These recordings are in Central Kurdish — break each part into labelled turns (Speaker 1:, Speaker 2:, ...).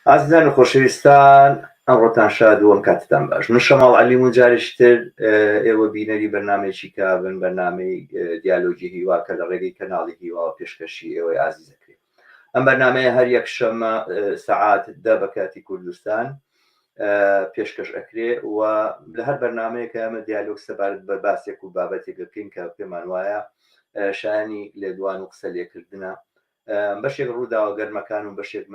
Speaker 1: ئازیزان و خۆشەویستان ئەمڕۆتان شاد و ئەم کاتتان باش من شەماڵ عەلیم و جارێکی تر ئێوە بینەری بەرنامەیەکی کابن بەرنامەی دیالۆگی هیوا کە لە ڕێگەی کەناڵی هیواوە پێشکەشی ئێوەی ئازیز دەکرێت ئەم بەرنامەیە هەر یەک شەممە سەعات دە بە کاتی کوردستان پێشکەش ئەکرێ و لە هەر بەرنمەیەکە ئەمە دیالۆگ سەبارەت بە باسێک و بابەتێک دەکەین کە پێمان وایە شایانی لێدوان و قسە لێکردنە بەشێک ڕووداوە گەرمەکان و بەشێک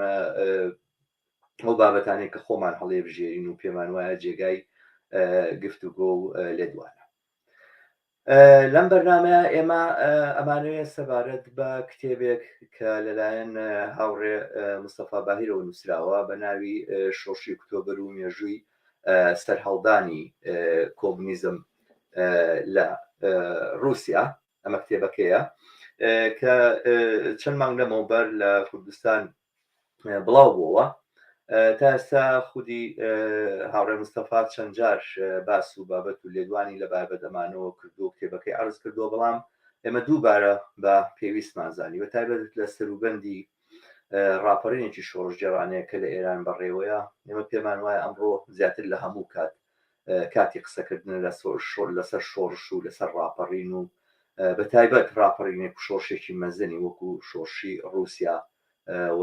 Speaker 1: ئەو بابەتانێک کە خۆمان هەڵێ بژێرین و پێمان وایە جێگای گفتوگۆ و لێدوانە لەم بەرنامەیە ئێمە ئەمانەوێت سەبارەت بە کتێبێک کە لەلایەن هاوڕێ مستەفا باهیرەوە نووسراوە بە ناوی شۆڕشی ئۆکتۆبەر و مێژووی سەرهەڵدانی کۆمونیزم لە ڕووسیا ئەمە کتێبەکەیە کە چەند مانگ لەمەوبەر لە کوردستان بڵاو بووەوە تا ئێستا خودی هاوڕێ مستەفا چەند جار باس و بابەت و لێدوانی لە بابەت ئەمانەوە کردو و کتێبەکەی عرض کردووە بەڵام ئێمە دووبارە بە پێویستمان زانی بە تایبەت لە سەروبەندی ڕاپەڕینێکی شۆڕشگێڕانەیە کە لە ئێران بەڕێوەیە ئێمە پێمان وایە ئەمڕۆ زیاتر لە هەموو کات کاتی قسەکردنە لەسەر شۆڕش و لەسەر ڕاپەڕین و بە تایبەت ڕاپەڕینێک و شۆڕشێکی مەزنی وەکو شۆڕشی ڕووسیا و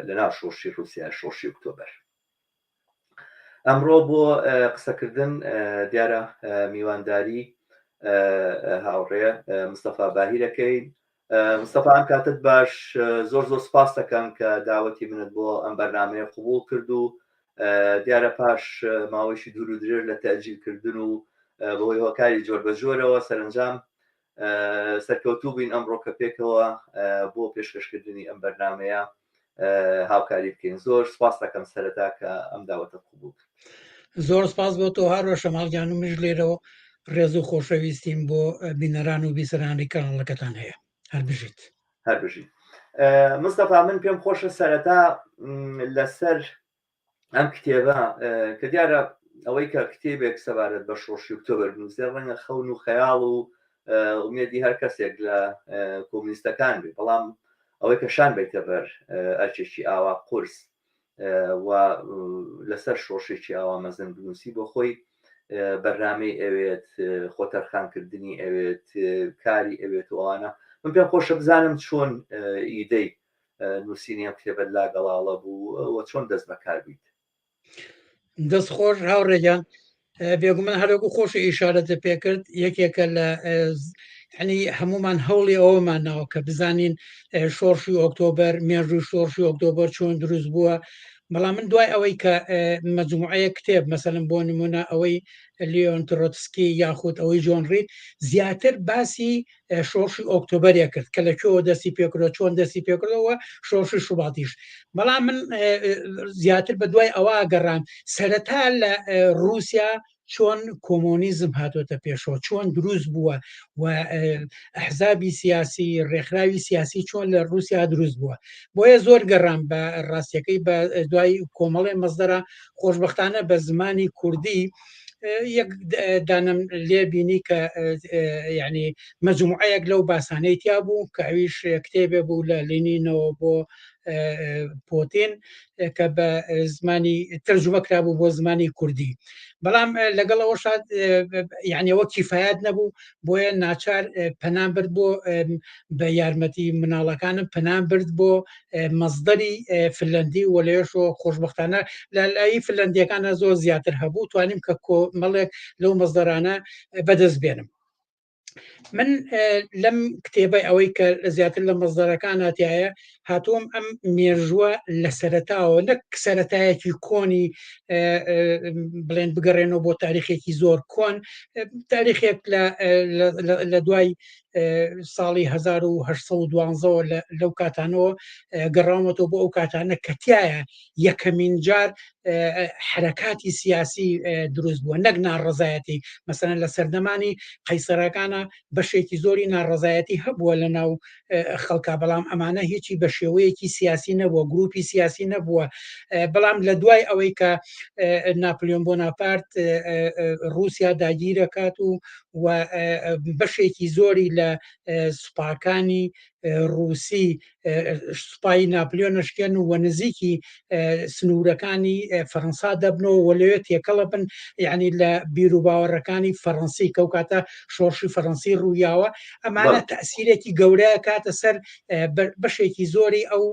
Speaker 1: لەناو شۆڕشی ڕووسیا شۆڕشی ئۆکتۆبەر. ئەمڕۆ بۆ قسەکردن دیارە میوانداری هاوڕێ مستەفا باهیرەکەین مستەفا ئەم کاتت باش زۆر زۆر سپاس دەکەم کە داوەتی منت بۆ ئەم بەرنمەیە قوبول کرد و دیارە پاش ماوەیشی دوور و درێژ لە تەجیلکردن و بەهۆی هۆکاری جۆر بە جۆرەوە سەرنجام سەرکەوتوو بووین ئەمڕۆ کە پێکەوە بۆ پێشکەشکردنی ئەم بەرنمەیە هاوکاری بکەین زۆر سپاس دەکەم سەرەتا کە ئەم داوەتە قوبول کرد.
Speaker 2: زۆر سپاس بۆ تۆ هاڕۆ شەماڵ گیان و منیش لێرەوە ڕێز و خۆشەویستیم بۆ بینەران و بیسەرانی کەناڵەکەتان هەیە هەر بژیت.
Speaker 1: هەر بژیت مستەفا من پێم خۆشە سەرەتا لەسەر ئەم کتێبە کە دیارە ئەوەی کە کتێبێک سەبارەت بە شۆڕشی ئۆکتۆبەر بنووسێ ڕەنگە خەون و خەیاڵ و ئومێدی هەر کەسێک لە کۆمونیستەکان بێ بەڵام ئەوەی کە شان بیتە بەر ئەرکێکی ئاوا قورس و لەسەر شۆڕشێکی ئاوا مەزن بنووسی بۆ خۆی بەرنامەی ئەوێت خۆتەرخانکردنی ئەوێت کاری ئەوێت و ئەوانە من پێم خۆشە بزانم چۆن ئیدەی نووسینی ئەم کتێبەت لا گەڵاڵە بوو و چۆن دەست بەکار بیت؟
Speaker 2: دەست خۆش هاوڕێگیان بێگومان هەرۆکو خۆش ئیشارەتە پێکرد یەکێکە لە ینی هەمومان هەوڵی ئەوەمان ناوە کە بزانین شۆڕشی ئۆکتۆبەر مێژوو شۆڕشی ئۆکتۆبەر چۆن دروست بووە بەڵام من دوای ئەوەی کە مەجموعەیە کتێب مەسەلەن بۆ نمونە ئەوەی لیۆن ترۆتسکی یاخود ئەوەی جۆن ڕید زیاتر باسی شۆڕشی ئۆکتۆبەرێ کرد کە لە کوێوە دەستی پێکردەوە چۆن دەستی پێکردەوە شۆڕشی شوباتیش بەڵام من زیاتر بە دوای ئەوە گەڕام سەرەتا لە رووسیا چۆن کۆمۆنیزم هاتۆتە پێشەوە چۆن دروست بووە و ئەحزابی سیاسی ڕێکخراوی سیاسی چۆن لە رووسیا دروست بووە بۆیە زۆر گەڕام بە ڕاستیەکەی بە دوای کۆمەڵێ مەزدەرە خۆشببختانە بە زمانی کوردی یەک دانم لێ بینی کە یعنی مەجموعەیەک لەو باسانەی تیا بوو کە ئەویش کتێبێ بوو لە لینینەوە بۆ پۆتین کە بە زمانی تەرجومە کرابوو بۆ زمانی کوردی بەڵام لەگەڵ ئەوەشا یعنی ئەوە کیفایەت نەبوو بۆیە ناچار پەنام برد بۆ بە یارمەتی مناڵەکانم پەنام برد بۆ مەزدەری فنلندی و لەوێشەوە خۆشببختانە لە لای فنلندیەکانە زۆر زیاتر هەبوو توانیم کە کۆمەڵێک لەو مەزدەرانە بەدەست بێنم من لەم کتێبەی ئەوەی کە زیاتر لە مەزدەرەکان هاتایە هاتووم ئەم مێژووە لە سەرەتاوە نەک سەرەتایەکی کۆنی بڵێن بگەڕێنەوە بۆ تاریخێکی زۆر کۆن تاریخێک لە دوای ساڵی 1912 لەو کاتانەوە گەڕاومەتەوە بۆ ئەو کاتانە کە تایە یەکەمین جار حرەکاتی سیاسی دروست بووە نەک ناڕزایەتی مەسەن لە سەردەمانی قەیسەرەکانە بەشێکی زۆری ناڕزایەتی هەبووە لە ناو خەڵکا بەڵام ئەمانە هیچی بە شێوەیەکی سیاسی نەبووە گروپی سیاسی نەبووە بەڵام لە دوای ئەوەی کە ناپلیۆن بۆناپارت رووسیا داگیرەکات و و بەشێکی زۆری لە سوپاکانی. ڕووسی سوپای ناپلیۆن ئەشکێن و نزیکی سنوورەکانی فەرەنسا دەبنەوە و لەوێ تێکەڵە بن یعنی لە بیروباوەڕەکانی فەرەنسی کەو کاتە شۆڕشی فەرەنسی ڕوویاوە ئەمانە تەسیرێکی گەورە کاتە سەر بەشێکی زۆری ئەو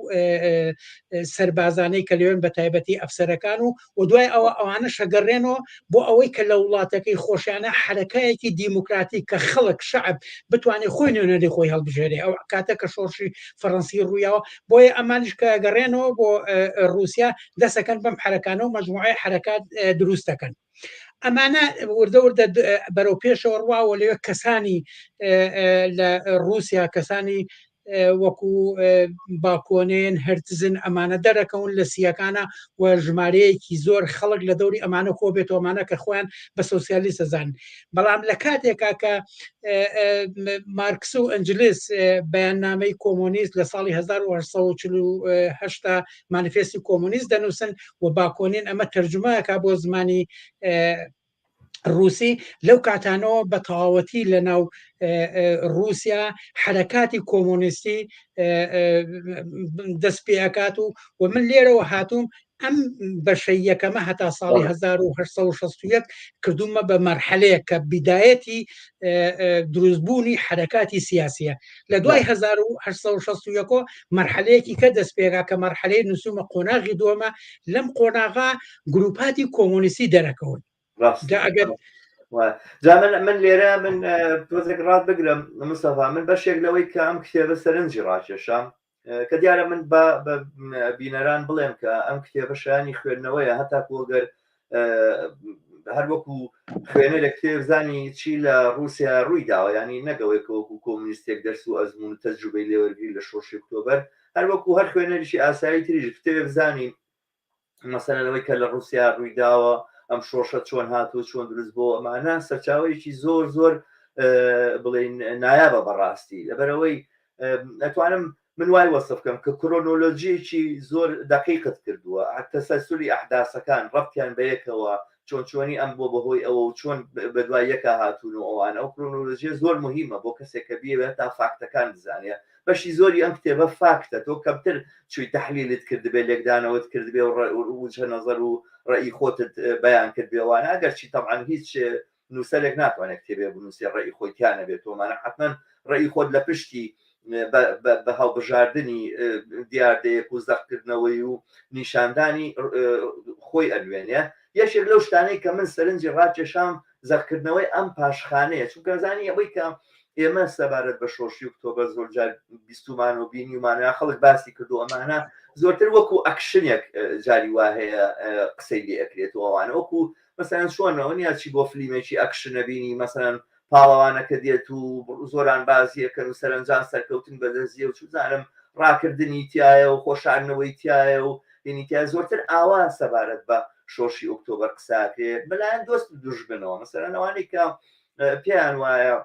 Speaker 2: سەربازانەی کە لەوێن بە تایبەتی ئەفسەرەکان و و دوای ئەوە ئەوانە شەگەڕێنەوە بۆ ئەوەی کە لە وڵاتەکەی خۆشیانە حرەکایەکی دیموکراتی کە خەڵک شعب بتوانێت خۆی نوێنەری خۆی هەڵبژێرێ ئەو کاتە کە شۆڕشی فەڕەنسی ڕوویاوە بۆیە ئەمانش کە گەڕێنەوە بۆ رووسیا دەسەکەن بەم حرەکانە و مەجموعەی حرەکات دروست دەکەن ئەمانە وردە وردە بەرەو پێشەوە ڕواوە لەوێ کەسانی لە رووسیا کەسانی وەکو باکۆنێن هەرتزن ئەمانە دەرەکەون لە سیەکانە و ژمارەیەکی زۆر خەڵک لە دەوری ئەمانە کۆ بێتەوە ئەمانە کە خۆیان بە سۆسیالیست ئەزانن بەڵام لە کاتێکا کە مارکس و ئەنجلس بەیاننامەی کۆمۆنیست لە ساڵی 1940 مانیفێستی کۆمۆنیست دەنووسن و باکۆنین ئەمە تەرجومەکە بۆ زمانی ڕووسی لەو کاتانەوە بە تەواوەتی لە ناو رووسیا حرەکاتی کۆمۆنیستی دەست پێ ئەکات و و من لێرەوە هاتووم ئەم بەشەی یەکەمە هەتا ساڵی 1961 کردومە بە مەرحەلەیە کە بیدایەتی دروستبوونی حرەکاتی سیاسیە لە دوای 1961 مەرحەلەیەکی کە دەست پێگا کە مەرحەلەی نووسومە قۆناغی دووەمە لەم قۆناغا گروپاتی کۆمۆنیستی دەرەکەون
Speaker 1: ئەگەر جا من من لێرە من تۆزێک ڕات بگرم مستەفا من بەشێک لەوەی کە ئەم کتێبە سەرنجی ڕاکێشام کە دیارە من بە بینەران بڵێم کە ئەم کتێبە شایانی خوێندنەوەیە هەتا گەر هەر وەکو خوێنەر لە کتێب زانی چی لە رووسیا ڕووی داوە ینی نەگەوەی کە وەکو کۆمونیستێک دەرس و ئەزمون و تەجروبەی لێوەرگری لە شۆڕشی ئۆکتۆبەر هەر وەکو هەر خوێنەریی ئاسایی تریش کتێب زانی مەسەلەن ئەوەی کە لە ڕووسیا ڕوویداوە ئەم شۆڕشە چۆن هاتووە چۆن دروست بۆ ئەمانە سەرچاوەیەکی زۆر زۆر بڵین نایابە بەڕاستی لەبەرەوەی ئەتوانم من وای وەسف بکەم کە کرۆنۆلۆژیەکی زۆر دقیقت کردووە تەسەلسولی ئەحداسەکان ڕەبتیان بەیەکەوە چۆن چۆنی ئەم بۆ بەهۆی ئەوە و چۆن بەدوای یەکا هاتوون و ئەوانە ئەو کرۆنۆلۆژیە زۆر مهمە بۆ کەسێک کە بیەوێت تا فاکتەکان بزانێ بەشی زۆری ئەم کتێبە فاکتە تۆ کەمتر چوی تەحلیلت کردبێ لێکدانەوەت کردبێ و وجهە نەزەر و ڕەئی خۆتت بەیان کردبێ وانە ئەگەرچی تەبعەن هیچ نووسەرێک ناتوانێت کتێبێ بنووسێ ڕەئی خۆی تیا نەبێت تۆمانە حتمما ڕەئی خۆت لە پشتی بە هەڵبژاردنی دیاردەیەک و زەقکردنەوەی و نیشاندانی خۆی ئەنوێنێ یەکێک لەو شتانەی کە من سەرنجی ڕاکێشام زەقکردنەوەی ئەم پاشخانەیە چونکە زانی ئەوەی کە ئێمە سەبارەت بە شۆڕشی ئۆکتۆبەر زۆرجار بیستومان و بینیومانە خەڵک باسی کردو ئەمانە زۆرتر وەکو ئەکشنێک جاری وا هەیە قسەی لێ ئەکرێت و ئەوانە وەکو مەسەلەن چۆن ئەوە نییە چی بۆ فلیمێکی ئەکشنە بینی مەسەلەن پاڵەوانەکە دێت و زۆران بازیەکەن و سەرنجان سەرکەوتن بەدەستیە و چوزانم ڕاکردنی تایە و خۆشاردنەوەی تایە و هینی تایە زۆرتر ئاوا سەبارەت بە شۆڕشی ئۆکتۆبەر قساکرێ بەلایەن دۆست و دوژمنەوە مەسەلەن ئەوانەی کە پێیان وایە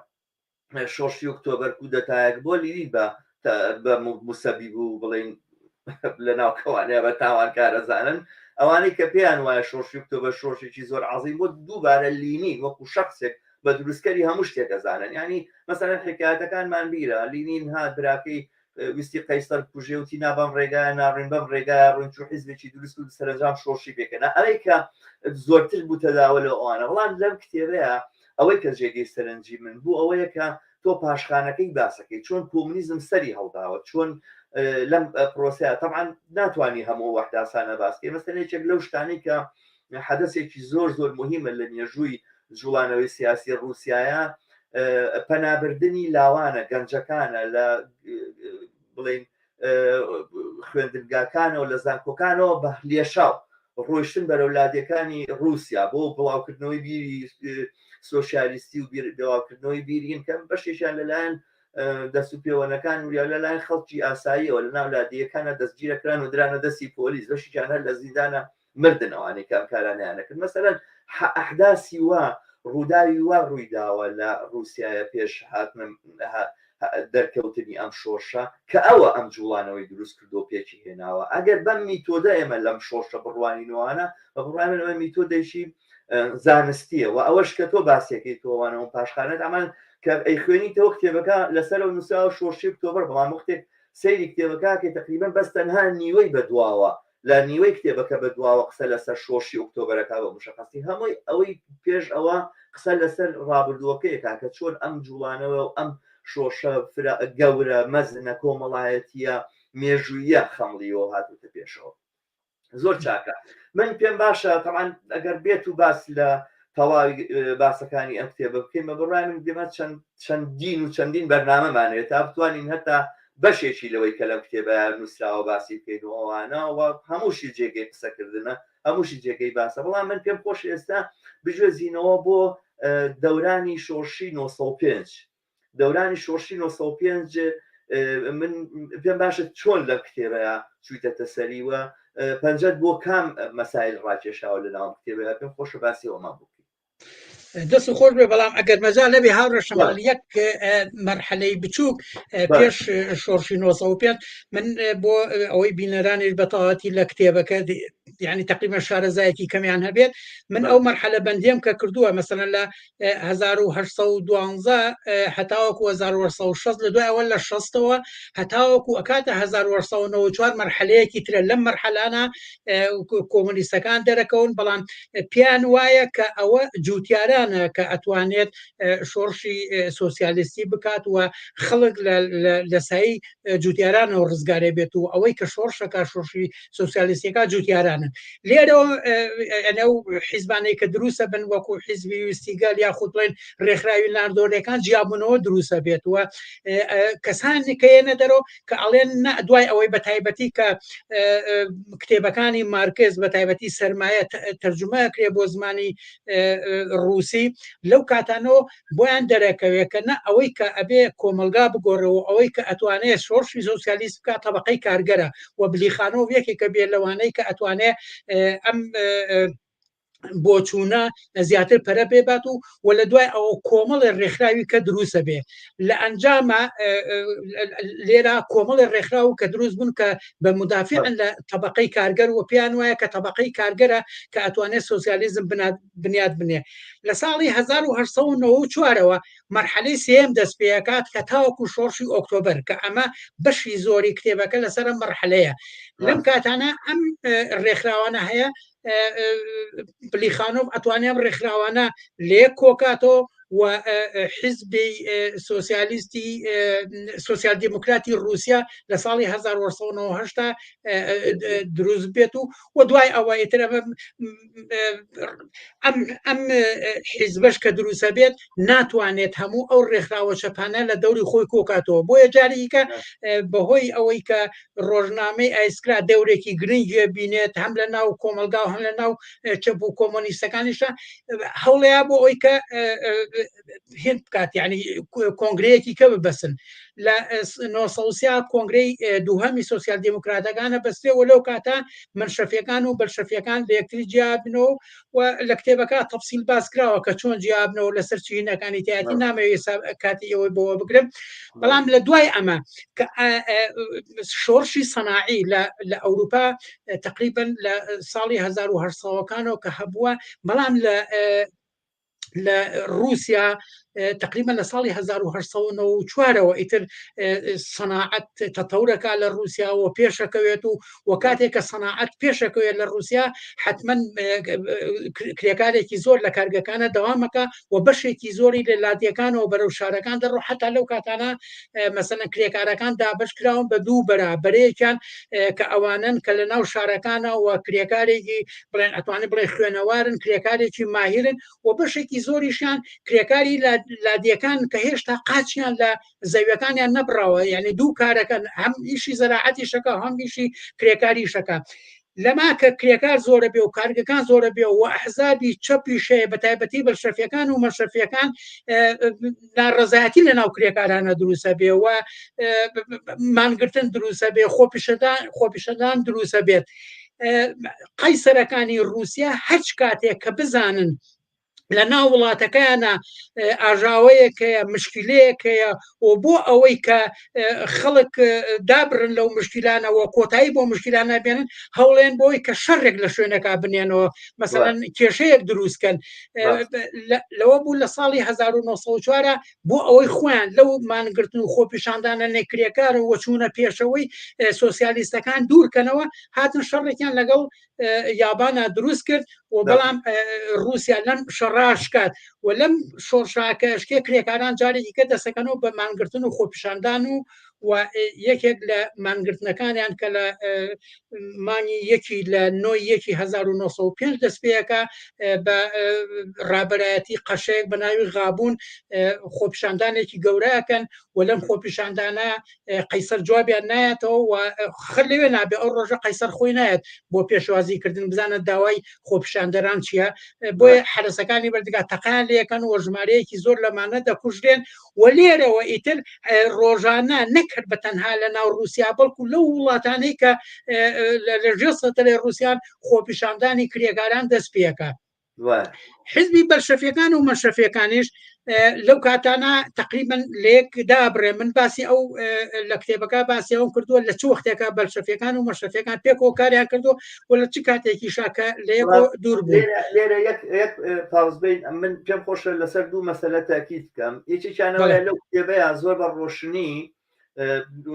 Speaker 1: شۆڕشی ئۆکتۆبەر کودەتایەک بۆ لیری بە بە موسەبیب و بڵین لە ناو کەوانەیە بە تاوانکارەزانن ئەوانەی کە پێیان وایە شۆڕشی ئۆکتۆبەر شۆڕشێکی زۆر عەزیم بۆ دووبارە لینین وەکو شخصێک بە دروستکەری هەموو شتێک ئەزانن یعنی مەسەلەن حکایەتەکانمان بیرە لینین هات براکەی ویستی قەیسەر بکوژێ وتی نا بەم ڕێگایە ناڕۆین بەم ڕێگایە ڕۆین چوو حیزبێکی دروست کرد سەرەنجام شۆڕشی پێکەنا ئەوەی کە زۆرتر بوو تەداوە لەو ئەوانە بەڵام لەم کتێبەیە ئەوەی کە جێگەی سەرنجی من بوو ئەوەیە کە تۆ پاشخانەکەی باسەکەی چۆن کۆمونیزم سەری هەڵداوە چۆن لەم پرۆسەیە طبعا ناتوانانی هەموو وەحداسانە باسکەی مەسەلەن یەکێک لەو شتانەی کە حەدەسێکی زۆر زۆر مهمە لە مێژووی جوڵانەوەی سیاسی ڕووسایە پەنابردنی لاوانە گەنجەکانە لە بڵین خوێندنگاکانەوە لە زانکۆکانەوە بە لێشاو ڕۆیشتن بەرەو لادێکانی رووسیا بۆ بڵاوکردنەوەی بیری سۆسیالیستی و بڵاوکردنەوەی بیرین کەم بەشێکیان لەلایەن دەست و پێوەنەکان و یا لەلایەن خەڵکی ئاساییەوە لە ناو لادێیەکانە دەستگیرەکران و درانە دەستی پۆلیس بەشێکیان هەر لە زیندانە مردن ئەوانەی کە ئەم کارانەیان نەکرد مەسەلەن ئەحداسی وا ڕووداوی وا ڕووی داوە لە ڕووسایە پێش هاتنە دەرکەوتنی ئەم شۆڕشە کە ئەوە ئەم جوڵانەوەی دروست کردو پێکی هێناوە ئەگەر بەم میتۆدە ئێمە لەم شۆڕشە بڕوانینەوانە بە بڕوای من ئەمە میتۆدێکی زانستیە و ئەوەش کە تۆ باسیەکەی تۆوانەوە پاشخانەت ئەمان کە ئەیخوێنیتەوە کتێبەکە لەسەرەوە نووسراوە شۆڕشی ئۆکتۆبەر، بەڵام وەختێک سەیری کتێبەکە ئەکەی تەقریبەن بەس تەنها نیوەی بەدواوە لە نیوەی کتێبەکە بەدواوە قسە لەسەر شۆڕشی ئۆکتۆبەرەکە بە مشەخەسی هەمووی ئەوەی پێش ئەوە قسە لەسەر ڕابردووەکەیەکە کە چۆن ئەم جوڵانەوە و ئەم شۆڕشە فرە گەورە مەزنە کۆمەڵایەتیە مێژوویە خەمڵیەوە هاتوتە پێشەوە. زۆر چاکە من پێم باشە تەمان ئەگەر بێت و باس لە تەواوی باسەکانی ئەم کتێبە بکەین بە بڕای من دێمە چەند چەندین و چەندین بەرنامەمانەوێت تا بتوانین هەتا بەشێکی لەوەی کە لەم کتێبە نووسراوە باسی بکەین و ئەوانە و هەمووشی جێگەی قسەکردنە هەمووشی جێگەی باسە بەڵام من پێم خۆش ئێستا بگوێزینەوە بۆ دەورانی شۆڕشی 905 دەورانی شۆڕشی 905 من پێم باشە چۆن لەم کتێبەیە چویتەتە سەری و پەنجەت بۆ کام مەسایل ڕاکێشاوە لە ناو کتێبەیە پێم خۆشە باسی ئەومان بکەین.
Speaker 2: دەست خۆش بێ بەڵام ئەگەر مەجال نەبێ هاوڕێ شەماڵ یەک مەرحەلەی بچووک پێش شۆڕشی 905 من بۆ ئەوەی بینەرانیش بە تەواوەتی لە کتێبەکە یعنی تقریبا شارەزایەکی کەمیان هەبێت من ئەو مەرحەلە بەندیم کە کردووە مەسەلەن لە 1812 هەتاوەکو 1860 لە دوای ئەوە لە 60ەوە هەتاوەکو ئەکاتە 1994 مەرحەلەیەکی ترە لەم مەرحەلانە کۆمۆنیستەکان دەرەکەون بەڵام پێیان وایە کە ئەوە جوتیارانە کە ئەتوانێت شۆڕشی سۆسیالیستی بکات و خەڵک لە سایی جوتیارانەوە ڕزگارێ بێت و ئەوەی کە شۆڕشەکە شۆڕشی سۆسیالیستەکە جوتیارانن لێرەوە ئەو حیزبانەی کە دروستە بن وەکو حیزبی ویستیگەل یاخود بڵێن ڕێکخراوی لاندۆرەکان جیابوونەوە دروستە بێت و کەسانی کە یەنە دەرەوە کە ئەڵێن دوای ئەوەی بە تایبەتی کە کتێبەکانی مارکس بە تایبەتی سەرمایە تەرجمە کرێ بۆ زمانی ڕوسی لەو کاتانەوە بۆیان دەرەکەوێت کە نە ئەوەی کە ئەبێ کۆمەلگا بگۆڕەوە ئەوەی کە ئەتوانێت شۆڕشی سۆسیالیست بکات طبقەی کارگەرە و بلیخانۆڤ یەکێکە بێ لەوانەی کە ئەتوانێت ئەم بۆچوونە زیاتر پەرە پێبات و و لە دوای ئەوە کۆمەڵی ڕێکخراوی کە دروستە بێ لە ئەنجامە لێرە کۆمەڵی ڕێکخراو کە دروست بوون کە بە مدافعن لە طبقەی کارگەر و پێیان وایە کە طبقەی کارگەرە کە ئەتوانێت سۆسیالیزم بنیات بنێ لە ساڵی 1994ەوە مەرحەلەی سێیەم دەست پێکات کە تاوەکو شۆڕشی ئۆکتۆبەر کە ئەمە بەشی زۆری کتێبەکە لەسەر ئەم مەرحەلەیە لەم کاتانە ئەم ڕێکخراوانە هەیە پلیخانۆف ئەتوانێ ئەم ڕێکخراوانە لێک کۆکاتەوە و حیزبی سۆسیالیستی سۆسیال دیموکراتی رووسیا لە ساڵی 1990 دروست بێت و و دوای ئەوە ئیتر ئەم ئەم حیزبەش کە دروستە بێت ناتوانێت هەموو ئەو ڕێکخراوە چەپانە لە دەوری خۆی کۆکاتەوە بۆیە جارێکە بەهۆی ئەوەی کە ڕۆژنامەی ئایسکرا دەورێکی گرنگیە بینێت هەم لە ناو کۆمەلگا و هەم لە ناو چەپ و کۆمۆنیستەکانیشە هەوڵەیە بۆ ئەوی کە هێند بکات یعنی کۆنگرەیەکی کە ببەسن لە 1930 کۆنگرەی دووهەمی سوسیال دیموکراتەکانە بەستێ و لەو کاتە منشەفیەکان و بەلشەفیەکان لە یەکتری جیابنەوە و لە کتێبەکە تەفسیل باس کراوە کە چۆن جیابنەوە لەسەر چینەکانی تیاتی نامەوێت کاتی ئەوەی بۆ بگرم بەڵام لە دوای ئەمە کە شۆڕشی سەناعی لە ئەوروپا تقریبا لە ساڵی 1970ەکانەوە کە هەبووە بەڵام لە لە رووسیا تقریبا لە ساڵی 1994ەوە ئیتر سەناعەت تەتەورەکە لە رووسیاوە پێشەکەوێت و و کاتێک کە سەناعەت پێشەکەوێت لە رووسیا حتمما کرێکارێکی زۆر لە کارگەکانە دەوامەکە و بەشێکی زۆری لە لادیەکانەوە بەرەو شارەکان دەڕۆ حتا لەو کاتانە مەسەلەن کرێکارەکان دابش کراون بە دوو بەرا بەرەیەکیان کە ئەوانن کە لە ناو شارەکانەوە کرێکارێکی بڵێن ئەتوانێت بڵێ خوێنەوارن کرێکارێکی ماهرن و بەشێکی زۆریشیان کرێکاری لادیەکان کە هێشتا قاچیان لە زەویەکانیان نەبراوە یعنی دوو کارەکەن هەم ئیشی زەراعەتی شەکە هەم ئیشی کرێکاری شەکە لەما کە کرێکار زۆرە بێ و کارگەکان زۆرە بێ و ئەحزابی چەپیش هەیە بە تایبەتی بەلشەفیەکان و مەشەفیەکان ناڕەزایەتی لە ناو کرێکارانە دروستە بێ و مانگرتن دروستە بێ خۆپیشەدان خۆپیشەدان دروستە بێت قەیسەرەکانی رووسیا هەرچ کاتێک کە بزانن. لە ناو وڵاتەکەیانە ئاژاوەیەک هەیە مشکلەیەک هەیە و بۆ ئەوەی کە خەڵک دابرن لەو مشکلانەوە کۆتایی بۆ مشکلانە بێنن هەوڵێن بۆی کە شەڕێک لە شوێنەکە بنێنەوە مەسەلەن کێشەیەک دروستکەن لەوە بوو لە ساڵی 1940 بۆ ئەوەی خۆیان لەو مانگرتن و خۆپیشاندانە نەکرێکار و چوونە پێشەوەی سۆسیالیستەکان دوورکەنەوە هاتن شەڕێکیان لەگەڵ یابانا دروست کرد و بەڵام رووسیا لەم شەڕاشکات و لەم شۆڕشاکەشکێ کرێکاران جارێکی کە دەسەکەنەوە بە مانگرتن و خۆپیشاندان و و یەکێک لە مانگرتنەکانیان کە لە مانگی یەکی لە نۆی یەکی 1905 دەست پێەکە بە ڕابەرایەتی قەشەیەک بە ناوی غابوون خۆپیشاندانێکی گەورەکەن و لەم خۆپیشاندانە قەیسەر جوابیان نایەتەوە و خەر لەوێ نابێ ئەو ڕۆژە قەیسەر خۆی نایەت بۆ پێشوازی کردن بزانە داوای خۆپیشاندەران چییە بۆیە حەرەسەکانی بەردگا تەقیان لەکەن و ژمارەیەکی زۆر لەمانە دەکوژرێن و لێرەوە ئیتر ڕۆژانە نەکرد بە تەنها لە ناو رووسیا بەڵکو لەو وڵاتانەی کە لە ژێر سەتەرەی رووسیان خۆپیشاندانی کرێکاران دەست پێکە حزبی بەلشەفیەکان و مەشەفیەکانیش لەو کاتانە تقریبا لەیەک دابڕێ من باسی ئەو لە کتێبەکە باسی ئەوم کردووە لە چ وەختێکە بەلشەفیەکان و مەشەفیەکان پێکەوە کاریان کردو و لە چ کاتێکی شاکە لە یەک دوور بوو
Speaker 1: لێرە یەک یەک پاوز بین من پێم خۆشە لەسەر دوو مەسەلە تاکید بکەم یەکێکیانەوە لەو کتێبەیە زۆر بە ڕۆشنی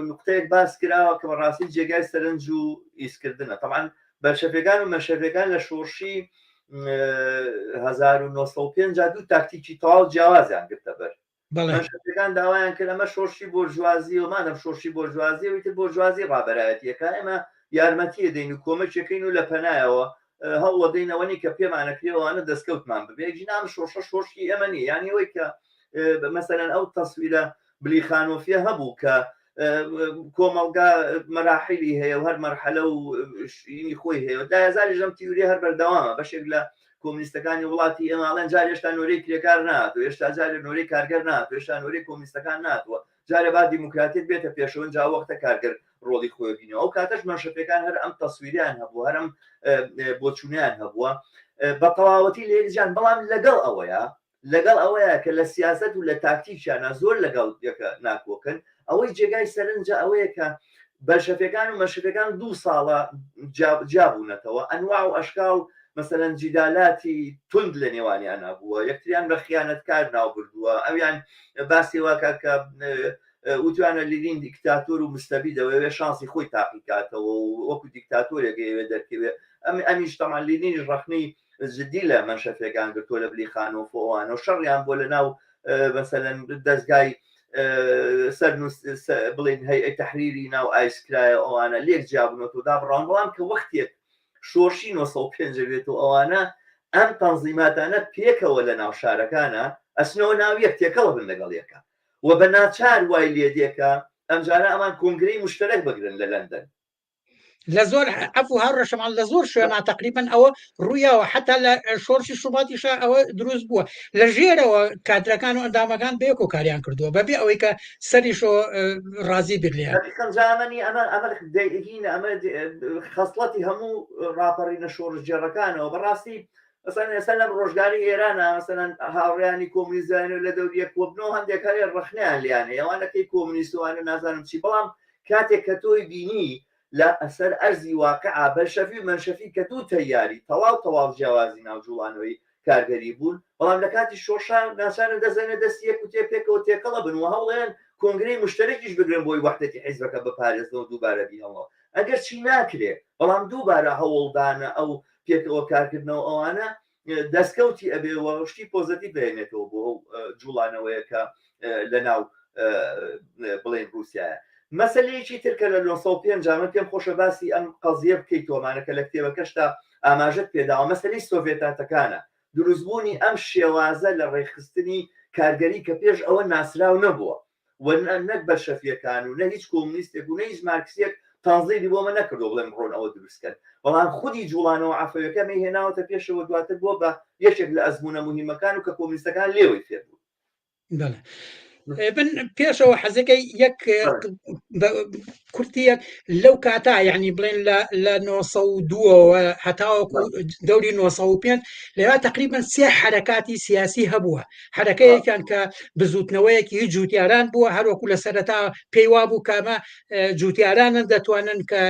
Speaker 1: نقطەیەک باس کراوە کە بەڕاستی جێگای سەرنج و ئیسکردنە تەمان بەلشەفەکان و مەشەفەکان لە شۆڕشی 1905 دوو تاکتیکی تەواو جیاوازیان گرتە بەر بەلشەفەکان داوایان کرد ئەمە شۆڕشی بۆرژوازی و مادەم شۆڕشی بۆرژوازی و ئیتر بۆرژوازی ڕابەرایەتیەکە ئێمە یارمەتیە دەین و کۆمەکێکەین و لە پەنایەوە هەوڵە دەینەوە نی کە پێمانەکرێ ئەوانە دەستکەوتمان ببێ ژینام شۆڕشە شۆڕشی ئێمە نیە یانی ئەوەی کە مەسەلەن ئەو تەسویرە بلیخانۆفیە هەبوو کە کۆمەڵگا مەراحیلی هەیە و هەر مەرحەلە و شینی خۆی هەیە و دایزاری ژەم تیوری هەر بەردەوامە بەشێک لە کۆمنیستەکانی وڵاتی ئێماڵێن جار هێشتا نۆرەی کرێکار نات و هێشتا جارێ نۆرەی کارگەر نات و هێشتا نۆرەی کۆمنیستەکان ناتوە جارێ با دیموکراتیت بێتە پێشەوە جا وەختە کارگەر ڕۆڵی خۆی بینەوە ئەو کاتەش مەنشەفەکان هەر ئەم تەسویریان هەبوو هەرم بۆچوونیان هەبووە بە تەواوەتی لێکجان بەڵام لەگەڵ ئەوەیە لەگەڵ ئەوەیە کە لە سیاسەت و لە تاکتیکیانە زۆر لەگەڵ یەکە ناکۆکن، ئەوەی جێگای سەرنجە ئەوەیە کە بەلشەفیەکان و مەنشەفیەکان دوو ساڵە جیا بوونەتەوە، ئەنواع و ئەشکاڵ مەسەلەن جیدالاتی توند لە نێوانیانا بووە، یەکتریان بە خیانەتکار ناو بردووە، ئەویان باسی واکە کە وتویانە لینین دیکتاتۆر و مستەبیدە و ئەوێ شانسی خۆی تاقی کاتەوە و وەکو دیکتاتۆرێک ئەیەوێ دەرکەوێ، ئەم ئەمیش تەمان لینینیش ڕەخنەی جدی لە مەنشەفێکان گرتووە لە بلیخانۆف و ئەوانە و شەڕیان بۆ لە ناو مەسەلەن دەزگای سەر بڵین هەیئەی تەحریری ناو ئایسکرایە ئەوانە لێک جیابوونەوە دابڕاون بەڵام کە وەختێک شۆرشی 905 بێت و ئەوانە ئەم تەنزیماتانە پێکەوە لە ناو شارەکانە ئەچنەوە ناو یەک تێکەڵ بن لەگەڵ یەکە و بە ناچار وای لێدێکە ئەمجارە ئەمان کۆنگرەی مشتەرەک بگرن لە لەندەن
Speaker 2: لە زۆر عفو هاوڕێ شەماڵ لە زۆر شوێنا تقریبا ئەوە ڕوویاوە حتا لە شۆڕشی شوباتیشا ئەوە دروست بووە لە ژێرەوە کادرەکان و ئەندامەکان بەیەکۆ کاریان کردووە بەبێ ئەوەی کە سەریشۆ ڕازی بێت لێیان
Speaker 1: خەنجامەنی ئەمە ئەمە دەهینە ئەمە خەسڵەتی هەموو ڕاپەڕینە شۆڕشگێڕەکانەوە بەڕاستی مەسەلەن ئێستا لەم ڕۆژگاری ئێرانە مەسەلەن هاوڕێیانی کۆمونیستیان لە دەوری یەک کۆبنەوە هەندێک هەیە ڕەخنەیان لیان هەیە ئەوانەکەی کۆمونیستوانە نازانم چی بەڵام کاتێک کە تۆی بینی لە سەر ئەرزی واقعا بەلشەفی و مەنشەفی کە دوو تەیاری تەواو تەواو جیاوازی ناو جوڵانەوەی کارگەری بوون بەڵام لە کاتی شۆڕشا ناچارن دەزەنە دەستی یەک و تێ پێکەوە تێکەڵە بن و هەوڵێن کۆنگرەی مشتەرەکیش بگرن بۆی وەحدەتی حیزبەکە بپارێزنەوە دووبارە بیهێڵنەوە ئەگەر چی ناکرێ بەڵام دووبارە هەوڵدانە ئەو پێکەوە کارکردنەوە ئەوانە دەستکەوتی ئەبێ و شتی پۆزەتیڤ بهێنێتەوە بۆ ئەو جوڵانەوەیە کە لە ناو بڵێن رووسایە مەسلەیەکی تر کە لە 905 من پێم خۆشە باسی ئەم قەزیە بکەیت تۆمانە کە لە کتێبەکەشتا ئاماژەت پێداوە مەسلەی سۆڤێتاتەکانە دروستبوونی ئەم شێوازە لە ڕێکخستنی کارگەری کە پێش ئەوە ناسراو نەبووە و نەک بەلشەفیەکان و نە هیچ کۆمونیستێک و نە هیچ مارکسیەک تەنزیلی بۆ مە نەکردوە بڵێن بڕۆن ئەوە دروست کەن بەڵام خودی جوڵانەوە عەفەویەکە مەی هێناوەتە پێشەوە دواتر بووە بە یەکێک لە ئەزموونە موهیمەکان و کە کۆمونیستەکان لێوەی فێر بوون.
Speaker 2: بەڵێ. من پێشەوە حەزەکەی یەک کورتیەک لەو کاتا یعنی بڵێن لە 1902ەوە هەتاوەکو دەوری 1905 لەوا تقریبا سێ حرەکاتی سیاسی هەبووە حرەکەیەکیان کە بزوتنەوەیەکی جوتیاران بووە هەروەکو لە سەرەتا پێی وابوو کامە جوتیارانن دەتوانن کە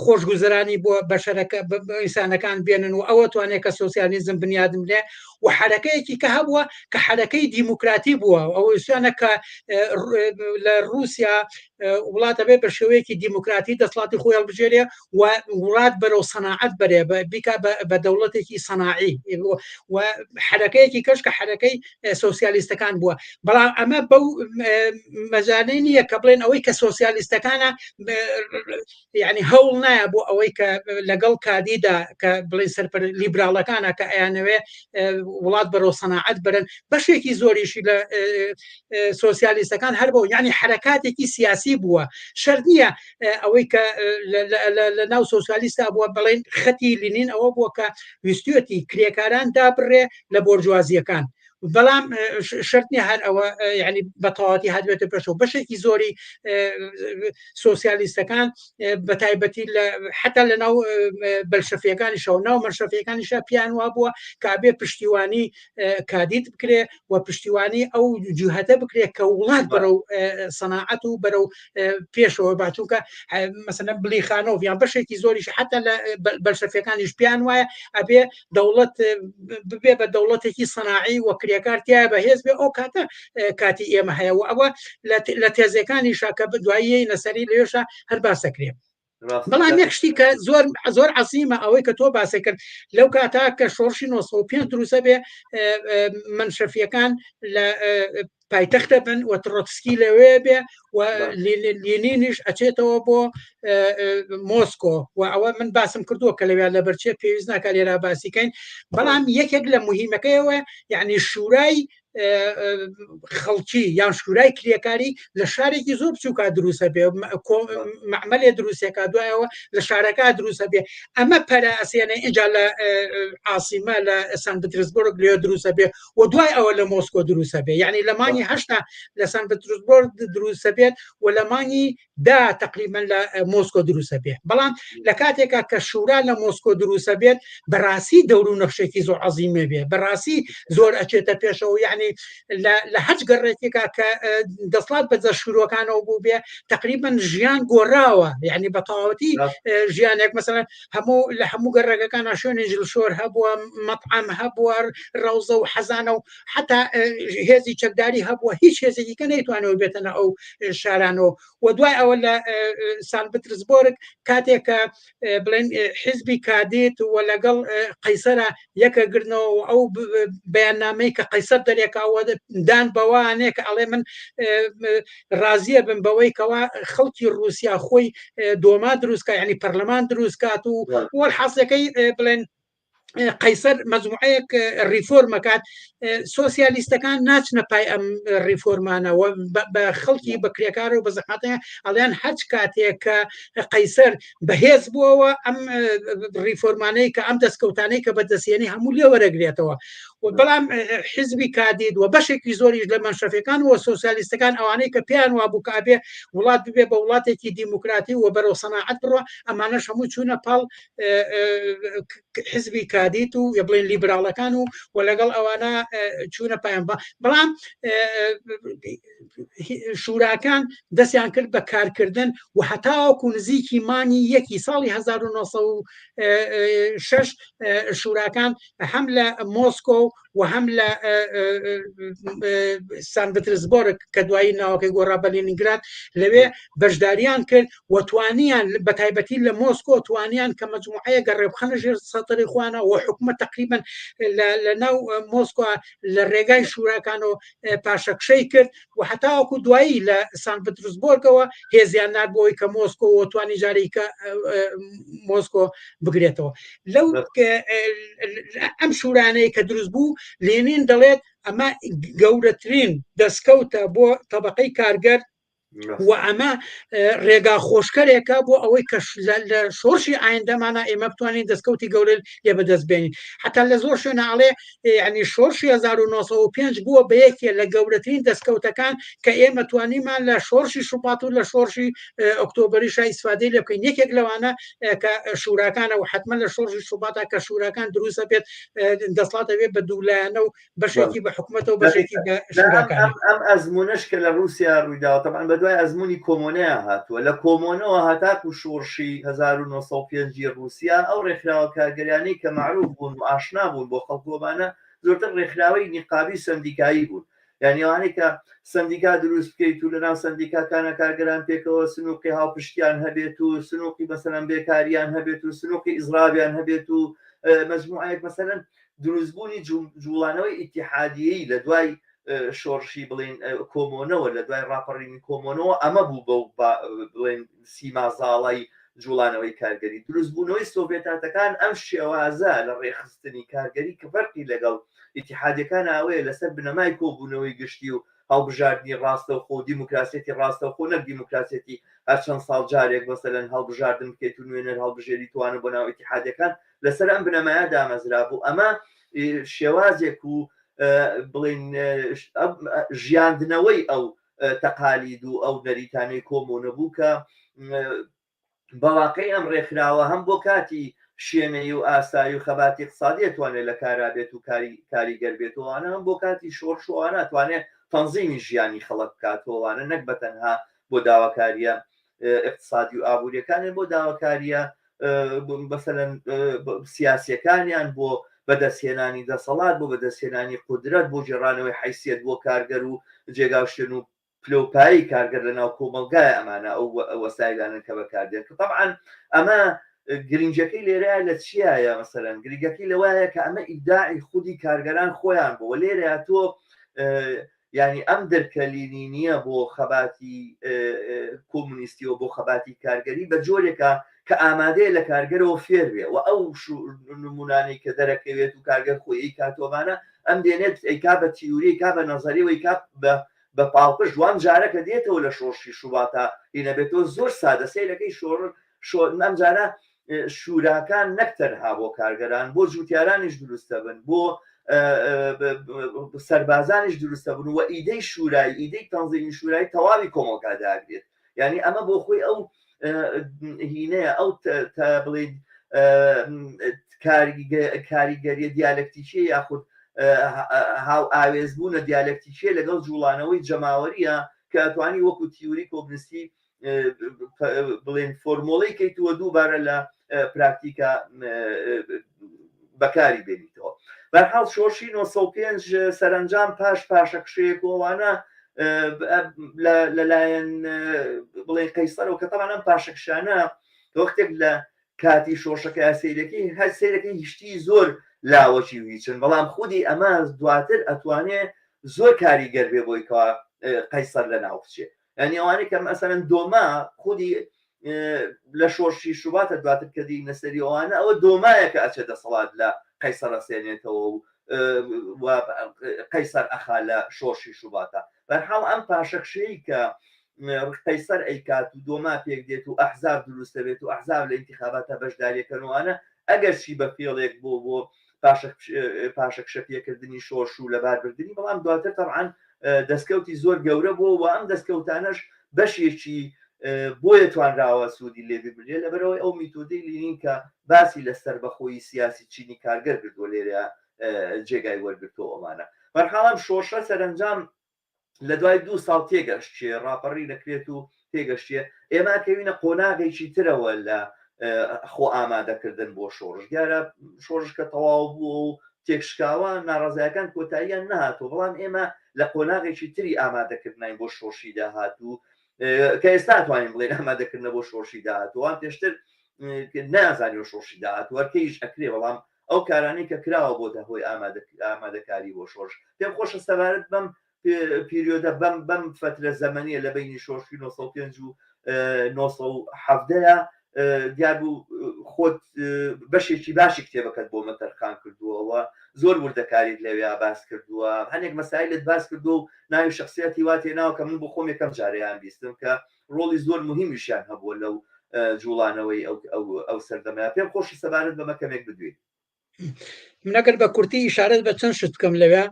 Speaker 2: خۆشگوزەرانی بۆ بەشەرەکە ئینسانەکان بێنن و ئەوە توانێت کە سۆسیالیزم بنیادم لێ و حرەکەیەکی کە هەبووە کە حرەکەی دیموکراتی بووە ئەو ئیسانە کە لە رووسیا وڵاتە بێ بە شێوەیەکی دیموکراتی دەسڵاتی خۆی هەڵبژێرێ و وڵات بەرەو سەناعەت بەرێ بیکا بە دەوڵەتێکی سەناعی و حرەکەیەکی کەش کە حرەکەی سۆسیالیستەکان بووە بەڵام ئەمە بەو مەجانەی نییە کە بڵێن ئەوەی کە سۆسیالیستەکانە یعنی هەوڵ نایە بۆ ئەوەی کە لەگەڵ کادیدا کە بڵێن سەرپەر لیبراڵەکانە کە ئەیانەوێ وڵات بەرەو سەناعەت برن بەشێکی زۆریشی لە سۆسیالیستەکان هەر بۆ یعنی حرەکاتێکی سیاسی بووە شەر نییە ئەوەی کە لە ناو سۆسیالیستا بووە بڵێن خەتی لینین ئەوە بووە کە ویستویەتی کرێکاران دابڕێ لە بۆرجوازیەکان بەڵام شەرت نیە هەر ئەوە یعنی بە تەواتی هاتبێتە پێشەوە بەشێکی زۆری سۆسیالیستەکان بە تایبەتی لە حتا لە ناو بەلشەفیەکانیشەوە ناو مەشەفیەکانیشە پیان وا بووە کابێ پشتیوانی کادیت بکرێ و پشتیوانی ئەو جهتە بکرێت کە وڵات بەرەو سەناعەت و بەرەو پێشەوە با چونکە مەسەلەن بلیخانۆف یان بەشێکی زۆریش حتا لە بەلشەفیەکانیش پیان وایە ئەبێ دەوڵەت ببێ بە دەوڵەتێکی سەناعی و کرێکار تایە بەهێز بێ ئەو کاتە کاتی ئێمە هەیە و ئەوە لە تێزەکانی شاکە دوایی نەسەری لێشە هەر باسەکرێ بەڵام یەک شتی کە زۆر زۆر عەزیمە ئەوەی کە تۆ باسی کرد لەو کاتا کە شۆڕشی 905 دروسە بێ مەنشەفیەکان لە پایتەختە بن و تڕۆتسکی لەوێ بێ و لینینیش ئەچێتەوە بۆ مۆسکۆ و ئەوە من باسم کردووە کە لەوێ لە بەرچێ پێویست ناکە لێرا باسیکەین بەڵام یەکێک لە مهمەکەیەوە یعنی شورای خەڵکی یان شورای کرێکاری لە شارێکی زۆر بچووکا دروستە بێ معمەلێ دروستێکا دوایەوە لە شارەکە دروستە بێ ئەمە پەرە ئەسێنێ اینجا لە عاسیمە لە سان پترسبۆرگ لێ دروستە بێ و دوای ئەوە لە مۆسکۆ دروستە بێ یعنی لە مانگی هەشتا لە سان پترسبۆرگ دروستە بێت و لە مانگی دا تقریبا لە مۆسکۆ دروستە بێ بەڵام لە کاتێکا کە شورا لە مۆسکۆ دروستە بێت بەڕاستی دەور و نەخشێکی زۆر عەزیمێ بێ بەڕاستی زۆر ئەچێتە پێشەوە یعنی لە هەچ گەڕێکێکا کە دەسڵات بە دەست شورۆکانەوە بوو بێ تقریبا ژیان گۆڕاوە یعنی بە تەواوەتی ژیانێک مەسەلەن هەموو لە هەموو گەڕەکەکانە شوێنی جلشۆر هەبووە مەطعام هەبووە ڕەوزە و حەزانە و حتا هێزی چەکداری هەبووە هیچ هێزێکی کە نەیتوانەوە بێتەنە ئەو شارانەوە و دوای ئەوە لە سان پترسبۆرگ کاتێک کە بڵێن حیزبی کادێت و لەگەڵ قەیسەرە یەکە گرنەوە و ئەو بەیاننامەی کە قەیسەر دەرێکاوە دان بەوانێ کە ئەڵێ من ڕازیە بم بەوەی کەوا خەڵکی رووسیا خۆی دۆما دروستکە ینی پەرلەمان دروستکات و وەحاصلەکەی بڵێن قەیسەر مەجموعەیەک ڕیفۆرمەکات سۆسیالیستەکان ناچنە پای ئەم ڕیفۆرمانەوە بە خەڵکی بە کرێکار و بە زەحمەتە ئەڵێن هەچ کاتێک کە قەیسەر بەهێز بووەوە ئەم ڕیفۆرمانەی کە ئەم دەستکەوتانەی کە بەدەستێنی هەموو لێ وەرەگرێتەوە و بەڵام حزبی کادید و بەشێکی زۆریش لە مەنشەفەکان و سۆسیالیستەکان ئەوانەی کە پێیان وابوو کە ئەبێ وڵات ببێ بە وڵاتێکی دیموکراتی و بەرەو سەناعەت بڕۆ ئەمانەش هەموو چوونە پاڵ حزبی کادیت و یە بڵێن لیبراڵەکان و و لەگەڵ ئەوانە چوونە پایان بە بەڵام شوراکان دەستیان کرد بە کارکردن و هەتاوەکو نزیکی مانگی یەکی ساڵی 1906 شوراکان هەم لە مۆسکۆ و هەم لە سان پترسبۆرگ کە دوایی ناوەکەی گۆڕا بە لینینگراد لەوێ بەشداریان کرد و توانیان بە تایبەتی لە مۆسکۆ توانیان کە مجموعەیە گەڕێ بخەنە ژێر سەتەری خوانە و حکومەت تقریبا لە ناو مۆسکۆ لە ڕێگای شوراکانەوە پاشەکشەی کرد و هەتاوەکو دوایی لە سان پترسبۆرگەوە هێزیان نارد بۆ ئەوەی کە مۆسکۆ و توانی جارێکە مۆسکۆ بگرێتەوە لەو ئەم شورانەی کە دروست بوو لێنین دەڵێت ئەمە گەورەترین دەستکەوتە بۆ تەبقەی کارگەر. و ئەمە ڕێگا خۆشکەرێکە بۆ ئەوەی کە لە شۆرشی ئایندەمانە ئێمە بتوانین دەستکەوتی گەورە لێ بەدەست بێنین. حتا لە زۆر شوێنە ئەڵێ یعنی شۆرشی 1905 بووە بە یەکێ لە گەورەترین دەستکەوتەکان کە ئێمە توانیمان لە شۆرشی شوبات و لە شۆرشی ئۆکتۆبریشا ئیسفادەی لێ بکەین. یەکێک لەوانە کە شوراکانە و حتمما لە شۆرشی شوباتا کە شوراکان دروستە بێت دەسڵاتە بێت بە دوولایەنە و بەشێکی بە حکومەتە و بەشێکی بە شوراکان.
Speaker 1: ئەم ئەزمونەش کە لە رووسیا ڕوویداوە تەبعەن بە دوای ئەزمونی کۆمۆنەیە هاتووە. لە کۆمۆنەوە هەتاکو شۆڕشی 1905 ی رووسیا ئەو ڕێکخراوە کارگەریانەی کە مەعروف بوون و ئاشنا بوون بۆ خەڵک وەمانە زۆرتر ڕێکخراوەی نیقابی و سەندیکایی بوون. یعنی ئەوانەی کە سەندیکا دروست بکەیت و لەناو سەندیکاکانە کارگەران پێکەوە سنووقی هاوپشتیان هەبێت و سنووقی مەسەلەن بێکاریان هەبێت و سنووقی ئیزرابیان هەبێت و مەجموعەیەک مەسەلەن دروستبوونی جوڵانەوەی ئیتیحادیەی لە دوای شۆڕشی بڵین کۆمۆنەوە لە دوای ڕاپەڕینی کۆمۆنەوە ئەمە بوو بەو بڵێن سیما زاڵای جوڵانەوەی کارگەری. دروستبوونەوەی سۆڤێتاتەکان ئەم شێوازە لە ڕێکخستنی کارگەری کە فەرقی لەگەڵ ئیتیحادیەکان ئەوەیە لەسەر بنەمای کۆبوونەوەی گشتی و هەڵبژاردنی ڕاستەوخۆ و دیموکراسیەتی ڕاستەوخۆ نەک دیموکراسیەتی هەر چەند ساڵ جارێک مەسەلەن هەڵبژاردن بکەیت و نوێنەر هەڵبژێری توانە بۆ ناو ئیتیحادیەکان لەسەر ئەم بنەمایە دامەزرابوو. ئەمە شێوازێک و بڵێن ژیاندنەوەی ئەو تەقالید و ئەو نەریتانەی کۆمۆنە بوو کە بەواقعی ئەم ڕێکخراوە هەم بۆ کاتی شێنەیی و ئاسایی و خەباتی اقتصادی ئەتوانێت لە کارا بێت و کاری کاریگەر بێت و ئەوانە هەم بۆ کاتی شۆڕش و ئەوانە ئەتوانێت تەنزیمی ژیانی خەڵک بکات و ئەوانە نەک بە تەنها بۆ داواکاریە اقتصادی و ئابووریەکانیان بۆ داواکاریە مەسەلەن سیاسیەکانیان بۆ بەدەستهێنانی دەسەڵات بۆ بەدەستهێنانی قودرەت بۆ گێڕانەوەی حیسیەت بۆ کارگەر و جێگا و شوێن و پلەوپایی کارگەر لە ناو کۆمەڵگای ئەمانە ئەو وەسایلانن کە بەکاردێن کە طبعا ئەمە گرنگەکەی لێرەیە لە چیایە مەسەلەن گرنگەکەی لەوایە کە ئەمە ئیبداعی خودی کارگەران خۆیان بووە لێرەیە تۆ یعنی ئەم دەرکە لینینیە بۆ خەباتی کۆمونیستی و بۆ خەباتی کارگەری بە جۆرێکە کە ئامادەیە لە کارگەرەوە فێر بێ و ئەو نمونانەی کە دەرەکەوێت و کارگەر خۆی ئەیکاتۆمانە ئەم دێنێت ئەیکا بە تیوری ئەیکا بە نەزەری و ئەیکا بە بە پاڵپشت وام جارە کە دێتەوە لە شۆڕشی شوباتا هینەبێتەوە زۆر سادە سەیرەکەی شۆڕ شۆ ئەم جارە شوراکان نەک تەنها بۆ کارگەران بۆ جوتیارانیش دروستە بن بۆ سەربازانیش دروستە بن و ئیدەی شورای ئیدەی تەنزیمی شورای تەواوی کۆمەڵگا داگرێت یعنی ئەمە بۆ خۆی ئەو هینەیە ئەو بڵێن کاریگەریە دیالەکتیکیە یاخود هاو ئاوێزبوونە دیالەکتیکیە لەگەڵ جوڵانەوەی جەماوەریە کە ئەتوانی وەکو تیوری کۆمنستی بڵێن فۆرمۆڵەی کەیتەوە دووبارە لە پراکتیکا بەکاری بێنیتەوە. بەرحاڵ شۆڕشی 905 سەرەنجام پاش پاشەکشەیەک و ئەوانە لەلایەن بڵێن قەیسەرەوە کە تەبعەن ئەم پاشەکشانە وەختێک لە کاتی شۆڕشەکە سەیرەکەی هەر سەیرەکەی هیشتی زۆر لاوەکی و هیچن بەڵام خودی ئەمە دواتر ئەتوانێ زۆر کاریگەر بێ بۆی کەوا قەیسەر لە ناو بچێ یعنی ئەوانەی کە مەسەلەن دۆما خودی لە شۆڕشی شوباتە دواتر کە دێینە سەری ئەوانە ئەوە دۆمایە کە ئەچێ دەسەڵات لە قەیسەر ئەسێنێتەوە و قەیسەر ئەخا لە شۆڕشی شوباتە بەرحاڵ ئەم پاشەکشەی کە قەیسەر ئەیکات و دۆما پێک دێت و ئەحزاب دروست دەبێت و ئەحزاب لە ئینتیخاباتە بەشداریەکەنوانە ئەگەرچی بە فێڵێک بۆ بۆ پاشەکشە پێکردنی شۆرش و لەباربردنی بەڵام دواتر تەبعەن دەستکەوتی زۆر گەورە بووە و ئەم دەستکەوتانەش بەشێکی بۆیە توانراوە سوودی لێ ببرێت لەبەرەوەی ئەو میتۆدەی لینین کە باسی لە سەربەخۆیی سیاسی چینی کارگەر کردووە لێرە جێگای وەرگرتووە ئەمانە بەرحاڵ ئەم شۆڕشە سەرەنجام لە دوای دوو ساڵ تێگەشتێ ڕاپەڕی دەکرێت و تێگەشتێ ئێمە کەوینە قۆناغێکی ترەوە لە خۆ ئامادەکردن بۆ شۆڕش دیارە شۆڕش کە تەواو بووە و تێکشکاوە ناڕزایەکان کۆتاییان نهاتوە بەڵام ئێمە لە قۆناغێکی تری ئامادەکردنین بۆ شۆڕشی داهاتوو کە ئێستا توانین بڵێن ئامادەکردنە بۆ شۆڕشی داهاتووان پێشتر نازانانی شۆڕشی داهاتوو هەرکەیش ئەکرێ بەڵام ئەو کارانەی کە کراوە بۆتە هۆی ئامادەکاری بۆ شۆڕش. پێم خۆشە سەبارەت بەم پیریۆدە بەم بەم فەترە زەمەنیە لە بینی شۆڕشی 905 و 917 دیار بوو خۆت بەشێکی باشی کتێبەکەت بۆ مە تەرخان کردووە زۆر وردەکاریت لەوێ باس کردووە هەنێک مەسایلت باس کردووە و ناوی شخصیەتی وا تێناوە کە من بۆ خۆم یەکەم جارەیان بیستم کە ڕۆڵی زۆر مهمیشیان هەبووە لەو جوڵانەوەی ئەو سەردەمە پێم خۆشی سەبارەت بەمە کەمێک بدوێی.
Speaker 2: من ئەگەر بە کورتی ئیشارەت بە چەند شت بکەم لەوێ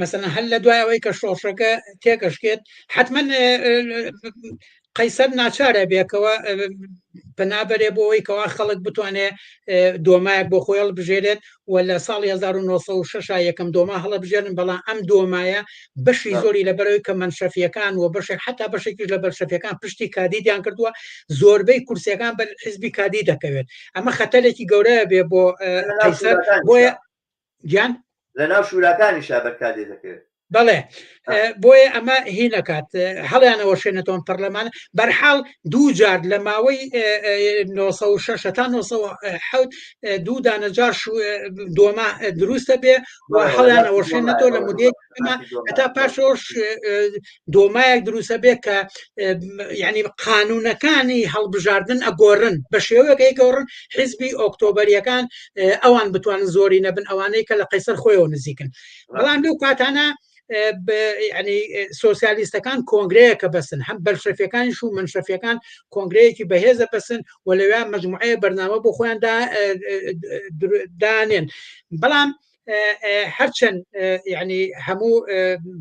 Speaker 2: مەسەلەن هەر لە دوای ئەوەی کە شۆڕشەکە تێکەشکێت حتمما قەیسەر ناچارە بێکەوە پەنابەرێ بۆ ئەوەی کەوا خەڵک بتوانێ دۆمایەک بۆ خۆی هەڵبژێرێت و لە ساڵی 1906 یەکەم دۆما هەڵەبژێرن بەڵام ئەم دۆمایە بەشی زۆری لەبەرەوەی کە مەنشەفیەکان و بەشێک حتا بەشێکیش لە بەلشەفیەکان پشتی کادیدیان کردووە زۆربەی کورسیەکان بە حزبی کادی دەکەوێت ئەمە خەتەرێکی گەورەیە بێ بۆ قەیسەر بۆیە گیان
Speaker 1: لەناو شوراکانیشا بەر کادێ دەکەوێت.
Speaker 2: بەڵێ بۆیە ئەمە هی نەکات هەڵیانەوە شوێنەتەوە پەرلەمان بەرحاڵ دوو جار لە ماوەی 1906 تا 1970 دوو دانەجار دۆما دروستە بێ و هەڵیانەوە شوێنەتەوە لە مدەیەک هەتا پاشەوەش دۆمایەک دروستە بێ کە یعنی قانونەکانی هەڵبژاردن ئەگۆڕن بە شێوەیەک ئەیگۆڕن حیزبی ئۆکتۆبەریەکان ئەوان بتوانن زۆری نەبن ئەوانەی کە لە قەیسەر خۆیەوە نزیکن بەڵام لەو کاتانە ینی سۆسیالیستەکان کۆنگرەیەکە بەسن هەم بەلشەفیەکانیش و منشەفیەکان کۆنگرەیەکی بەهێزە بەسن و لەوێ مجموعەیە بەرنامە بۆ خۆیان دانێن بەڵام هەرچەند یعنی هەموو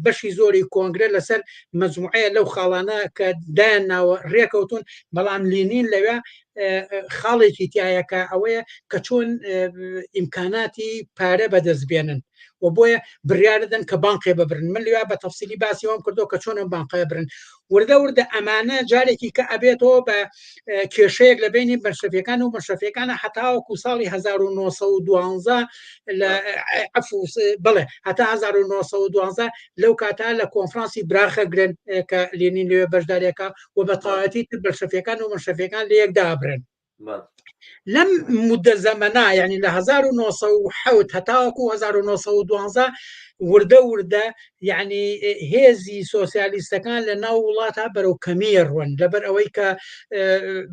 Speaker 2: بەشی زۆری کۆنگرە لەسەر مجموعەیە لەو خاڵانە کە دایان ناوە ڕێکەوتون بەڵام لینین لەوێ خاڵێکی تایە کە ئەوەیە کە چۆن ئیمکاناتی پارە بەدەست بێنن و بۆیە بڕیاردەن کە بانقێ ببرن من لێ بە تەفسیلی باسی ئەوم کردو کە چۆن ئەم بانقە برن وردە وردە ئەمانە جارێکی کە ئەبێتەوە بە کێشەیەک لە بینی بەلشەفیەکان و مەنشەفیەکانە هەتاوەکو ساڵی 1912 لە عفو بڵێ هەتا 1912 لەو کاتا لە کۆنفرانسی براخە گرن کە لێنین لەوێ بەشداریەکە و بە تەواوەتی تر بەلشەفیەکان و مەنشەفیەکان لە یەک دابرن لەم مدە زەمەنا یعنی لە 1970 هەتاوەکو 1912 وردە وردە یعنی هێزی سۆسیالیستەکان لە ناو وڵاتە بەرەو کەمیە ڕوون لەبەر ئەوەی کە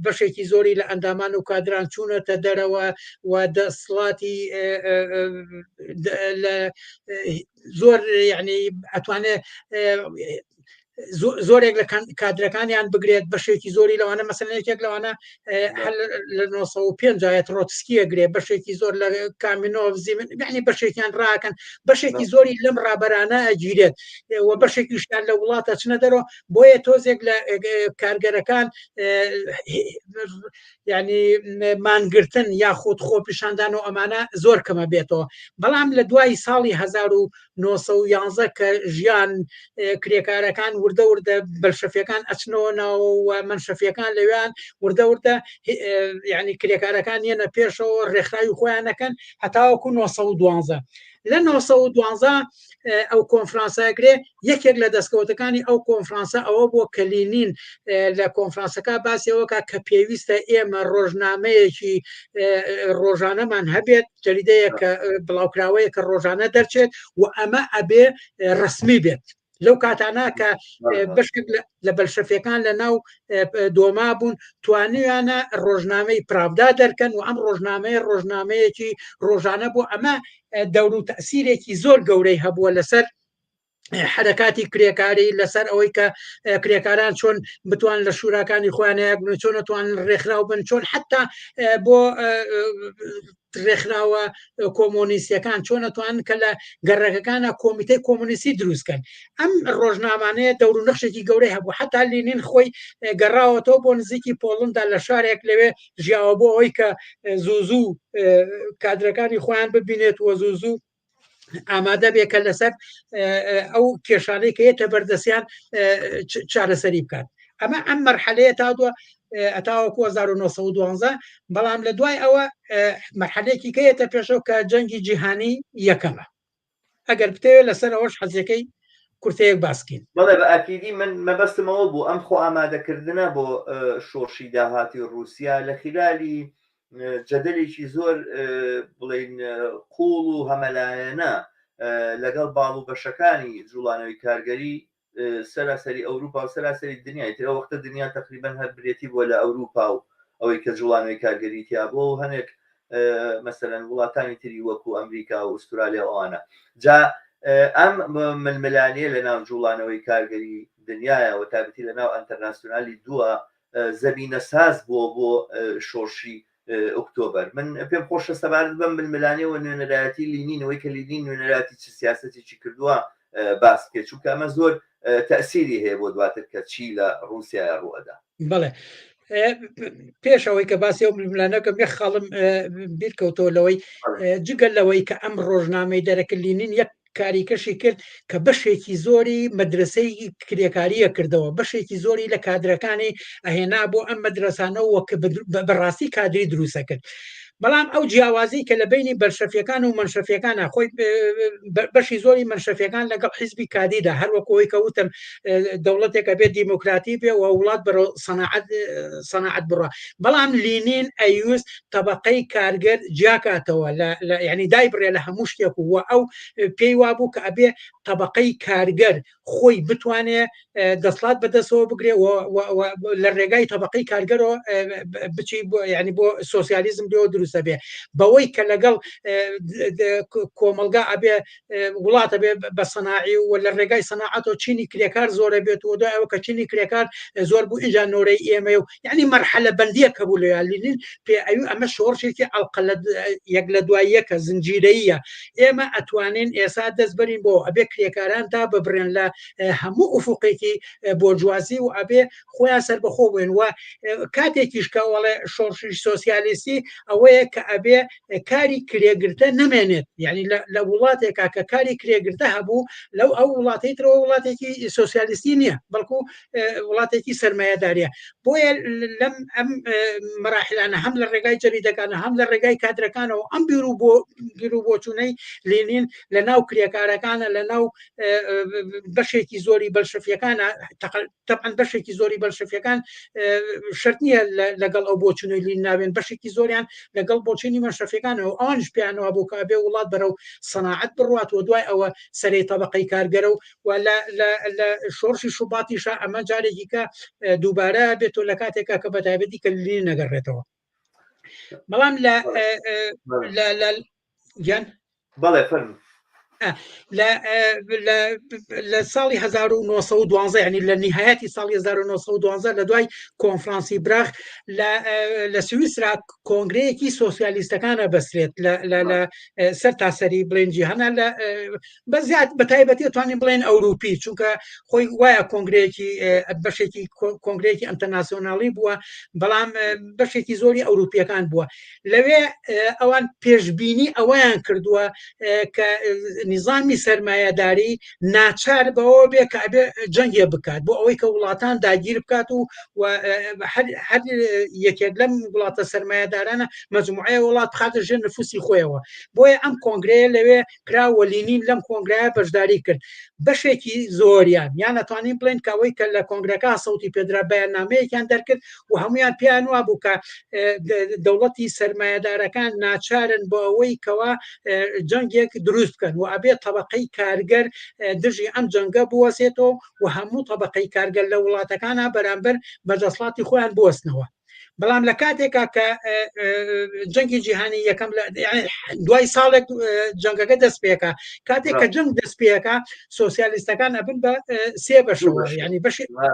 Speaker 2: بەشێکی زۆری لە ئەندامان و کادران چوونەتە دەرەوە و دەسڵاتی لە زۆر یعنی ئەتوانێت زۆرێک لە کادرەکانیان بگرێت بەشێکی زۆری لەوانە مەسەلەن یەکێک لەوانە لە 1950 ترۆتسکیە گرێ بەشێکی زۆر لە کامینۆڤ زیمن یعنی بەشێکیان ڕاکەن بەشێکی زۆری لەم ڕابەرانە ئەگیرێت و بەشێکیشیان لە وڵاتە چنە دەرەوە بۆیە تۆزێک لە کارگەرەکان یعنی مانگرتن یاخود خۆپیشاندان و ئەمانە زۆر کەمە بێتەوە بەڵام لە دوای ساڵی 1911 کە ژیان کرێکارەکان وردە وردە بەلشەفیەکان ئەچنەوە ناوە و مەنشەفیەکان لەوێیان وردە وردە یعنی کرێکارەکان یەنە پێشەوە ڕێکخراوی خۆیان نەکەن هەتاوەکو 912 لە 912 ئەو کۆنفرانسەگرێ یەکێک لە دەستکەوتەکانی ئەو کۆنفرانسە ئەوە بووە کە لینین لە کۆنفرانسەکە باسیەوەکە کە پێویستە ئێمە ڕۆژنامەیەکی ڕۆژانەمان هەبێت جەریدەیە کە بڵاوکراوەیە کە ڕۆژانە دەرچێت و ئەمە ئەبێ ڕسمی بێت لەو کاتانە کە بەشێک لە بەلشەفیەکان لە ناو دۆما بوون توانیانە ڕۆژنامەی پراڤدا دەرکەن و ئەم ڕۆژنامەیە ڕۆژنامەیەکی ڕۆژانە بۆ ئەمە دەور و تەسیرێکی زۆر گەورەی هەبووە لەسەر حرەکاتی کرێکاری لەسەر ئەوەی کە کرێکاران چۆن بتوان لە شوراکانی خۆیان یەکبن چۆن توان ڕێکخراو بن چۆن حتا بۆ ڕێکخراوە کۆمۆنیستەکان چۆن ئەتوانن کە لە گەڕەکەکانە کۆمیتەی کۆمۆنیستی دروستکەن ئەم ڕۆژنامانەیە دەور و نەخشێکی گەورەی هەبوو حتا لینین خۆی گەڕاوەتەوە بۆ نزیکی پۆڵندا لە شارێک لەوێ ژیاوە بۆ ئەوەی کە زوو زوو کادرەکانی خۆیان ببینێت وە زوو زوو ئامادە بێ کە لەسەر ئەو کێشانەی کە یەتە بەردەستیان چارەسەری بکات ئەمە ئەم مەرحەلەیە تا دووە ئەتاوەکو 1912 بەڵام لە دوای ئەوە مەرحەلێکی کەیەتە پێشەوە کە جەنگی جیهانی یەکەمە ئەگەر بتەوێت لەسەر ئەوەش حەزەکەی کورتەیەک باسکەین.
Speaker 1: بەڵێ بە ئەکیدی من مەبەستم ئەوە بوو ئەم خۆ ئامادەکردنە بۆ شۆڕشی داهاتووی ڕووسیا لە خیلالی جەدەلێکی زۆر بڵێین قووڵ و هەمەلایەنە لەگەڵ باڵ و بەشەکانی جوڵانەوەی کارگەری سەراسەری ئەوروپا و سەراسەری دنیای تر ئەو وەختە دنیا تقریبا هەر برێتی بووە لە ئەوروپا و ئەوەی کە جوڵانەوەی کارگەری تیا بووە و هەنێک مەسەلەن وڵاتانی تری وەکو ئەمریکا و ئوسترالیا و ئەوانە جا ئەم ململانیە لە ناو جوڵانەوەی کارگەری دنیاە و تابەتی لە ناو ئەنتەرناسیۆنالی دووە زەمینە ساز بووە بۆ شۆڕشی ئۆکتۆبەر. من پێم خۆشە سەبارەت بەم ململانێوە نوێنەرایەتی لینین، ئەوەی کە لینین نوێنەرایەتی چ سیاسەتێکی کردووە باس بکەیت، چونکە ئەمە زۆر تەئسیری هەیە بۆ دواتر کە چی لە ڕووسیایا ڕووئەدا.
Speaker 2: بەڵێ پێش ئەوەی کە باسی ئەو ململانە بکەم یەک خاڵم بیر کەوتەوە لەوەی جگە لەوەی کە ئەم ڕۆژنامەی دەرەکرد لینین یەک کاریکەشی کرد کە بەشێکی زۆری مەدرسەی کرێکاریە کردەوە بەشێکی زۆری لە کادرەکانی ئەهێنا بۆ ئەم مەدرسانەوە وەک بەڕاستی کادری دروستە کرد. بەڵام ئەو جیاوازی کە لە بینی بەلشەفیەکان و مەنشەفیەکانە خۆی بەشی زۆری مەنشەفیەکان لەگەڵ حیزبی کادیدا هەروەکەوەی کە وتم دەوڵەتێکە بێت دیموکراتی بێ و وڵات بەرەو سەناعەت سەناعەت بڕە بەڵام لینین ئەیوست تەبەقەی کارگەر جیاکاتەوە لە یعنی دایبڕێ لە هەموو شتێک و ئەو پێی وابوو کە ئەبێ تەبەقەی کارگەر خۆی بتوانێ دەسڵات بەدەستەوە بگرێ و لە ڕێگای تەبقەی کارگەرەوە بچی ینی بۆ سۆسیالیزم لێەوە دروستە بێ بەوەی کە لەگەڵ کۆمەلگا ئەبێ وڵاتە بێ بە سەناعی و لە ڕێگای سەناعەتەوە چینی کرێکار زۆرە بێت و دوای ئەوە کە چینی کرێکار زۆر بوو ئینجا نۆرەی ئێمە و یعنی مەرحەلە بەندیە کە بوو لە لینین پێ ئەوی ئەمە شۆڕشێکی ئەڵقە یەک لە دوای یەکە زنجیرەیە ئێمە ئەتوانین ئێسا دەست بەرین بۆ ئەبێ کرێکاران تا ببرێن لە هەموو ئوفقێکی بۆرجوازی و ئەبێ خۆیان سەربەخۆ بووین و کاتێکیش کە وەڵێ شۆڕشی سۆسیالیستی ئەوەیە کە ئەبێ کاری کرێگرتە نەمێنێت یعنی لە وڵاتێکا کە کاری کرێگرتە هەبوو لەو ئەو وڵاتی ترەوە وڵاتێکی سۆسیالیستی نییە بەڵکو وڵاتێکی سرمایهداریە بۆیە لەم ئەم مراحلانە هەم لە ڕێگای جەریدەکانە هەم لە ڕێگای کادرەکانەوە ئەم بیر و بۆ بیر و بۆچوونەی لینین لە ناو کرێکارەکانە لە ناو بەشێکی زۆری بەلشەفیەکانە تەبعەن بەشێکی زۆری بەلشەفیەکان شەرت نییە لەگەڵ ئەو بۆچوونەی لین ناوێن بەشێکی زۆریان لەگەڵ بۆچینی مەشەفیەکانەوە ئەوانش پێیانەوە بوو کە بێ وڵات بەرەو سەناعەت بڕوات و دوای ئەوە سەرەی تەبقەی کارگەرە و و لە شۆڕشی شوباتیشە ئەمە جارێکی کە دووبارە بێت و لە کاتێکا کە بەتایبەتی کە لین نەگەڕێتەوە بەڵام لە لە گیان
Speaker 1: بەڵێ فەرموو.
Speaker 2: لە ساڵی 1912 ینی لە نهایەتی ساڵی 1912 لە دوای کۆنفرانسی براخ لە سویسرا کۆنگرەیەکی سۆسیالیستەکانە بەسرێت لە سەر تاسەری بڵێن جیهانە لە بە زیاد بە تایبەتی توانین بڵێن ئەوروپی چونکە خۆی وایە کۆنگرەیەکی بەشێکی کۆنگرەیەکی ئەنتەرناسیۆنالی بووە بەڵام بەشێکی زۆری ئەوروپیەکان بووە لەوێ ئەوان پێشبینی ئەوەیان کردووە کە نیزامی سەرمایەداری ناچار بەوە بێ کە ئەبێ جەنگێ بکات بۆ ئەوەی کە وڵاتان داگیر بکات و هەر یەکێک لەم وڵاتە سەرمایەدارانە مەجموعەیە وڵات بخاتە ژێر نفوسی خۆیەوە بۆیە ئەم کۆنگرەیە لەوێ کرا و لینین لەم کۆنگرایە بەشداری کرد بەشێکی زۆریان یان ئەتوانین بڵێن کە ئەوەی کە لە کۆنگرەکە سەوتی پێدرا بەیاننامەیەکیان دەرکرد و هەمویان پێیان وابوو کە دەوڵەتی سەرمایەدارەکان ناچارن بۆ ئەوەی کەوا جەنگێک دروست بکەن و ئەبێ تەبقەی کارگەر دژی ئەم جەنگە بوەسێتەوە و هەموو تەبقەی کارگەر لە وڵاتەکانە بەرامبەر بە دەسڵاتی خۆیان بوەستنەوە. بەڵام لە کاتێکا کە جەنگی جیهانی یەکەم دوای ساڵێک جەنگەکە دەست پێکا کاتێک کە جەنگ دەست پێەکە سۆسیالیستەکان ئەبن بە سێ بەشەوە ینی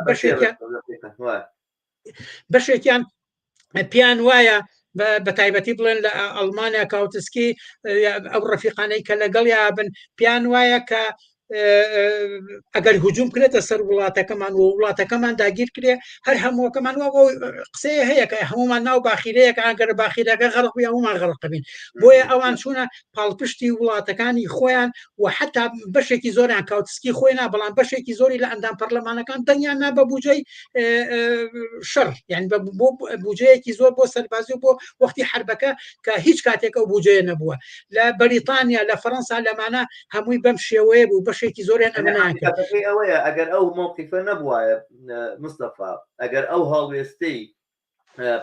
Speaker 2: بەشێکیان بەشێکیان پێیان وایە بە تایبەتی بڵێن لە ئەڵمانیا کاوتسکی ئەو ڕەفیقانەی کە لەگەڵ یا بن پێیان وایە کە ئەگەر هجوم کرێتە سەر وڵاتەکەمان و وڵاتەکەمان داگیر کرێ هەر هەمووەکەمان وا قسەیە هەیە کە هەمومان ناو باخیرەیەکە ئەگەر باخیرەکە غەرق بوو هەمومان غەرق بین بۆیە ئەوان چوونە پاڵپشتی وڵاتەکانی خۆیان و حتا بەشێکی زۆریان کاوتسکی خۆی نا بەڵام بەشێکی زۆری لە ئەندام پەرلەمانەکان دەنگیان نا بە بوجەی شەڕ یعنی بە بۆ بوجەیەکی زۆر بۆ سەربازی و بۆ وەختی حربەکە کە هیچ کاتێک ئەو بوجەیە نەبووە لە بەریتانیا لە فەرەنسا لەمانە هەمووی بەم شێوەیە بوو بەشێکی زۆریان ئەمە نایان کرد.
Speaker 1: حەقیقەتەکەی ئەوەیە ئەگەر ئەو مەوقیفە نەبوایە مستەفا، ئەگەر ئەو هەڵوێستەی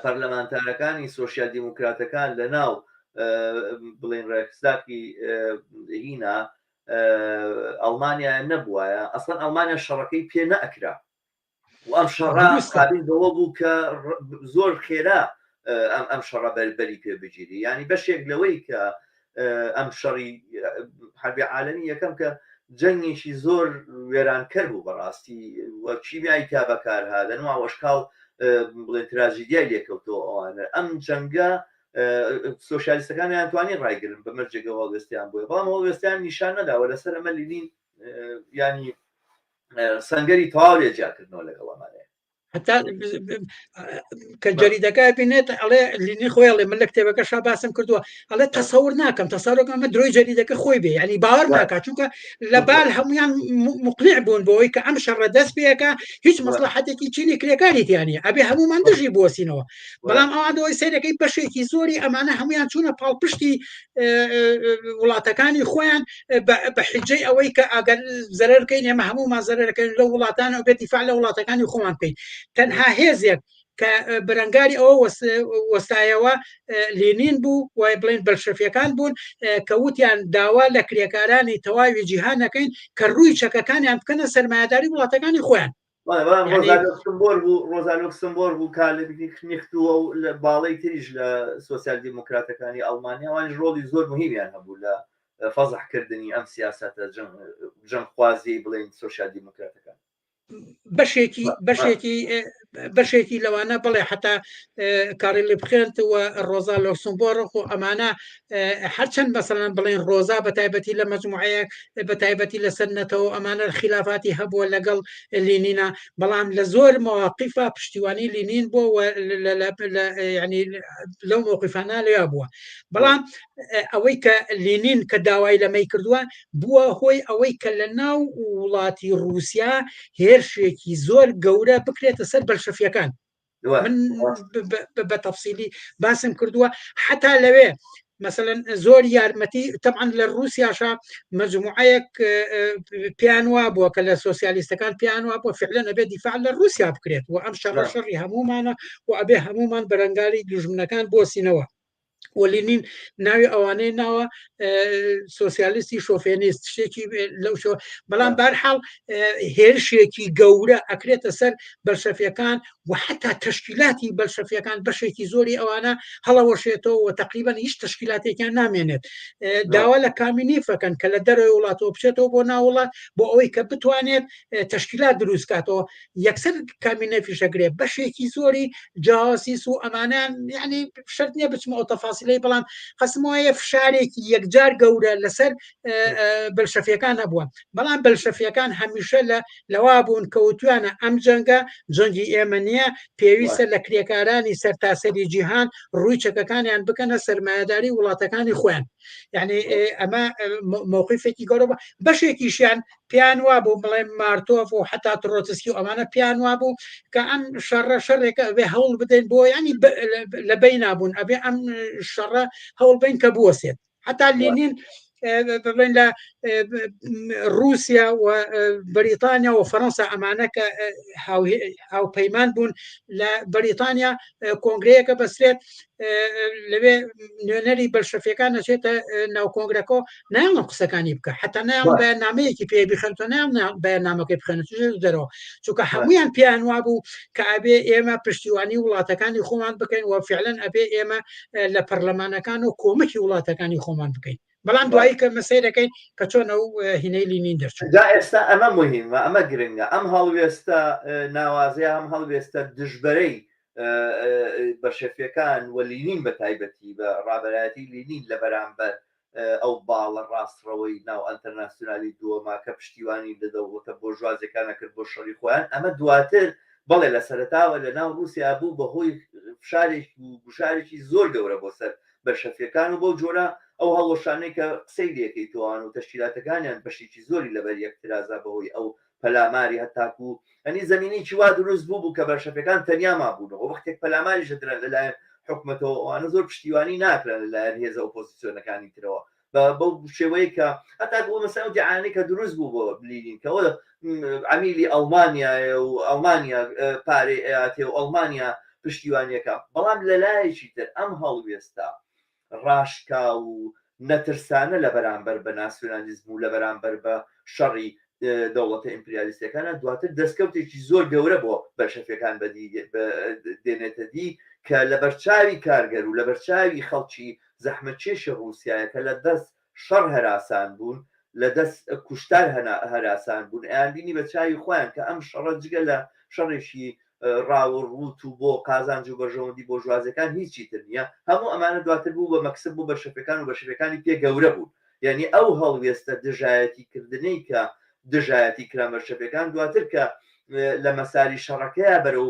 Speaker 1: پەرلەمانتارەکانی سۆسیال دیموکراتەکان لە ناو بڵێن ڕێکساکی هینا ئەڵمانیا نەبوایە ئەسڵەن ئەڵمانیا شەڕەکەی پێ نەئەکرا و ئەم شەڕە قابل بەوە بوو کە زۆر خێرا. ئەم ئەم شەڕە بەری پێ بگیری ینی بەشێک لەوەی کە ئەم شەڕی حربی عالەمی یەکەم کە جەنگێکی زۆر وێرانکەر بوو بەڕاستی و کیمیای تا بەکارها دەنوا وەشکاڵ بڵێن تراژیدیای لێکەوتەوە ئەوانە ئەم جەنگە سۆسیالیستەکانیان توانی ڕایگرن بە مەرجێکەوە هەڵوێستیان بووە بەڵام هەڵوێستیان نیشان نەداوە لەسەر ئەمە لینین ینی سەنگەری تەواو لێ جیاکردنەوە لەگەڵ ئەمانەیە
Speaker 2: هەتا کە جەریدەکە بینێت ئەڵێ لینی خۆی ئەڵێ من لە کتێبەکە شا باسم کردووە ئەڵێ تەسەور ناکەم تەسەورەکە ئەمە درۆی جەریدەکە خۆی بێ ینی باوەڕ ناکات چونکە لە بال هەمویان مقنع بوون بۆی کە ئەم شەڕە دەست پێەکە هیچ مەسلحەتێکی چینی کرێکاری تیانە ئەبێ هەمومان دژی بوەسینەوە بەڵام ئەوان دەوەی سەیرەکەی بەشێکی زۆری ئەمانە هەمویان چوونە پاڵپشتی وڵاتەکانی خۆیان بە حجەی ئەوەی کە ئەگەر زەرەرکەین ئێمە هەمومان زەرەرەکەین لە وڵاتان و بێت دیفاع لە وڵاتەکانی خۆمان بکەین تەنها هێزێک کە بەرەنگاری ئەوە وەستایەوە لینین بوو وای بڵێن بەلشەفیەکان بوون کە وتیان داوا لە کرێکارانی تەواوی جیهان نەکەین کە ڕووی چەکەکانیان بکەنە سەرمایەداری وڵاتەکانی خۆیان
Speaker 1: ڕۆزا لۆکسمبۆرگ و ڕۆزا لۆکسمبۆرگ و کالبنیخت و لە باڵی تریش لە سۆسیال دیموکراتەکانی ئەڵمانیا ئەوانیش ڕۆڵی زۆر مهمیان هەبوو لە فەزحکردنی ئەم سیاسەتە جەنگخوازیی بڵێین سۆسیال دیموکراتەکان.
Speaker 2: بەشێکی بەشێکی بەشێکی لەوانە بڵێ حتا کاری لیبخێنت و ڕۆزا لۆکسمبۆرغ و ئەمانە هەرچەند مەسەلەن بڵێن ڕۆزا بە تایبەتی لە مەجموعەیەک بە تایبەتی لەسەر نەتەوە ئەمانە خلافاتی هەبووە لەگەڵ لینینا بەڵام لە زۆر مواقیفە پشتیوانی لینین بووە ینی لەو موقفانە لەیا بووە بەڵام ئەوەی کە لینین کە داوای لەمەی کردووە بووە هۆی ئەوەی کە لە ناو وڵاتی رووسیا هێرشێکی زۆر گەورە بکرێتە سەر بەلشەفیەکان من بە تەفسیلی باسم کردووە حتا لەوێ مثلەن زۆر یارمەتی تەعاان لە رووسیاشا مجموعەیەک پێیان وا بووە کە لە سۆسیالیستەکان پێیان وا بووە فعلەن ئەبێ دیفاع لە رووسیا بکرێت و ئەم شەڕە شەڕی هەمومانە و ئەبێ هەمومان بەرەنگاری دوژمنەکان بۆسینەوە وەلینین ناوی ئەوانەی ناوە سۆسیالیستی شۆفێنیست شتێکی لەو شۆ بەڵام بارحاڵ هێرشێکی گەورە ئەکرێتە سەر بەلشەفیەکان و حتا تەشکیلاتی بەلشەفیەکان بەشێکی زۆری ئەوانە هەڵەوەشێتەوە و تقریبا هیچ تەشکیلاتێکیان نامێنێت داوا لە کامینیفەکەن کە لە دەرەوەی وڵاتەوە بچێتەوە بۆ ناوڵات بۆ ئەوەی کە بتوانێت تەشکیلات دروستکاتەوە یەکسەر کامینەفیش ئەگرێ بەشێکی زۆری جاسیس و ئەمانیان یعنی شەرت نییە بچمە ئەو تەفاسیلەی بەڵام قسم وایە فشارێکی یەکجار گەورە لەسەر بەلشەفیەکان هەبووە بەڵام بەلشەفیەکان هەمیشە لە لەوا بوون کەوتویانە ئەم جەنگە جەنگی ئێمە نییە پێویستە لە کرێکارانی سەرتاسەری جیهان ڕووی چەکەکانیان بکەنە سەرمایەداری وڵاتەکانی خۆیان یعنی ئەمە موقفێکی گەورە بەشێکیشیان پێیان وابوو بڵێ مارتۆف و حتا ترۆتسکی و ئەمانە پێیان وابوو کە ئەم شەڕە شەڕێکە ئەبێ هەوڵ بدەین بۆ ینی لە بینابوون ئەبێ ئەم شەڕە هەوڵ بین کە بوەسێت حتا لینین بڵێن لە رووسیا و بەریتانیا و فەەنسا ئەمانە کە هاوپەیمان بوون لە بەریتانیا کۆنگرەیەکە بەسرێت لەوێ نوێنەری بەلشەفیەکان نەچێتە ناو کۆنگرەکە نایڵن قسەکانی بکە حتا نایڵ بەیاننامەیەکی پێ بخەنتە نایڵ بەیاننامەکەی بخەنە دەرەوە چونکە هەمویان پێیان وابوو کە ئەبێ ئێمە پشتیوانی وڵاتەکانی خۆمان بکەین و فعلەن ئەبێ ئێمە لە پەرلەمانەکان و کۆمەکی وڵاتەکانی خۆمان بکەین بەڵام دوایی کە مەسەی دەکەین کە چۆن ئەو هینەی لینین دەرچوو
Speaker 1: جا ئێستا ئەمە مهمە ئەمە گرنگە ئەم هەڵوێستە ناوازەیە ئەم هەڵوێستە دژبەرەی بەشەفیەکان و لینین بە تایبەتی بە ڕابەرایەتی لینین لە بەرامبەر ئەو باڵە ڕاستڕەوەی ناو ئەنتەرناسیۆنالی دووەما کە پشتیوانی لە دەوڵەتە بۆرژوازیەکان ئەکرد بۆ شەڕی خۆیان ئەمە دواتر بەڵێ لە سەرەتاوە لە ناو ڕووسیا بوو بە هۆی فشارێک و گوشارێکی زۆر گەورە بۆ سەر بەلشەفیەکان و بەو جۆرە ئەو هەڵوەشانەی کە قسەی لێکەی تۆوان و تەشکیلاتەکانیان بەشێکی زۆری لەبەر یەک ترازا بەهۆی ئەو پەلاماری هەتاکو ئەنی زەمینێکی وا دروست بوو بوو کە بەلشەفیەکان تەنیا مابوونەوە وەختێک پەلاماریش دەدران لەلایەن حکومەتەوە ئەوانە زۆر پشتیوانی ناکران لەلایەن هێزە ئۆپۆزیسیۆنەکانی ترەوە بەو شێوەیە کە هەتا بۆ مەسەلەن ئەو دیعایانەی کە دروست بوو بۆ لینین کە ئەوە عەمیلی ئەڵمانیایە و ئەڵمانیا پارەی ئەیاتێ و ئەڵمانیا پشتیوانیەکە بەڵام لەلایەکی تر ئەم هەڵوێستە ڕاشکاو و نەترسانە لە بەرامبەر بە ناسیۆنالیزم و لە بەرامبەر بە شەڕی دەوڵەتە ئیمپریالیستەکانە دواتر دەستکەوتێکی زۆر گەورە بۆ بەلشەفیەکان بەدی دێنێتە دی. کە لەبەرچاوی کارگەر و لەبەرچاوی خەڵکی زەحمەتکێشی ڕووسیایە کە لە دەست شەڕ هەراسان بوون، لە دەست کوشتار هەراسان بوون، ئەیانبینی بە چاوی خۆیان کە ئەم شەڕە جگە لە شەڕێکی ڕاو و ڕووت و بۆ قازانج و بەرژەوەندی بۆرژوازیەکان هیچی تر نییە، هەموو ئەمانە دواتر بوو بە مەکسب بۆ بەلشەفیەکان و بەلشەفیەکانی پێ گەورە بوون. یانی ئەو هەڵوێستە دژایەتی کردنەی کە دژایەتی کران بەلشەفیەکان دواتر کە لە مەساری شەڕەکەیا بەرەو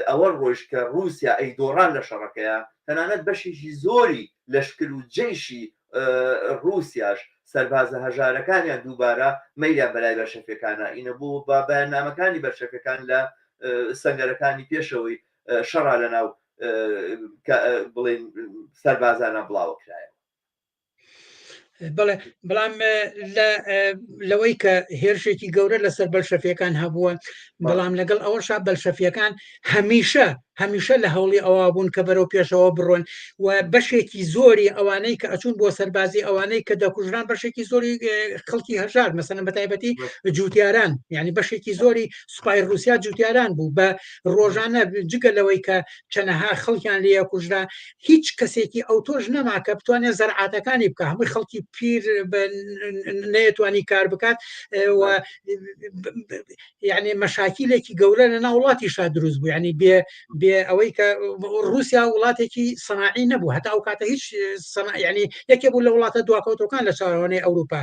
Speaker 1: ئەوە ڕۆیشت کە ڕووسیا ئەیدۆڕان لە شەڕەکەیا تەنانەت بەشێکی زۆری لەشکر و جەیشی ڕووسیاش سەربازە هەژارەکانیان دووبارە مەیلیان بەلای بەلشەفیەکانا ئینە بوو بە بەیاننامەکانی بەلشەفیەکان لە سەنگەرەکانی پێشەوەی شەڕا لەناو بڵێن سەربازانە بڵاوە کرایەوە.
Speaker 2: بەڵێ بەڵام لەوەی کە هێرشێکی گەورە لەسەر بەلشەفیەکان هەبووە بەڵام لەگەڵ ئەوەشا بەلشەفیەکان هەمیشە هەمیشە لە هەوڵی ئەوە بوون کە بەرەو پێشەوە بڕۆن و بەشێکی زۆری ئەوانەی کە ئەچوون بۆ سەربازی ئەوانەی کە دەکوژران بەشێکی زۆری خەڵکی هەژار مەسەلەن بە تایبەتی جوتیاران یعنی بەشێکی زۆری سوپای رووسیا جوتیاران بوو بە ڕۆژانە جگە لەوەی کە چەنەها خەڵکیان لێ کوژرا هیچ کەسێکی ئەوتۆش نەما کە بتوانێت زەرعاتەکانی بکە هەمووی خەڵکی پیر نەیەتوانی کار بکات و یعنی مەشاکیلێکی گەورە لە ناو وڵاتیشا دروست بوو یعنی بێ بێ ئەوەی کە رووسیا وڵاتێکی سەناعی نەبوو هەتا ئەو کاتە هیچ سەنا یعنی یەکێ بوو لە وڵاتە دواکەوتەکان لە چاوانەی ئەوروپا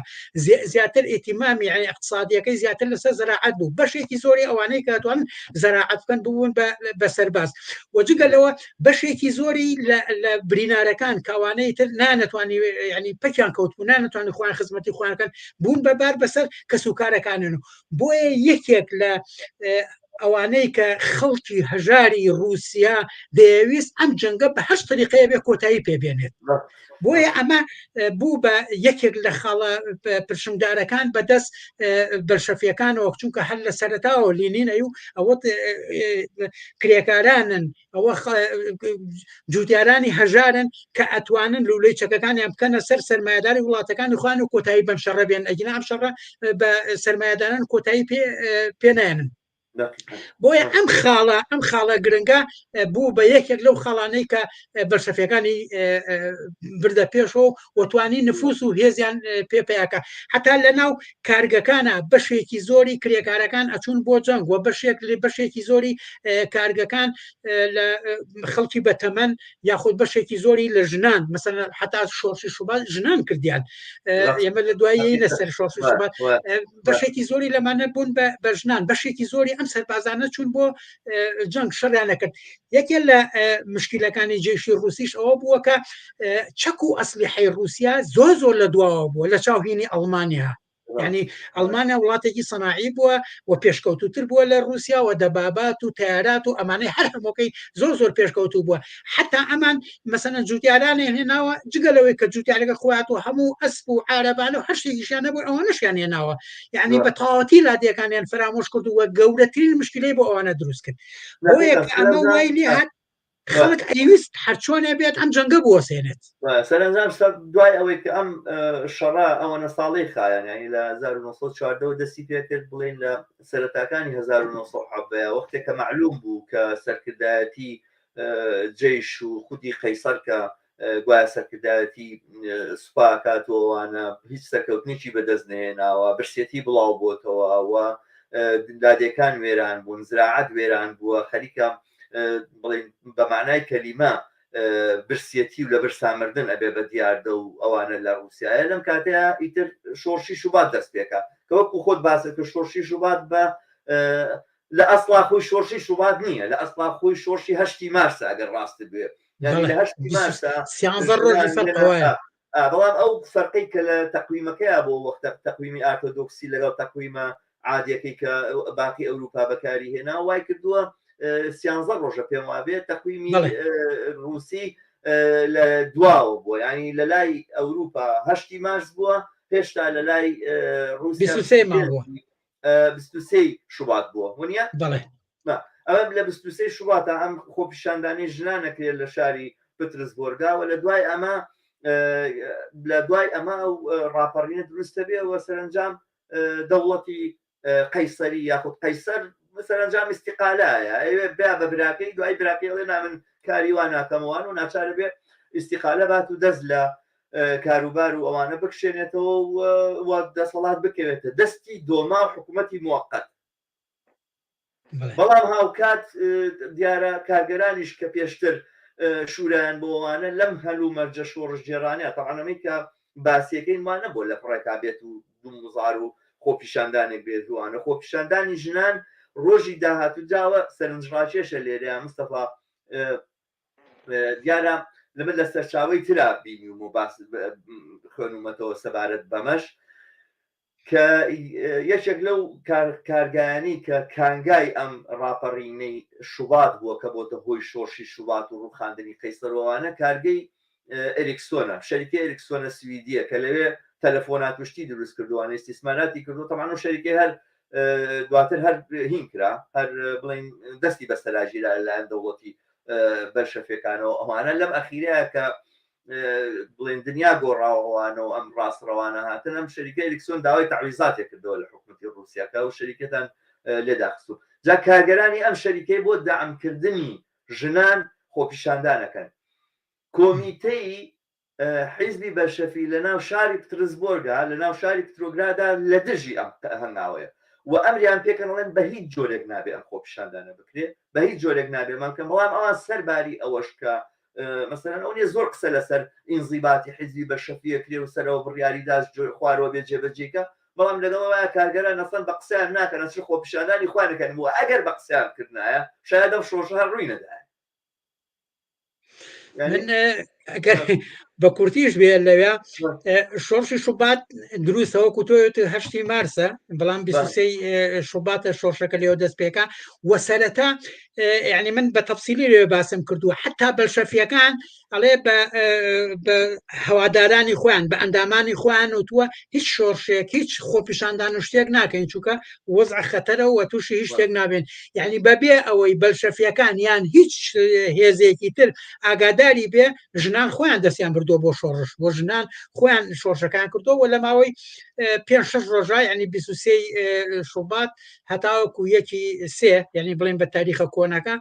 Speaker 2: زیاتر ئیتیمامی یعنی اقتصادیەکەی زیاتر لەسەر زراعەت بوو بەشێکی زۆری ئەوانەی کە توان زراعەت بکەن ببوون بە سەرباز و جگە لەوە بەشێکی زۆری لە برینارەکان کەوانەی تر نانەتوانی ینی پەکیان کەوت و نانەتوانی خۆیان خزمەتی خۆیانکەن بوون بە بار بەسەر کەس و کارەکانن و بۆیە یەکێک لە ئەوانەی کە خەڵکی هەژاری رووسیا دەیەویست ئەم جەنگە بە هەشت طریقەیە بێ کۆتایی پێبێنێت بۆیە ئەمە بوو بە یەکێک لە خاڵە پرشنگدارەکان بەدەست بەلشەفیەکانەوە چونکە هەر لە سەرتاوە لینین ئەو ئەوە کرێکارانن ئەوە جوتیارانی هەژارن کە ئەتوانن لولەی چەکەکانیان بکەنە سەر سەرمایەداری وڵاتەکانی خوان و کۆتایی بەم شەڕە بێن ئەگینا ئەم شەڕە بە سەرمایەداران کۆتایی پێ پێنایەنن بۆیە ئەم خاڵە ئەم خاڵە گرنگە بوو بە یەکێک لەو خاڵانەی کە بەلشەفیەکانی بردە پێشەوە و توانی نفوس و هێزیان پێ پیاکە هەتا لە ناو کارگەکانە بەشێکی زۆری کرێکارەکان ئەچوون بۆ جەنگ و بەشێک لە بەشێکی زۆری کارگەکان لە خەڵکی بەتەمەن یاخود بەشێکی زۆری لە ژنان مەسەن حتا شۆڕشی شوبات ژنان کردیان ئێمە لە دوایی لەسەر شۆڕشی شوبات بەشێکی زۆری لەمانە بوون بە ژنان بەشێکی زۆری ئەم سەربازانە چوون بۆ جەنگ شەڕیان نەکرد یەکێ لە مشکلەکانی جێشی رووسیش ئەوە بووە کە چەک و ئەسلیحەی رووسیا زۆر زۆر لە دواوە بووە لە چاوهینی ئەڵمانیا ینی ئەڵمانیا وڵاتێکی سەناعی بووە و پێشکەوتوتر بووە لە رووسیا و دەبابات و تیارات و ئەمانەی هەر هەمووکەی زۆر زۆر پێشکەوتوو بووە حتا ئەمان مەسەلەن جوتیارانیان هێناوە جگە لەوەی کە جوتیارەکە خۆیان و هەموو ئەسپ و عارەبانە و هەر شتێکیشیان نەبوو ئەوانەشیان هێناوە یعنی بە تەواوەتی لادێکانیان فەرامۆش کرد و گەورەترین مشکلەی بۆ ئەوانە دروست کرد بۆیە کە ئەمە وای لێ هات خەڵک ئەیویست هەرچۆنێ بێت ئەم جەنگە بوەسێنێت.
Speaker 1: سەرەنجام دوای ئەوەی کە ئەم شەڕە ئەوەنە ساڵەی خایان یعنی لە 1914 دەستی پێکرد بڵێن لە سەرەتاکانی 1917 وەختێک کە معلوم بوو کە سەرکردایەتی جەیش و خودی قەیسەر کە گوایە سەرکردایەتی سوپا کات و ئەوانە هیچ سەرکەوتنێکی بەدەست نهێناوە برسێتی بڵاو بۆتەوە و لادێکان وێران بوون زراعەت وێران بووە خەریکە بڵێن بە معنای کەلیمە برسیەتی و لە برسامردن ئەبێ بە دیاردە و ئەوانە لە رووسایە لەم کاتەیە ئیتر شۆڕشی شوبات دەست پێکە کە وەکو خۆت باسە کە شۆڕشی شوبات بە لە ئەسڵا خۆی شۆرشی شوبات نییە لە ئەسڵا خۆی شۆرشی هەشتی مارسە ئەگەر ڕاست بێ یعنی لە هەشتی مارسە
Speaker 2: سیانزە ڕۆژی فەرقەوەیە
Speaker 1: بەڵام ئەو فەرقی کە لە تەقویمەکەیا بۆ وەختە تەقویمی ئارتۆدۆکسی لەگەڵ تەقویمە عادیەکەی کە باقی ئەوروپا بەکاری هێنا وای کردووە سیانزە ڕۆژە پێم وابێ تەقویمی ڕوسی لە دواوە بووە ینی لە لای ئەوروپا هەشتی مارس بووە هێشتا لە لای
Speaker 2: ڕوسیا بووە.
Speaker 1: 23 شوبات بووە ونیە
Speaker 2: بەڵێ
Speaker 1: ئەمە لە 23 شوباتە ئەم خۆپیشاندانی ژنان نەکرێت لە شاری پترسبۆرگا و لە دوای ئەمە لە دوای ئەمە ئەو ڕاپەڕینە دروستە بێ و سەرنجام دەوڵەتی قەیسەری یاخود قەیسەر سەرنجام استقالایە ئەوێ بیا بە براکەی دوای براکەی ئەڵێ نا من کاری وا ناکەمەوان و ناچارە بێ ئیسیقالە بات و دەست لە کاروبار و ئەوانە بکشێنێتەوە و دەسەڵات بکەوێتە دەستی دۆما و حکوومەتی موقت بەڵام هاوکات دیارە کارگەرانیش کە پێشتر شورایان بۆ ئەوانە لەم هەل و مەرجە شۆڕشگێڕانە تەبعەن ئەمەی کە باسیەکەین وا نەبووە لە پڕێکا بێت و دوموزار و خۆپیشاندانێک بێت وانە خۆپیشاندانی ژنان ڕۆژی داهاتوو جاوە سەرنجڕاکێشە لێرەیە مستەفا دیارە لەمە لە سەرچاوی ترا بینیوم و باس خوێنومەتەوە سەبارەت بەمەش کە یەکێک لەو کارگایانەی کە کانگای ئەم ڕاپەڕینەی شوبات بووە کە بۆتە هۆی شۆرشی شوبات و ڕووخاندنی قەیسەر و ئەوانە کارگەی ئەریکسۆنە شەریکەی ئەریکسۆنە سویدیە کە لەوێ تەلەفۆنات و شتی دروست کردووانە ئیستیسماراتی کردو تەبعەن و شەریکەی هەر دواتر هەر هین کرا هەر بڵین دەستی بەسەراگیرا لەلایەن دەوڵەتی بەلشەفێکانەوە ئەوانە لەم ئەخیرەیە کە بڵێن دنیا گۆڕاوە ئەوانە و ئەم ڕاستڕەوانە هاتن ئەم شەریکە ئەریکسۆن داوای تەعویزاتێک کردەوە لە حکوومەتی ڕووسیاکە و شەریکەتان لێداخستو جا کارگەرانی ئەم شەریکەی بۆ دەعمکردنی ژنان خۆپیشاندانەکەن کۆمیتەی حیزبی بەلشەفی لە ناو شاری پترسبۆرگا لە ناو شاری پترۆگرادا لە دژی ئەم هەنگاوەیە و ئەمریان پێکەن ئەڵێن بە هیچ جۆرێک نابێ ئەم خۆپیشاندانە بکرێ بە هیچ جۆرێک نابێ مان بکەن بەڵام ئەوان سەرباری ئەوەش کە مەسەلەن ئەو نیە زۆر قسە لەسەر ئینزیباتی حیزبی بەلشەفیە کرێ و سەرەوە بڕیاری داس خوارەوە بێ جێبەجێکە بەڵام لەگەڵ ئەوەیە کارگەران ئەسڵەن بە قسەیان ناکەن ئەچن خۆپیشاندانی خۆیان دەکەن و ئەگەر بە قسەیان بکردنایە شاید ئەم شۆڕشە هەر ڕووی نەدایە.
Speaker 2: من ئەگەر بە کورتیش بێ لەوێ شۆڕشی شوبات دروستە وەکو تۆ هەشتی مارسە بەڵام 23 شوباتە شۆڕشەکە لێەوە دەست پێکا و سەرەتا یعنی من بە تەفسیلی لێ باسم کردووە حتا بەلشەفیەکان ئەڵێ بە هەوادارانی خۆیان بە ئەندامانی خۆیان وتووە هیچ شۆڕشێک هیچ خۆپیشاندان و شتێک ناکەین چونکە وەزع خەتەرە و تووشی هیچ شتێک نابێن یعنی بەبێ ئەوەی بەلشەفیەکان یان هیچ هێزێکی تر ئاگاداری بێ ژنان خۆیان دەستیان بردووە بۆ شۆڕش بۆ ژنان خۆیان شۆڕشەکان کردەوە و لە ماوەی پێ شش ڕۆژە یعنی 23 شوبات هەتاوەکو یەکی سێ یعنی بڵێن بە تاریخە کۆنەکە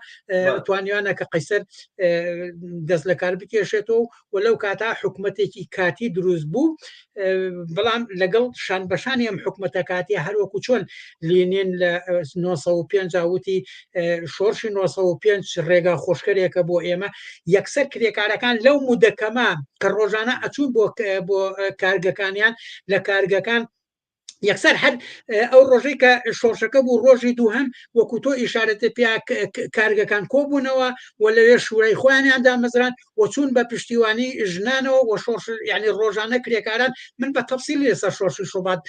Speaker 2: توانیوانە کە قەیسەر دەست لە کار بکێشێتەوە و لەو کاتا حکومەتێکی کاتی دروست بوو بەڵام لەگەڵ شان بەشانی ئەم حکومەتە کاتی هەروەکو چۆن لینین لە 905 وتی شۆرشی 905 ڕێگا خۆشکەرێکە بۆ ئێمە یەکسەر کرێکارەکان لەو مدەکەمە کە ڕۆژانە ئەچوون بۆ بۆ کارگەکانیان لە کارگەکان یەکسەر هەر ئەو ڕۆژەی کە شۆڕشەکە بوو ڕۆژی دووهەم وەکو تۆ ئیشارەتە پیا کارگەکان کۆبوونەوە و لەوێ شوورای خۆیانیان دامەزران و چوون بە پشتیوانی ژنانەوە و شۆڕش یعنی ڕۆژانە کرێکاران من بە تەفسیل لەسەر شۆڕشی شوبات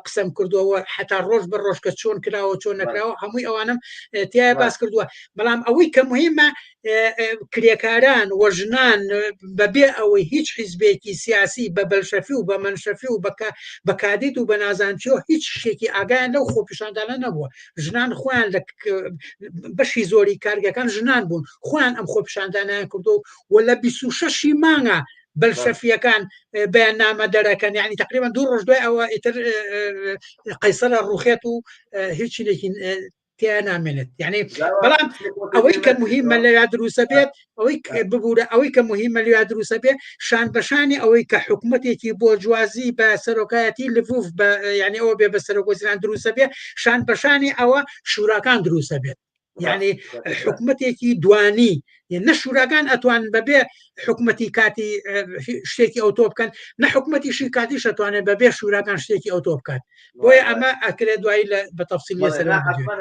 Speaker 2: قسەم کردووە حتا ڕۆژ بە ڕۆژ کە چۆن کراوە چۆن نەکراوە هەمووی ئەوانم تایە باس کردووە بەڵام ئەوەی کە مهمە کرێکاران و ژنان بەبێ ئەوەی هیچ حیزبێکی سیاسی بە بەلشەفی و بە مەنشەفی و بە کادیت و بە نازانچیەوە هیچ شتێکی ئاگایان لەو خۆپیشاندانە نەبووە ژنان خۆیان لە بەشی زۆری کارگەکان ژنان بوون خۆیان ئەم خۆپیشاندانیان کردو و لە 26 مانگە بەلشەفیەکان بەیان نامە دەرەکەن یعنی تقریبا دوو ڕۆژ دوای ئەوە ئیتر قەیسەرە ڕوخێت و هیچ شتێکی تیا نامێنێت یعنی بەڵام ئەوەی کە مهمە لەیا دروستە بێت ئەوەی ببوورە ئەوەی کە مهمە لەیا دروستە بێت شان بەشانی ئەوەی کە حکوومەتێکی بۆ جوازی بە سەرۆکایەتی لڤوف بە یعنی ئەوە بێ بە سەرۆک وەزیران دروستە بێت شان بەشانی ئەوە شوراکان دروستە بێت یعنی حکوومەتێکی دوانی نە شوراکان ئەتوان بەبێ حکومەتی کاتی شتێکی ئەوتۆ بکەن نە حکومەتیشی کاتیش ئەتوانێت بەبێ شوراکان شتێکی ئەوتۆ بکات بۆیە ئەمە ئەکرێت دوایی لە بە تەفسیل لەسەر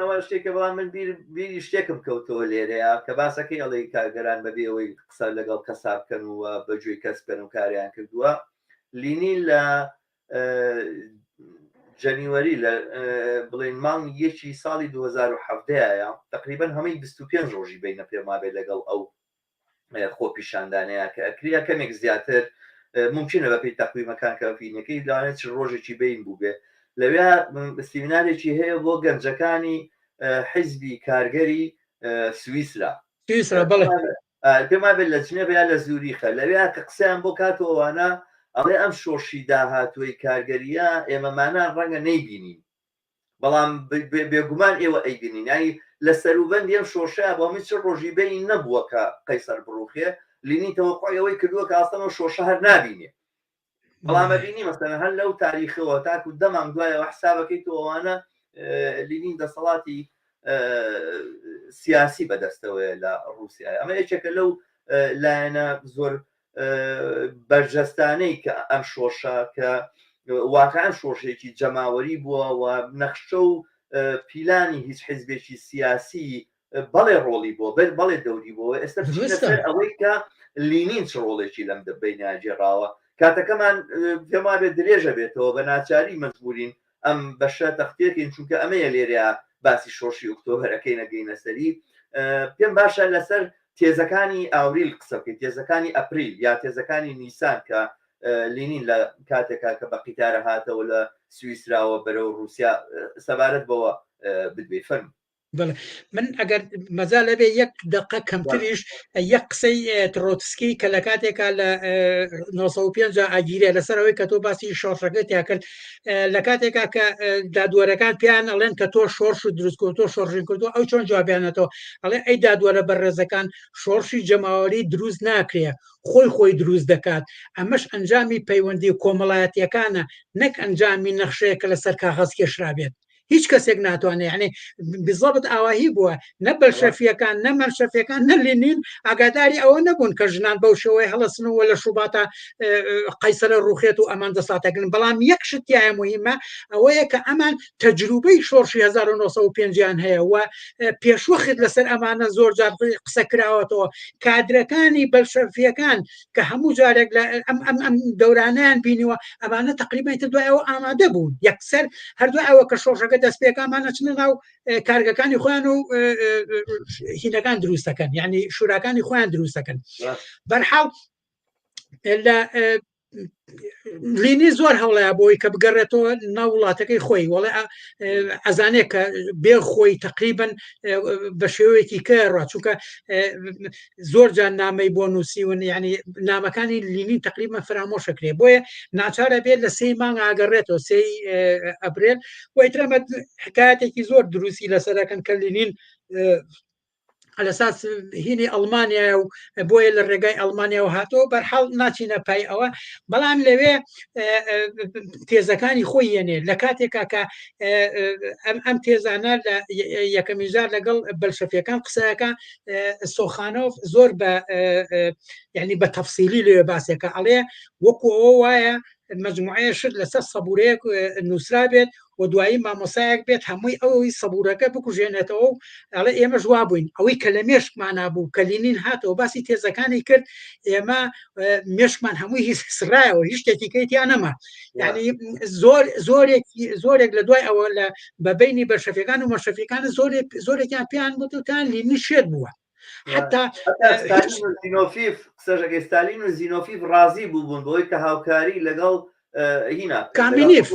Speaker 1: ئەوە شتێکە بەڵام من بیر بیری شتێکم کەوتەوە لێرەیە کە باسەکەی ئەڵێی کارگەران بەبێ ئەوەی قسە لەگەڵ کەسا بکەن و بەگوێی کەس بکەن و کاریان کردووە لینین لە جەنیوەری لە بڵێن مانگ یەکی ساڵی 2017 تقریبا هەمووی 25 ڕۆژی بینە پێم وابێت لەگەڵ ئەو خۆپیشاندانەیە کە ئەکرێ کەمێک زیاتر ممکنە بەپێی تەقویمەکان کە فینەکەی لەوانەیە چ ڕۆژێکی بین بووبێ لەوێ سیمینارێکی هەیە بۆ گەنجەکانی حیزبی کارگەری سویسرا
Speaker 2: سویسرا بەڵێ
Speaker 1: پێم وابێت لە جنێڤ یا لە زوریخە لەوێ کە قسەیان بۆ کاتەوەوانە ئەڵێ ئەم شۆڕشی داهاتووی کارگەریە ئێمەمانان ڕەنگە نەیبینین. بەڵام بێگومان ئێوە ئەیبینین یانی لە سەروبەندی ئەم شۆرشەیە بۆ هەمووی چ ڕۆژی بەین نەبووە کە قەیسەر بڕوخێ لینین تەوەقعی ئەوەی کردووە کە ئاستەن ئەو شۆرشە هەر نابینێ بەڵام ئەبینی مەسەلەن هەر لەو تاریخەوە تاکو دە مانگ دوایەوە حسابەکەی تۆ ئەوانە لینین دەسەڵاتی سیاسی بەدەستەوەیە لە ڕووسیا ئەمە یەکێکە لەو لایەنە زۆر بەرجەستانەی کە ئەم شۆڕشە کە واقعا شۆڕشێکی جەماوەری بووە و نەخشە و پیلانی هیچ حیزبێکی سیاسی بەڵێ ڕۆڵی بۆ بەر بەڵێ دەوری بۆ ئێستا بچینە سەر ئەوەی کە لینین چ ڕۆڵێکی لەم دەبەینە گێڕاوە کاتەکەمان پێم وابێت درێژە بێتەوە بە ناچاری مەجبورین ئەم بەشە تەختیەکەین چونکە ئەمەیە لێرەیا باسی شۆڕشی ئۆکتۆبەرەکەی نەگەینە سەری پێم باشە لەسەر تێزەکانی ئاوریل قسە بکەیت تێزەکانی ئەپریل یا تێزەکانی نیسان کە لینین لە کاتێکا کە بە قیتارە هاتەوە لە سویسراوە بەرەو رووسیا سەبارەت بەوە بدوێ فەرموو.
Speaker 2: بەڵێ من ئەگەر مەجال هەبێ یەک دقە کەمتریش یەک قسەی ترۆتسکی کە لە کاتێکا لە 1905 ئاگیرێ لەسەر ئەوەی کە تۆ باسی شۆڕشەکە تیا کرد لە کاتێکا کە دادوەرەکان پێیان ئەڵێن کە تۆ شۆڕش و دروست کرد تۆ شۆڕشین کردو ئەو چۆن جوابیانەتەوە ئەڵێ ئەی دادوەرە بەڕێزەکان شۆڕشی جەماوەری دروست ناکرێ خۆی خۆی دروست دەکات ئەمەش ئەنجامی پەیوەندی کۆمەڵایەتیەکانە نەک ئەنجامی نەخشەیە کە لەسەر کاغەز کێشرابێت هیچ کەسێک ناتوانێت یعنی بزەبت ئاواهی بووە نە بەلشەفیەکان نە مەنشەفیەکان نە لینین ئاگاداری ئەوە نەبوون کە ژنان بەو شێوەیە هەڵەسن و لە شوباتە قەیسەرە ڕوخێت و ئەمان دەساتەگرن بەڵام یەک شتیایە مهمە ئەوەیە کە ئەمان تەجروبەی شۆڕشی 1905یان هەیە و پێشوەخت لەسەر ئەمانە زۆر جار قسە کراوەتەوە کادرەکانی بەلشەفیەکان کە هەموو جارێک لە ئەم ئەم ئەم دەورانیان بینیوە ئەمانە تقریبا تر دوای ئەوە ئامادە بوون یەکسەر هەردوو ئەوە کە شۆڕشەکە دەست پێکا ئەمانە چنە ناو کارگەکانی خۆیان و هینەکان دروستەکەن یعنی شوراکانی خۆیان دروستەکەن بەرحاڵ لە لینی زۆر هەوڵەیە بۆی کە بگەڕێتەوە ناو وڵاتەکەی خۆی وەڵێ ئەزانێ کە بێ خۆی تقریبن بە شێوەیەکی کە ڕا چونکە زۆر جار نامەی بۆ نووسیون یعنی نامەکانی لینین تقریبا فرامۆشەکرێ بۆیە ناچارە بێت لە سێی مانگ ئاگەڕێتەوە سێی ئەپرێل و ئیترەمە حکایەتێکی زۆر دروستی لەسەرەکەن کە لینین ئەلەساس هینی ئەڵمانیا و بۆیە لە ڕێگای ئەڵمانیاوە هاتەوە بەرحاڵ ناچینە پای ئەوە بەڵام لەوێ تێزەکانی خۆی یەنێ لە کاتێکا کە ئەم ئەم تێزانە لە یەکەمین جار لەگەڵ بەلشەفیەکان قسەکە سۆخانۆف زۆر بە یعنی بە تەفسیلی لێ باسێکە ئەڵێ وەکو ئەوە وایە مجموعەیە شت لەسەر سەبورەیەک نووسرا بێت و دوایی مامۆسایەک بێت هەمووی ئەوەی سەبورەکە بکوژێنێتەوە و ئەڵێ ئێمەش وابووین ئەوەی کە لە مێشکمانا بوو کە لینین هاتەوە باسی تێزەکانی کرد ئێمە مێشکمان هەمووی هیچ سڕایەوە هیچ شتێکی کەی تیا نەما یعنی زۆر زۆرێک زۆرێک لە دوای ئەوە لە بە بینی بەرشەفەکان و مەشەفەکان زۆرێک زۆرێکیان پێیان بوتوتان لینین شێت بووە حتا
Speaker 1: زینۆفیف قسەژەکەی ستالین و زینۆفیف ڕازی بووبوون بەوەی کە هاوکاری لەگەڵ هینا
Speaker 2: کامینیف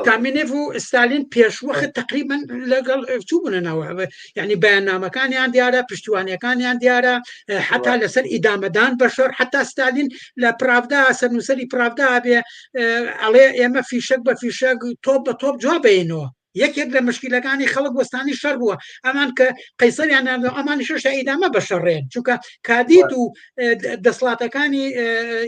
Speaker 2: کامینێف و ستالین پێشوەخت تقریبا لەگەڵ چوو بوونە ناوە یعنی بەیاننامەکانیان دیارە پشتیوانیەکانیان دیارە حتا لەسەر ئیدامەدان بەشەر حتا ستالین لە پراڤدا سەرنووسەری پراڤدا بێ ئەڵێ ئێمە فیشەک بە فیشەک تۆپ بە تۆپ جوابینەوە یەکێک لە مشکیلەکانی خەڵک وەستانی شەڕ بووە ئەمان کە قەیسەریان ناردەوە ئەمانی شەشتا ئیدامە بە شەڕێن چونکە کادیت و دەسڵاتەکانی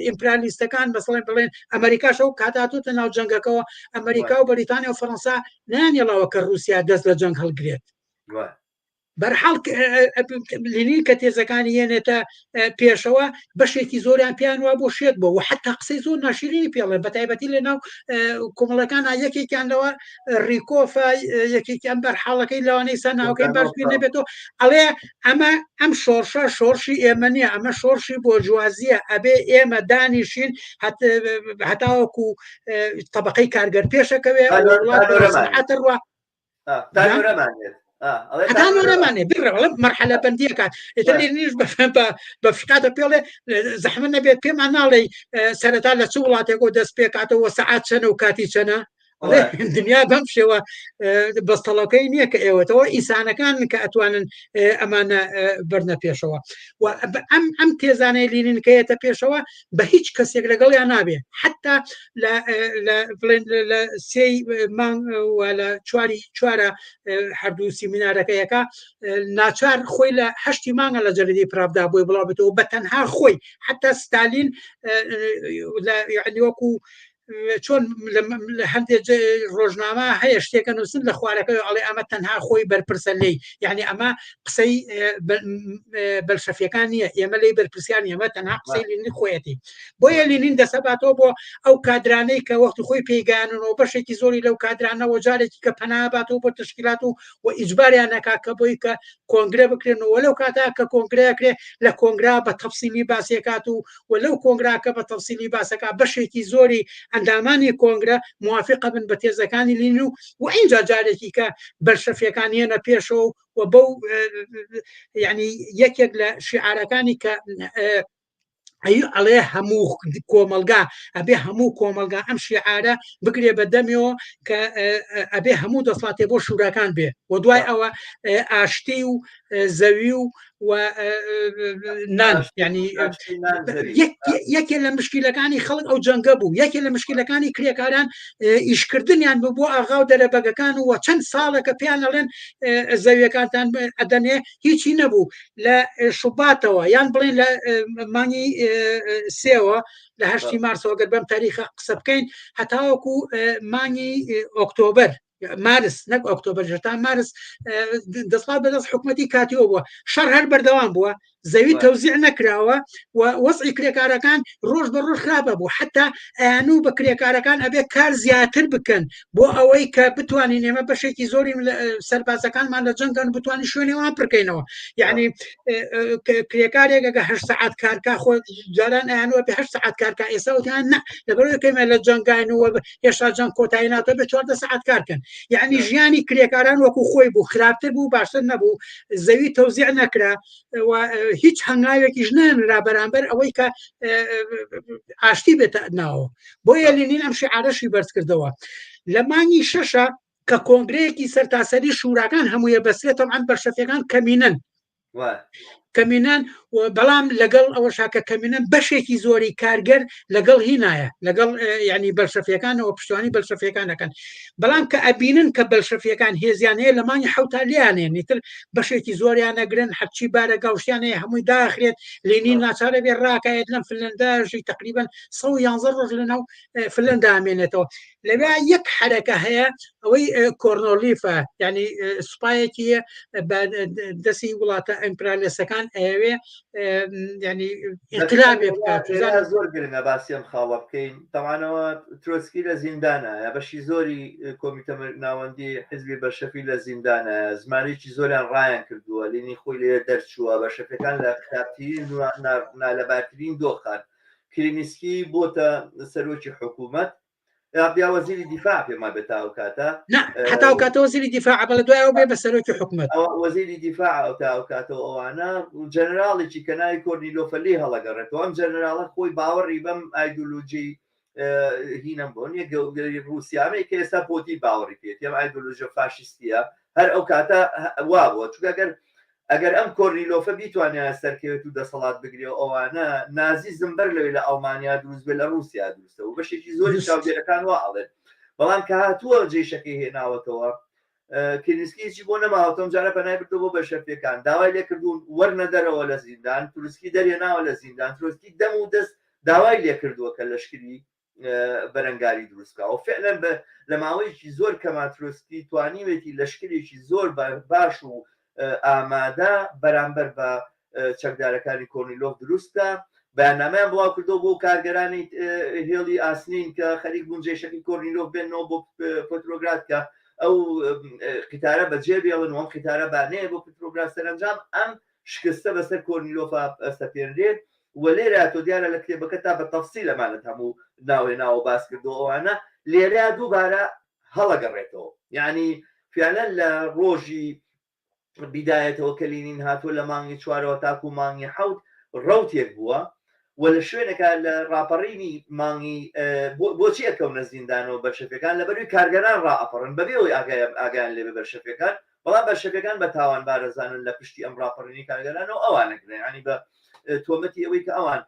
Speaker 2: ئیمپرالیستەکان بەسڵێن بڵێن ئەمریکاش ئەو کاتاتوتە ناو جەنگەکەەوە ئەمریکا و بەریتانیا و فەرەنسا نانێڵاوە کە رووسیا دەست لە جەنگ هەڵگرێت بەرحاڵ لینین کە تێزەکانی یەنێتە پێشەوە بەشێکی زۆریان پێیان وا بۆ شێت بوو و حتا قسەی زۆر ناشرینی پێڵێن بە تایبەتی لە ناو کۆمەڵەکان یەکێکیان لەوە ریکۆفە یەکێکیان بەرحاڵەکەی لەوانەی سا ناوکەی باش بیر نەبێتەوە ئەڵێ ئەمە ئەم شۆڕشە شۆڕشی ئێمە نییە ئەمە شۆڕشی بۆرجوازیە ئەبێ ئێمە دانیشین هەتاوەکو طبقەی کارگەر پێشەکەوێ وڵات ڕوا هەتا نۆرەمانێ بڕە بەڵێ مەرحەلە بەندیەکان ئیتر لێرنیش بە فقاتە پێڵێ زەحمە نەبێت پێمان ناڵێ سەرەتا لە چ وڵاتێکەوە دەست پێکاتەوە سەعات چەنە و کاتی چەنە؟ دنیا بەم شێوە بەستەڵەکەی نییە کە ئێوەتەوە ئینسانەکان کە ئەتوانن ئەمانە بەرنە پێشەوە و ئەم ئەم تێزانەی لینین کەیەتە پێشەوە بە هیچ کەسێک لەگەڵیان نابێ حتا بڵێن لە سێی مانگ و لە چواری چوارە هەردوو سیمینارەکەیەکە ناچار خۆی لە هەشتی مانگە لە جەریدەی پراڤدا بۆی بڵاو بێتەوە بە تەنها خۆی حتا ستالین لە وەکو چۆن لە هەندێک ڕۆژنامە هەیە شتێکە نووسن لە خوارەکە ئەڵێ ئەمە تەنها خۆی بەرپرسە لێی یعنی ئەمە قسەی بەلشەفیەکان نییە ئێمە لی بەرپرسیان ئێمە تەنها قسەی لینین خۆیەتی بۆیە لینین دەسەباتەوە بۆ ئەو کادرانەی کە وەختی خۆی پێیگانەوە بەشێکی زۆری لەو کادرانەوە جارێکی کە پەناباتەوە بۆ تشکیلات و و ئیجباریان نەکا کە بۆی کە کۆنگرە بکرێن و لەو کاتا کە کۆنگرەکرێ لە کۆنگرا بە تەفسیلی باسیەکات و و لەو کۆنگراکە بە تەفسیلی باسەکە بەشێکی زۆری ئەندامانی کۆنگرە موافقە بن بە تێزەکانی لینین و و ئینجا جارێکی کە بەلشەفیەکان یەنە پێشەوە و بەو یعنی یەکێک لە شیعارەکانی کە ئەی ئەڵێ هەموو کۆمەلگا ئەبێ هەموو کۆمەلگا ئەم شیعارە بگرێ بە دەمەوە کە ئەبێ هەموو دەسڵاتێ بۆ شوراکان بێ و دوای ئەوە ئاشتی و زەوی و و نان ینی یەکێ لە مشکلەکانی خەڵک ئەو جەنگە بوو یەکێ لە مشکلەکانی کرێکاران ئیشکردنیان بوو بۆ ئاغا و دەرەبەگەکان و چەند ساڵەکە پێیان ئەڵێن زەویەکانتان ئەدەنێ هیچی نەبوو لە شوباتەوە یان بڵێن لە مانگی سێوە لە هەشتی مارسەوە گەر بەم تاریخە قسە بکەین هەتاوەکو مانگی ئۆکتۆبەر مارس نەک ئۆکتۆبەر تا مارس دەسڵات بەدەست حکوومەتی کاتیەوە بووە شەڕ هەر بەردەوام بووە زەوی تەوزیع نەکراوە و وەزعی کرێکارەکان ڕۆژ بە ڕۆژ خراپە بوو حتا ئەیان و بە کرێکارەکان ئەبێ کار زیاتر بکەن بۆ ئەوەی کە بتوانین ئێمە بەشێکی زۆری سەربازەکانمان لە جەنگەن بتوانین شوێنی وان پرکەینەوە یعنی کرێکارێک ئەگە هە سەعات کارکا خۆ جاران ئەیانوە پێ هە سەعات کارکا ئێستا وتیان نە لەبەرەوەی کەمە لە جەنگاین و هێشتا جەنگ کۆتایی ناتوە بە 14 سەعات کارکەن یعنی ژیانی کرێکاران وەکو خۆی بوو خراپتر بوو باشتر نەبوو زەوی تەوزیع نەکرا و هیچ هەنگاوێکیش نەنرا بەرامبەر ئەوەی کە ئاشتی بێتە ناوە بۆیە لینین ئەم شعارەشی بەرز کردەوە لە مانگی شەشە کە کۆنگرەیەکی سەرتاسەری شوراکان هەموویە بەسرێت تەبعەن بەلشەفیەکان کەمینەن کەمینان و بەڵام لەگەڵ ئەوەشا کە کەمینەن بەشێکی زۆری کارگەر لەگەڵ هینایە لەگەڵ ینی بەلشەفیەکانەوە پشتوانی بەلشەفیەکان دەکەن بەڵام کە ئەبینن کە بەلشەفیەکان هێزیان هەیە لە مانگی حوتا لیانێن ئیتر بەشێکی زۆریان نەگرن هەرچی بارە گاوشتیان هەیە هەمووی داخرێت لینین ناچارە بێ ڕاکایەت لەم فنلنداژی تقریبا 111 ڕۆژ لەناو فنلندا ئامێنێتەوە لەوێ یەک حرەکە هەیە ئەوەی کۆرنۆلیفە ینی سوپایەکی بە دەستی وڵاتە ئەمپرالێسەکان ئەوێ ینی
Speaker 1: انقلابێ بکات زۆر گرنگە باسی ئەم خاڵە بکەین تەوانەوە ترۆسکی لە زیندانە بەشی زۆری کۆمیتە ناوەندی حزبی بەشەفی لە زیندانە زمانێکی زۆریان ڕایان کردووە لینی خۆی لێ دەرچووە بەشەفەکان لە خراپترین نالەبارترین دۆخان کرینسکی بۆتە سەرۆکی حکوومەت یا وەزیری دیفاع پێما بێت تا ئەو کاتە
Speaker 2: هەتا ئەو کاتە وەزیری دیفاع بەڵێ دوای ئەو بێ بە سەرۆکی حکوومەت
Speaker 1: وەزیری دیفاع ئەو تا ئەو کاتەوە ئەوانە جەنراڵێکی کە ناوی کۆرنیلۆفە لێ هەڵەگەڕێتەوە ئەم جەنراڵە خۆی باوەڕی بەم ئایدۆلۆژی هینەم بۆ نییە گەورەی ڕووسیامەی کە ئێستا پۆتی باوەڕی پێێتی ئەم ئایدۆلۆژیە فاشیستیە هەر ئەو کاتە وا بووە چونکە گەر ئەگەر ئەم کۆرنیلۆفە بیتوانایە سەرکەوێت و دەسەڵات بگرێ و ئەوانە، نازیزم بەر لەوەی لە ئەڵمانیا دروست بێت لە ڕووسیا دروستە و بەشێکی زۆری چاودێرەکان وا ئەڵێن. بەڵام کە هاتووە جەیشەکەی هێناوەتەوە، کرینسکی هیچی بۆ نەماوەتەوە، ئەمجارە پەنای بردووە بۆ بەلشەفیەکان، داوای لێکردوون وەرنە دەرەوە لە زیندان، تروسکی دەرهێناوە لە زیندان، تروسکی دەم و دەست داوای لێکردووە کە لەشکری بەرەنگاری دروست بکا و فعلا بە لە ماوەیەکی زۆر کەما ترۆسکی توانیوێتی لەشکرێکی زۆر باش و ئامادە بەرامبەر بە چەکدارەکانی کۆرنیلۆف دروست بکا. بەیاننامەیان بڵاو کردەوە بۆ کارگەرانی هێڵی ئاسنین کە خەریک بوون جێشەکەی کۆرنیلۆف بێنەوە بۆ پترۆگراد کە ئەو قیتارە بەجێ بێڵن و ئەم قیتارە با نەیە بۆ پترۆگراد. سەرەنجام ئەم شکستە بەسەر کۆرنیلۆفا ئەسەپێنرێت و لێرە تۆ دیارە لە کتێبەکە تا بە تەفسیل ئەمانەت هەموو ناوهێناوە باس کردو ئەوانە لێرە دووبارە هەڵەگەڕێتەوە یعنی فیانە لە ڕۆژی بیدایەتەوە کە لینین هاتووە لە مانگی چوارەوە تاکو مانگی حەوت ڕوتێک بووە. و لە شوێنێکا لە ڕاپەڕینی مانگی بۆچی ئەکەونە زیندانەوە بەلشەفیەکان لەبەروی کارگەران ڕائەپەڕن بەبێ ئەوەی ئاگایان لێبێ بەلشەفیەکان بەڵام بەلشەفیەکان بە تاوانبار ئەزانن لە پشتی ئەم ڕاپەڕینی کارگەرانەوە ئەوان ئەگرن یانی بە تۆمەتی ئەوەی کە ئەوان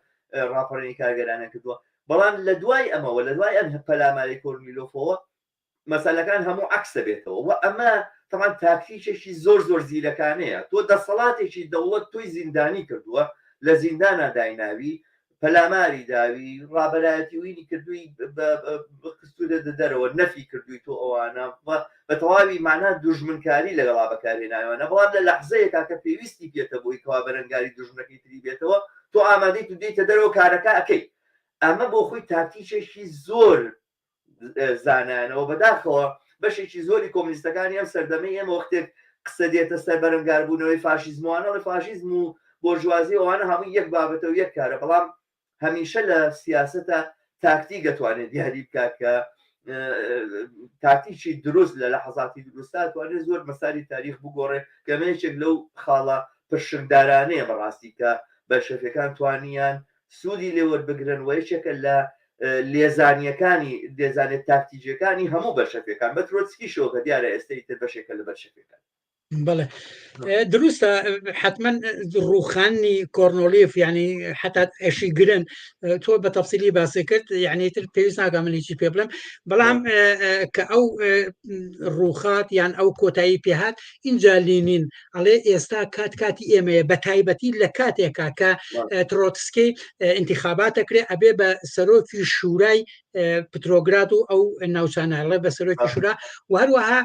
Speaker 1: ڕاپەڕینی کارگەرانیان کردووە بەڵام لە دوای ئەمەوە لە دوای ئەم پەلاماری کۆرنیلۆفەوە مەسەلەکان هەموو عەکس دەبێتەوە و ئەمە تەبعەن تاکتیکێکی زۆر زۆر زیرەکانەیە تۆ دەسەڵاتێکی دەوڵەت تۆی زیندانی کردووە لە زیندانا دایناوی پەلاماری داوی ڕابەرایەتی وینی کردووی خستوودە دەرەوە نەفی کردووی تۆ ئەوانە بە تەواوی مانا دوژمنکاری لەگەڵا بەکارهێناوانە بەڵام لە لەحزەیەکا کە پێویستی پێتە بۆی کەوا بەرەنگاری دوژمنەکەی تری بێتەوە تۆ ئامادەیت و دێیتە دەرەوە کارەکە ئەکەی ئەمە بۆ خۆی تاکتیکێکی زۆر زانایانەوە بەداخەوە بەشێکی زۆری کۆمنیستەکانی ئەم سەردەمەی ئێمە وەختێک قسە دێتە سەر بەرەنگاربوونەوەی فاشیزموانە ئەڵێ فاشیزم و بۆرژوازی ئەوانە هەمووی یەک بابەتە و یەک کارە بەڵام هەمیشە لە سیاسەتە تاکتیک دەتوانێت دیاری بکات کە تاکتیکی دروست لە لەحەزاتی دروستا توانێت زۆر مەساری تاریخ بگۆڕێ کە ئەمە یەکێک لەو خاڵە پرشنگدارانەیە بەڕاستی کە بەلشەفیەکان توانیان سوودی لێ وەربگرن و یەکێکە لە لێزانییەکانی لێزانە تاکتیکیەکانی هەموو بەلشەفیەکان بە ترۆتسکیشەوە کە دیارە ئێستا ئیتر بەشێکە لە بەلشەفیەکان.
Speaker 2: بەڵێ دروستە حتمما ڕوخانی کۆرنۆلیف ینی حتا ئەشی گرن تۆ بە تەفسیلی باسی کرد یعنی تر پێویست ناکە من هیچی پێ بڵێم بەڵام کە ئەو ڕوخات یان ئەو کۆتایی پێهات اینجا لینین ئەڵێ ئێستا کات کاتی ئێمەیە بە تایبەتی لە کاتێکا کە ترۆتسکی ئینتیخاباتەکرێ ئەبێ بە سەرۆکی شورای پترۆگراد و ئەو ناوچانە ئەڵێ بە سەرۆکی شورا و هەروەها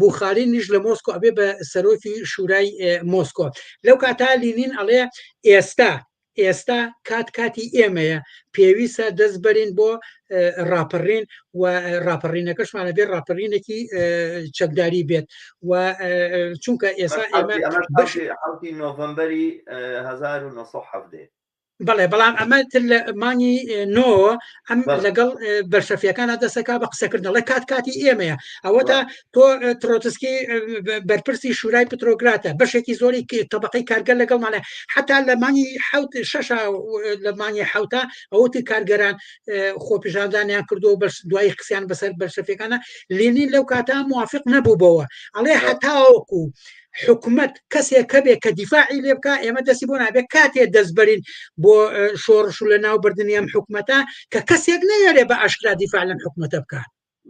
Speaker 2: بوخارینیش لە مۆسکۆ ئەبێ بە سەرۆکی شورای مۆسکۆ لەو کاتا لینین ئەڵێ ئێستا ئێستا کات کاتی ئێمەیە پێویستە دەست بەرین بۆ ڕاپەڕین و ڕاپەڕینەکەشمانە بێ ڕاپەڕینێکی چەکداری بێت و چونکە ئێستا ئێمە
Speaker 1: حوتی نۆڤمبەری 1970
Speaker 2: بەڵێ بەڵام ئەمە تر لە مانگی نۆ ئەم لەگەڵ بەرشەفیەکانە دەسەکا بە قسەکردن ئەڵێ کات کاتی ئێمەیە ئەوەتا تۆ ترۆتسکی بەرپرسی شورای پترۆگراتە بەشێکی زۆری تەبقەی کارگەر لەگەڵمانە حتا لە مانگی حوت شەشە لە مانگی حوتا ئەوتی کارگەران خۆپیشاندانیان کردو بەش دوای قسیان بەسەر بەرشەفەکانە لینین لەو کاتا موافق نەبوو بەوە ئەڵێ هەتاوەکو حکومت کەسێک هەبێ کە دیفاعی لێ بکا ئێمە دەستی بۆ نابێ کاتێ دەست بەرین بۆ شۆڕش و لە ناو بردننی ئەم حکومەتە کە کەسێک نەیەرێ بە ئاشکرا دیفاع لەم حکومەتە بکە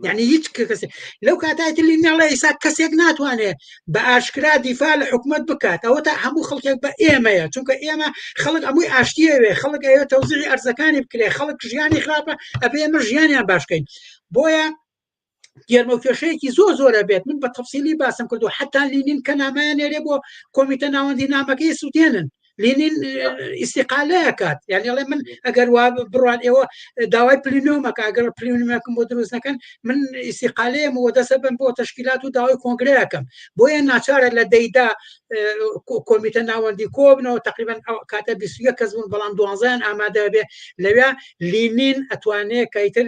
Speaker 2: یعنی هیچ کەسێک لەو کاتایتر لی ناڵێ ئیسا کەسێک ناتوانێت بە ئاشکرا دیفاع لە حکومت بکات ئەوە تا هەموو خەڵکێک بە ئێمەیە چونکە ئێمە خەڵک ئەمووی ئاشتیەوێ خەڵک ئەوێ تەوزیعی ئەرزەکانی بکرێ خەڵک ژیانی خراپە ئەبێ ئێمە ژیانیان باشکەین بۆیە گێرمە و کێشەیەکی زۆر زۆرە بێت من بە تەفسیلی باسم کردو حتا لینین کە نامەیان نێرێ بۆ کۆمیتە ناوەندی نامەکەی سووتێنن لینین ئیسیقالەیە کات یعنی ئەڵێ من ئەگەر وا بڕوان ئێوە داوای پلینۆمەکە ئەگەر پلینۆمەکەم بۆ دروست نەکەن من ئیسیقالەیەم و دەسە بم بۆ تەشکیلات و داوای کۆنگرەیەکەم بۆیە ناچارە لە دەیدا کۆمیتە ناوەندی کۆبنەوە تقریبا ئەو کاتە 21 کەس بوون بەڵام دوانزیان ئامادە بێ لەوێ لینین ئەتوانێ کە ئیتر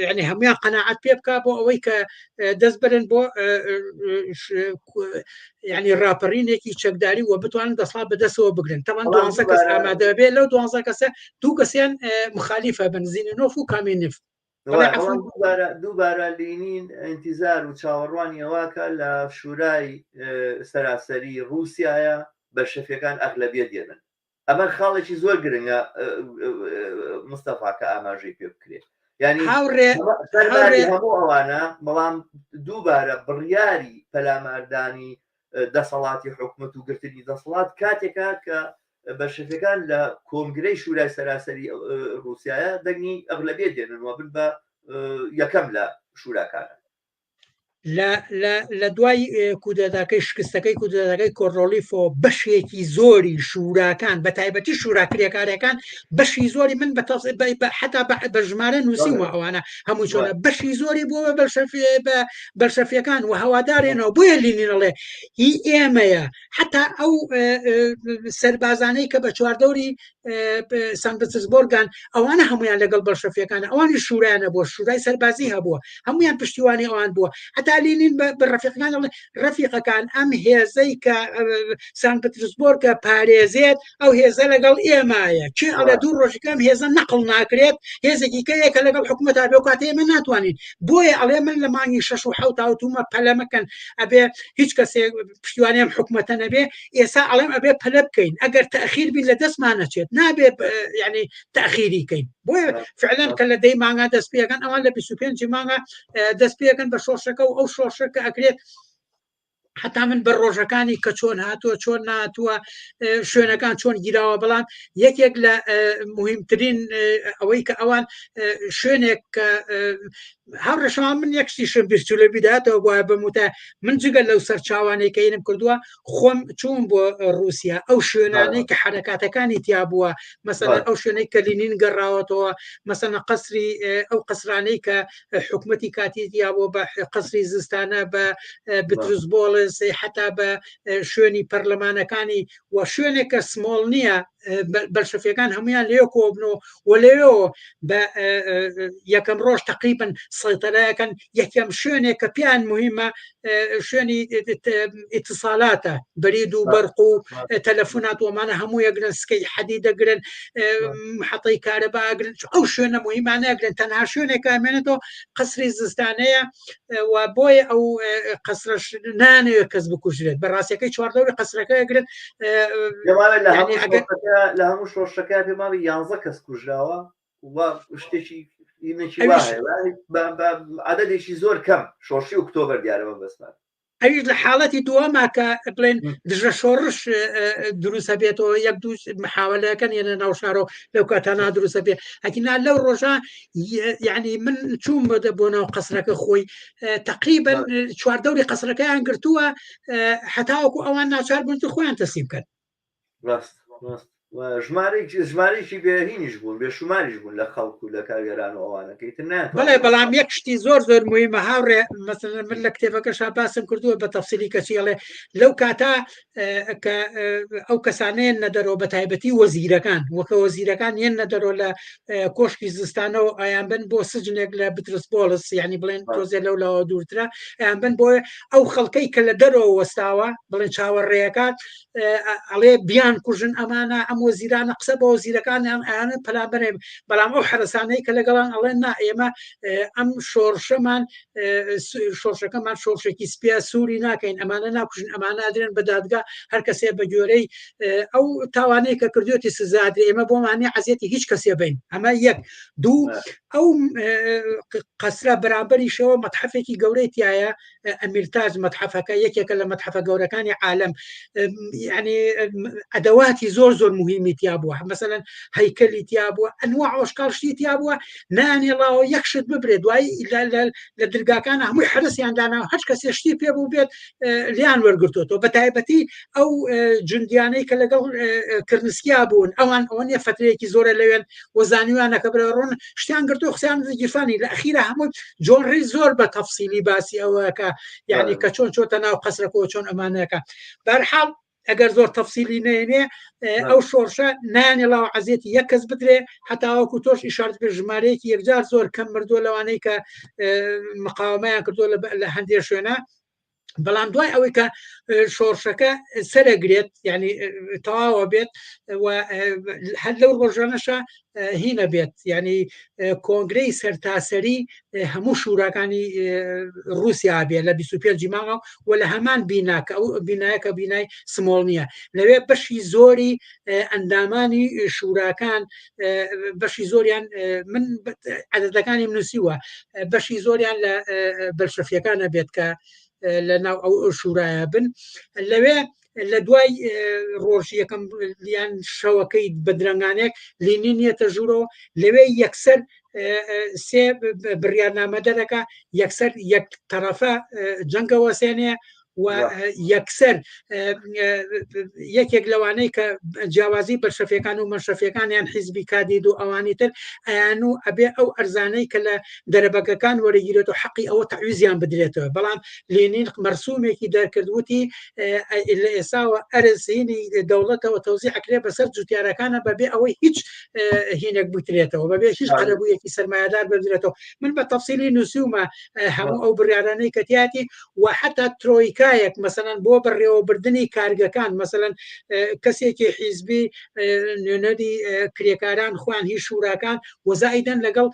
Speaker 2: یعنی هەمویان قەناعەت پێ بکا بۆ ئەوەی کە دەست برن بۆ یعنی راپەڕینێکی چەکداری و بتوانن دەسڵات بەدەستەوە بگرن تەمان دوانزە کەس ئامادە بێ لەو دوانزە کەسە دوو کەسیان مخالیفە بن زینۆف و کامینف
Speaker 1: دووبارە لینین ئینتیزار و چاوەڕوانی ئەوواکە لە شورای سەراسەری رووسایە بەلشەفیەکان ئەغلەبیەت دێنن ئەمە خاڵێکی زۆر گرنگە مستەفا کە ئاماژەی پێ بکرێت یعنی
Speaker 2: هاوڕێ
Speaker 1: هەموو ئەوانە بەڵام دووبارە بڕیاری پەلاماردانی دەسەڵاتی حکومت و گرتنی دەسەڵات کاتێکە کە بەشەکەکان لە کۆنگرەی شورای سەراسەری رووسایە دەنگی ئەغلبێت دێنن و بن بە یەکەم لە شوراکانە
Speaker 2: لە لە لە دوای کودەتاکەی شکستەکەی کودەتاکەی کۆرۆلیفۆ بەشێکی زۆری شوراکان بە تایبەتی شورا کرێکارەکان بەشی زۆری من بە حتا بە ژمارە نووسیومە ئەوانە هەموو چۆنە بەشی زۆری بووە بە بە بەلشەفیەکان و هەوادارێنەوە بۆیە لینینەڵێ هی ئێمەیە حتا ئەو سەربازانەی کە بە چواردەوری سان پترسبۆرگان ئەوانە هەمویان لەگەڵ بەلشەفیەکان ئەوانی شورایان هەبووە شورای سەربازی هەبووە هەمویان پشتیوانی ئەوان بووە هەتا حتا لینین بە ڕەفیقەکان دەڵێ ڕەفیقەکان ئەم هێزەی کە سان پترسبۆرگە پارێزێت ئەو هێزە لەگەڵ ئێمایە کێ ئەڵێ دوو ڕۆژەکە ئەم هێزە نەقڵ ناکرێت هێزێکی کەیە کە لەگەڵ حکوومەت بێ کاتێ ئێمە ناتوانین بۆیە ئەڵێ من لە مانگی شەش و حەوت تاوتومە پەلە مەکەن ئەبێ هیچ کەسێک پشتیوانی ئەم حکوومەتە نەبێ ئێسا ئەڵێم ئەبێ پەلە بکەین ئەگەر تەخیر بین لە دەستمان نەچێت نابێ یعنی تەخیری کەین بۆیە فعلەن کە لە دەی مانگا دەست پێەکەن ئەوان لە 25 مانگا دەست پێەکەن بە شۆڕشەکە و ئەو شۆڕشە کە ئەکرێت حتا من بە ڕۆژەکانی کە چۆن هاتووە چۆن ناتووە شوێنەکان چۆن گیراوە بەڵام یەکێک لە مهمترین ئەوەی کە ئەوان شوێنێک کە هاوڕێشەوە من یەک شتیشم بیرچوو لە بیداتەوە بۆە بموتە من جگە لەو سەرچاوانەی کە ئینم کردووە خۆم چوون بۆ رووسیا ئەو شوێنانەی کە حرەکاتەکانی تیا بووە مەسەلەن ئەو شوێنەی کە لینین گەڕاوەتەوە مەسەلەن قەسری ئەو قەسرانەی کە حکومەتی کاتی تیا بووە بە قەسری زستانە بە بترس بۆڵس حتا بە شوێنی پەرلەمانەکانی و شوێنێک کە سمۆڵ نییە بەلشەفیەکان هەمویان لێ کۆبنەوە و لەوێەوە بە یەکەم ڕۆژ تقریبن سەیتەرەکەن یەکەم شوێنێک کە پێیان مهمە شوێنی ئیتسالاتە بەرید و بەرق و تەلەفۆنات ومانە هەموو یەگرن سکەی حەدی دەگرن حەتەی کارەبا ئەگرن ئەو شوێنە مهمانە ئەگرن تەنها شوێنێک ئامێنێتەوە قەسری زستانەیە و بۆیە ئەو قەسرەش نانەوێت کەس بکوژرێت بە ڕاستەکەی چواردەوری قەسرەکە ئەگرن
Speaker 1: لە هەموو شۆڕشەکە پێماوی یانزە کەس کوژراوە و شتێکی عددێکی زۆر کەم شۆڕشی ئۆکتۆبەر دیارە بەسمان
Speaker 2: ئەویش لە حاڵەتی دووەما کە بڵێن دژە شۆڕش دروستە بێتەوە یەک دوو محاولەکەن یەنە ناو شارۆ لەو کاتانە دروستە بێ ئەگینا لەو ڕۆژە یعنی من چوم بەدە بۆ ناو قەسرەکە خۆی تقریبا چواردەوری قەسرەکەیان گرتووە هەتاوەکو ئەوان ناچار بوون خۆیان تەسلیم بکەن
Speaker 1: ڕاست ڕاست ژمارەیەکی ژمارەیەکی بێهینیش بوون بێشوماریش بوون لە خەڵک و لە کارگەران و ئەوانەکەی تر نایانتوانی
Speaker 2: بەڵێ بەڵام یەک شتی زۆر زۆر مهمە هاوڕێ مەسەلەن من لە کتێبەکەشا باسم کردووە بە تەفسیلی کەچی ئەڵێ لەو کاتا کە ئەو کەسانەیە نەدەرەوە بە تایبەتی وەزیرەکان وەکە وەزیرەکان یەن نەدەرەوە لە کۆشکی زستانەوە ئەیان بن بۆ سجنێک لە بترس بۆڵس یعنی بڵێن تۆزێ لەو لاوە دوورترە ئەیان بن بۆ ئەو خەڵکەی کە لە دەرەوە وەستاوە بڵێن چاوەڕێیەکات ئەڵێ بیان کوژن ئەمانە ئەم وەزیرانە قسە بە وەزیرەکانیان ئەیانە پەلامبەرێ بەڵام ئەو حرەسانەی کە لەگەڵان ئەڵێن نا ئێمە ئەم شۆڕشەمان شۆڕشەکەمان شۆڕشێکی سپیا سووری ناکەین ئەمانە ناکوژن ئەمانە ئەدرێن بە دادگا هەر کەسێ بە گوێرەی ئەو تاوانەی کە کردوێتی سزادرێ ئێمە بۆمانی عەزیەتی هیچ کەسێ بین ئەمە یەک دوو ئەو قەسرە بەرامبەریشەوە مەتحەفێکی گەورەی تایە ئەمیرتاج مەتحەفەکە یەکێکە لە مەتحەفە گەورەکانی عالەم یعنی ئەدەواتی زۆر زۆر مهمی تیا بووە مەسەلەن هەیکەلی تیا بووە ئەنوا ئۆشکال شتی تیا بووە نانێڵاوە یەک شت ببرێت دوای لە درگاکان هەمووی حرسیان دانا هەچ کەسێ شتی پێ بوو بێت لیان وەرگرتوەوە بە تایبەتی ئەو جوندیانەی کە لەگەڵ کرنسکیا بوون ئەوان ئەوە نیە فترەیەکی زۆرە لەوێن و زانیویانە کە برا ڕۆن شتیان گرتو خسیان گیرفانی لە ئەخیرا هەموو جۆن ڕی زۆر بە تەفسیلی باسی ئەوەکە یعنی کە چۆن چۆتە ناو قەسرەکەەوە چۆن ئەمانەکە بەرحاڵ ئەگەر زۆر تەفسیلی نێنێ ئەو شۆڕشە نانێڵاوە عەزیەتی یەک کەس بدرێ هەتاوەکو تۆش ئیشارت کرد ژمارەیەکی یەکجار زۆر کەم مردووە لەوانەی کە مقاومەیان کردووە لە هەندێک شوێنە بەڵام دوای ئەوەی کە شۆڕشەکە سەرەگرێت ینی تەواوە بێت و هەر لەو ڕۆژانەشە هینە بێت ینی کۆنگرەی سەرتاسەری هەموو شوراکانی رووسیا بێ لە 25 مانگە و لە هەمان بیناکە ئەو بینایەکە بینای سمۆڵ نییە لەوێ بەشی زۆری ئەندامانی شوراکان بەشی زۆریان من عددەکانی نووسیوە بەشی زۆریان لە بەلشەفیەکانە بێت کە لە ناو ئەو شورایە بن لەوێ لە دوای ڕۆژ یەکەم یان شەوەکەی بە درەنگانێک لینین نیەتە ژوورەوە لەوێ یەکسەر سێ بڕیارنامە دەرەکە یەکسەر یەک تەرەفە جەنگەوەسێنێ. و یەکسەر یەکێک لەوانەی کە جیاوازی بەلشەفیەکان و مەنشەفیەکان یان حیزبی کادید و ئەوانی تر ئەیان و ئەبێ ئەو ئەرزانەی کە لە دەرەبەگەکان وەرەگیرێت و حەقی ئەوە تەعویزیان بدرێتەوە بەڵام لینین مەرسومێکی دەرکرد وتی لە ئێساوە ئەرزینی دەوڵەتەوە تەوزی ئەکرێ بەسەر جوتیارەکانە بەبێ ئەوەی هیچ هینێک بترێتەوە بەبێ هیچ قەرەبوویەکی سەرمایەدار بدرێتەوە من بە تەفسیلی نووسیومە هەموو ئەو بڕیارانەی کە تیاتی و حتا ترۆیکایەک مەسەلەن بۆ بەڕێوەبردنی کارگەکان مەسەلەن کەسێکی حیزبی نوێنەری کرێکاران خۆیان هی شوراکان وەزایدەن لەگەڵ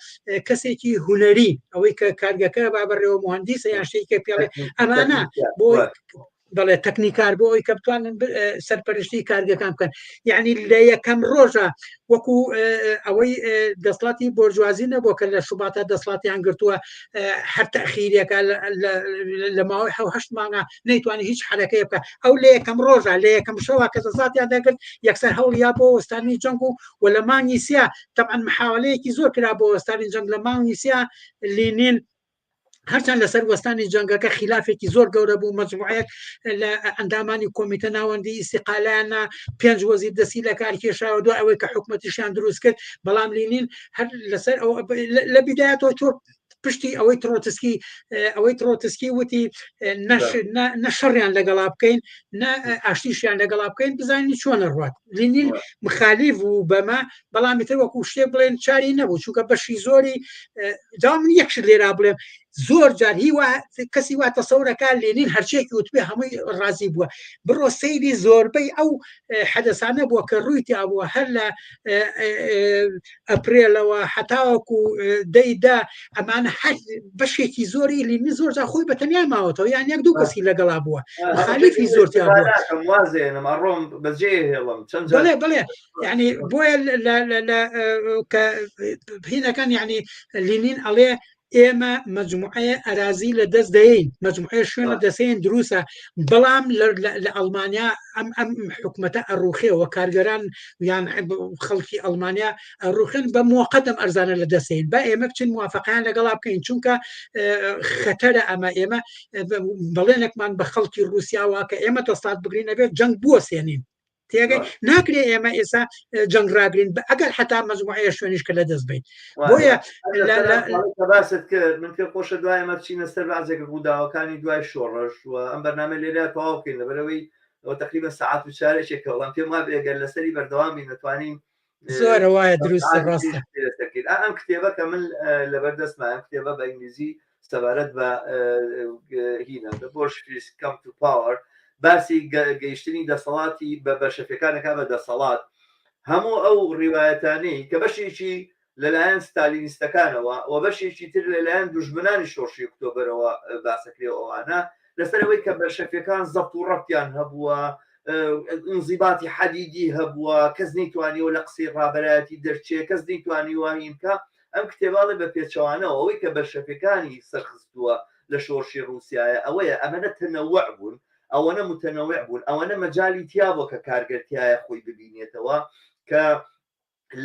Speaker 2: کەسێکی هونەری ئەوەی کە کارگەکە با بەڕێوە مهندیسە یان شتێکی پێڵێ ئەمانە بۆ بەڵێ تەکنیکار بۆ ئەوی کە بتوانن سەرپەرشتی کارگەکان بکەن یعنی لە یەکەم ڕۆژە وەکو ئەوەی دەسڵاتی بۆرجوازی نەبووە کە لە شوباتە دەسڵاتیان گرتووە هەر تەخیرێکە لە ماوەی حە هەشت مانگا نەیتوانی هیچ حرەکەی بکە ئەو لە یەکەم ڕۆژە لە یەکەم شەوە کە دەسڵاتیان دەگرت یەکسەر هەوڵیا بۆ وەستانی جەنگ و و لە مانگی سیا تەبعەن محاولەیەکی زۆر کرا بۆ وەستانی جەنگ لە مانگی سیا لینین هەرچەند لەسەر وەستانی جەنگەکە خلافێکی زۆر گەورە بوو مەجموعەیەک لە ئەندامانی کۆمیتە ناوەندی ئیسیقالیانە پێنج وەزیر دەستی لە کار کێشاوە دوای ئەوەی کە حکوومەتیشیان دروست کرد بەڵام لینین هەر لەسەر ئەو لە بیدایەتەوە تۆ پشتی ئەوەی ترۆتسکی ئەوەی ترۆتسکی وتی نە شەڕیان لەگەڵا بکەین نە ئاشتیشیان لەگەڵا بکەین بزانین چۆنە ڕوات لینین مخالیف و بەمە بەڵام تر وەکو شتێ بڵێن چاری نەبوو چونکە بەشی زۆری جا من یەک شت لێرا بڵێم زۆر جار هیوا کەسی وا تەسەورەکە لێنین هەرچێکی وتبێ هەمووی ڕازی بووە بڕۆ سەیری زۆربەی ئەو حەدەسانە بووە کە ڕووی تیا بووە هەر لە ئەپرێلەوە هەتاوەکو دەیدا ئەمانە هەر بەشێکی زۆری لینی زۆر جا خۆی بە تەنیا ماوەتەوە یان یەک دوو کەسی لەگەڵا بووە مخالیفی زۆر تیا بووە
Speaker 1: وازێنم ئەڕۆم بەجێ هێڵم چەند
Speaker 2: بڵێ بڵێ یعنی بۆیە کە هینەکان یعنی لینین ئەڵێ ئێمە مجموعەیە ئەرازی لە دەست دەین مجموعەیە شوێن لە دەسەین دروسە بەڵام لە ئەڵمانیا ئەم ئەم حکومەتە ئەڕوخێەوە کارگەران یان خەڵکی ئەڵمانیا ئەڕوخێن بە موقتم ئەرزانە لە دەسەین با ئێمە بچین موافقیان لەگەڵا بکەین چونکە خەتەرە ئەمە ئێمە بەڵێنێکمان بە خەڵکی رووسیاوە کە ئێمە دەسڵات بگرین ئەبێت جەنگ بوەسێنین تێگەی ناکرێ ئێمە ئێسا جەنگ ڕاگرین بە ئەگەر حتا مەجموعەیە شوێنیش کە لە دەست بین بۆیە
Speaker 1: باست کرد من پێ خۆشە دوای ئەمە بچینە سەر بازێک ڕووداوەکانی دوای شۆڕش و ئەم بەرنامە لێرە تەواو بکەین لەبەرەوەی ئەوە تقریبا سەعات و چارێکێکە بەڵام پێم وابێ ئەگەر لەسەری بەردەوام بین دەتوانین
Speaker 2: زۆرە وایە دروستە ڕاستە
Speaker 1: ئەم کتێبە کە من لەبەر دەستمە ئەم کتێبە بە ئینگلیزی سەبارەت بە هینە The Bolsheviks Come to Power باسی گەیشتنی دەسەڵاتی بە بەلشەفیەکانەکە بە دەسەڵات هەموو ئەو ڕیوایەتانەی کە بەشێکی لەلایەن ستالینیستەکانەوە و بەشێکی تر لەلایەن دوژمنانی شۆڕشی ئۆکتۆبەرەوە باسەکرێ و ئەوانە لەسەر ئەوەی کە بەلشەفیەکان زەبت و ڕەبتیان هەبووە ئینزیباتی حەدیدی هەبووە کەس نەیتوانیوە لە قسەی ڕابەرایەتی دەرچێ کەس نەیتوانیوە هین بکا ئەم کتێباڵێ بە پێچەوانەوە ئەوەی کە بەلشەفیەکانی سەرخستووە لە شۆڕشی ڕووسایە ئەوەیە ئەمەنە تەنەوع بوون ئەوەنە متەنەوع بوون ئەوەنە مەجالی تیا بووە کە کارگەر تیایە خۆی ببینێتەوە کە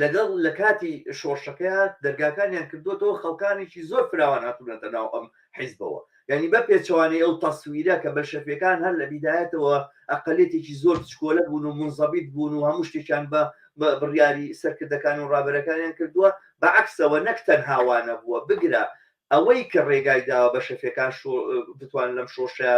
Speaker 1: لەگەڵ لە کاتی شۆڕشەکەیا دەرگاکانیان کردووەتەوە خەڵکانێکی زۆر فراوان هاتوونەتە ناو ئەم حیزبەوە یعنی بە پێچەوانەی ئەو تەسویرە کە بەلشەفیەکان هەر لە بیدایەتەوە ئەقلیەتێکی زۆر بچکۆلە بوون و منزەبیت بوون و هەموو شتێکیان بە بڕیاری سەرکردەکان و ڕابەرەکانیان کردووە بە عەکسەوە نەک تەنها وانە بووە بگرە ئەوەی کە ڕێگای داوە بەلشەفیەکان بتوانن لەم شۆڕشە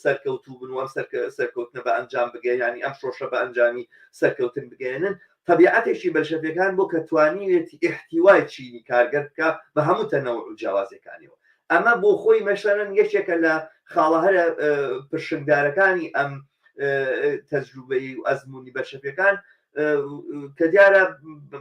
Speaker 1: سەرکەوتوو بن و ئەم سەرکەوتنە بە ئەنجام بگەن ینی ئەم شۆڕشە بە ئەنجامی سەرکەوتن بگەێنن تەبیعەتێکی بەلشەفیەکان بۆ کە توانیوێتی ئیحتیوای چینی کارگەر بکە بە هەموو تەنەوع و جیاوازیەکانیەوە ئەمە بۆ خۆی مەشەرەن یەکێکە لە خاڵە هەرە پرشنگدارەکانی ئەم تەجروبەی و ئەزمموی بەلشەفیەکان کە دیارە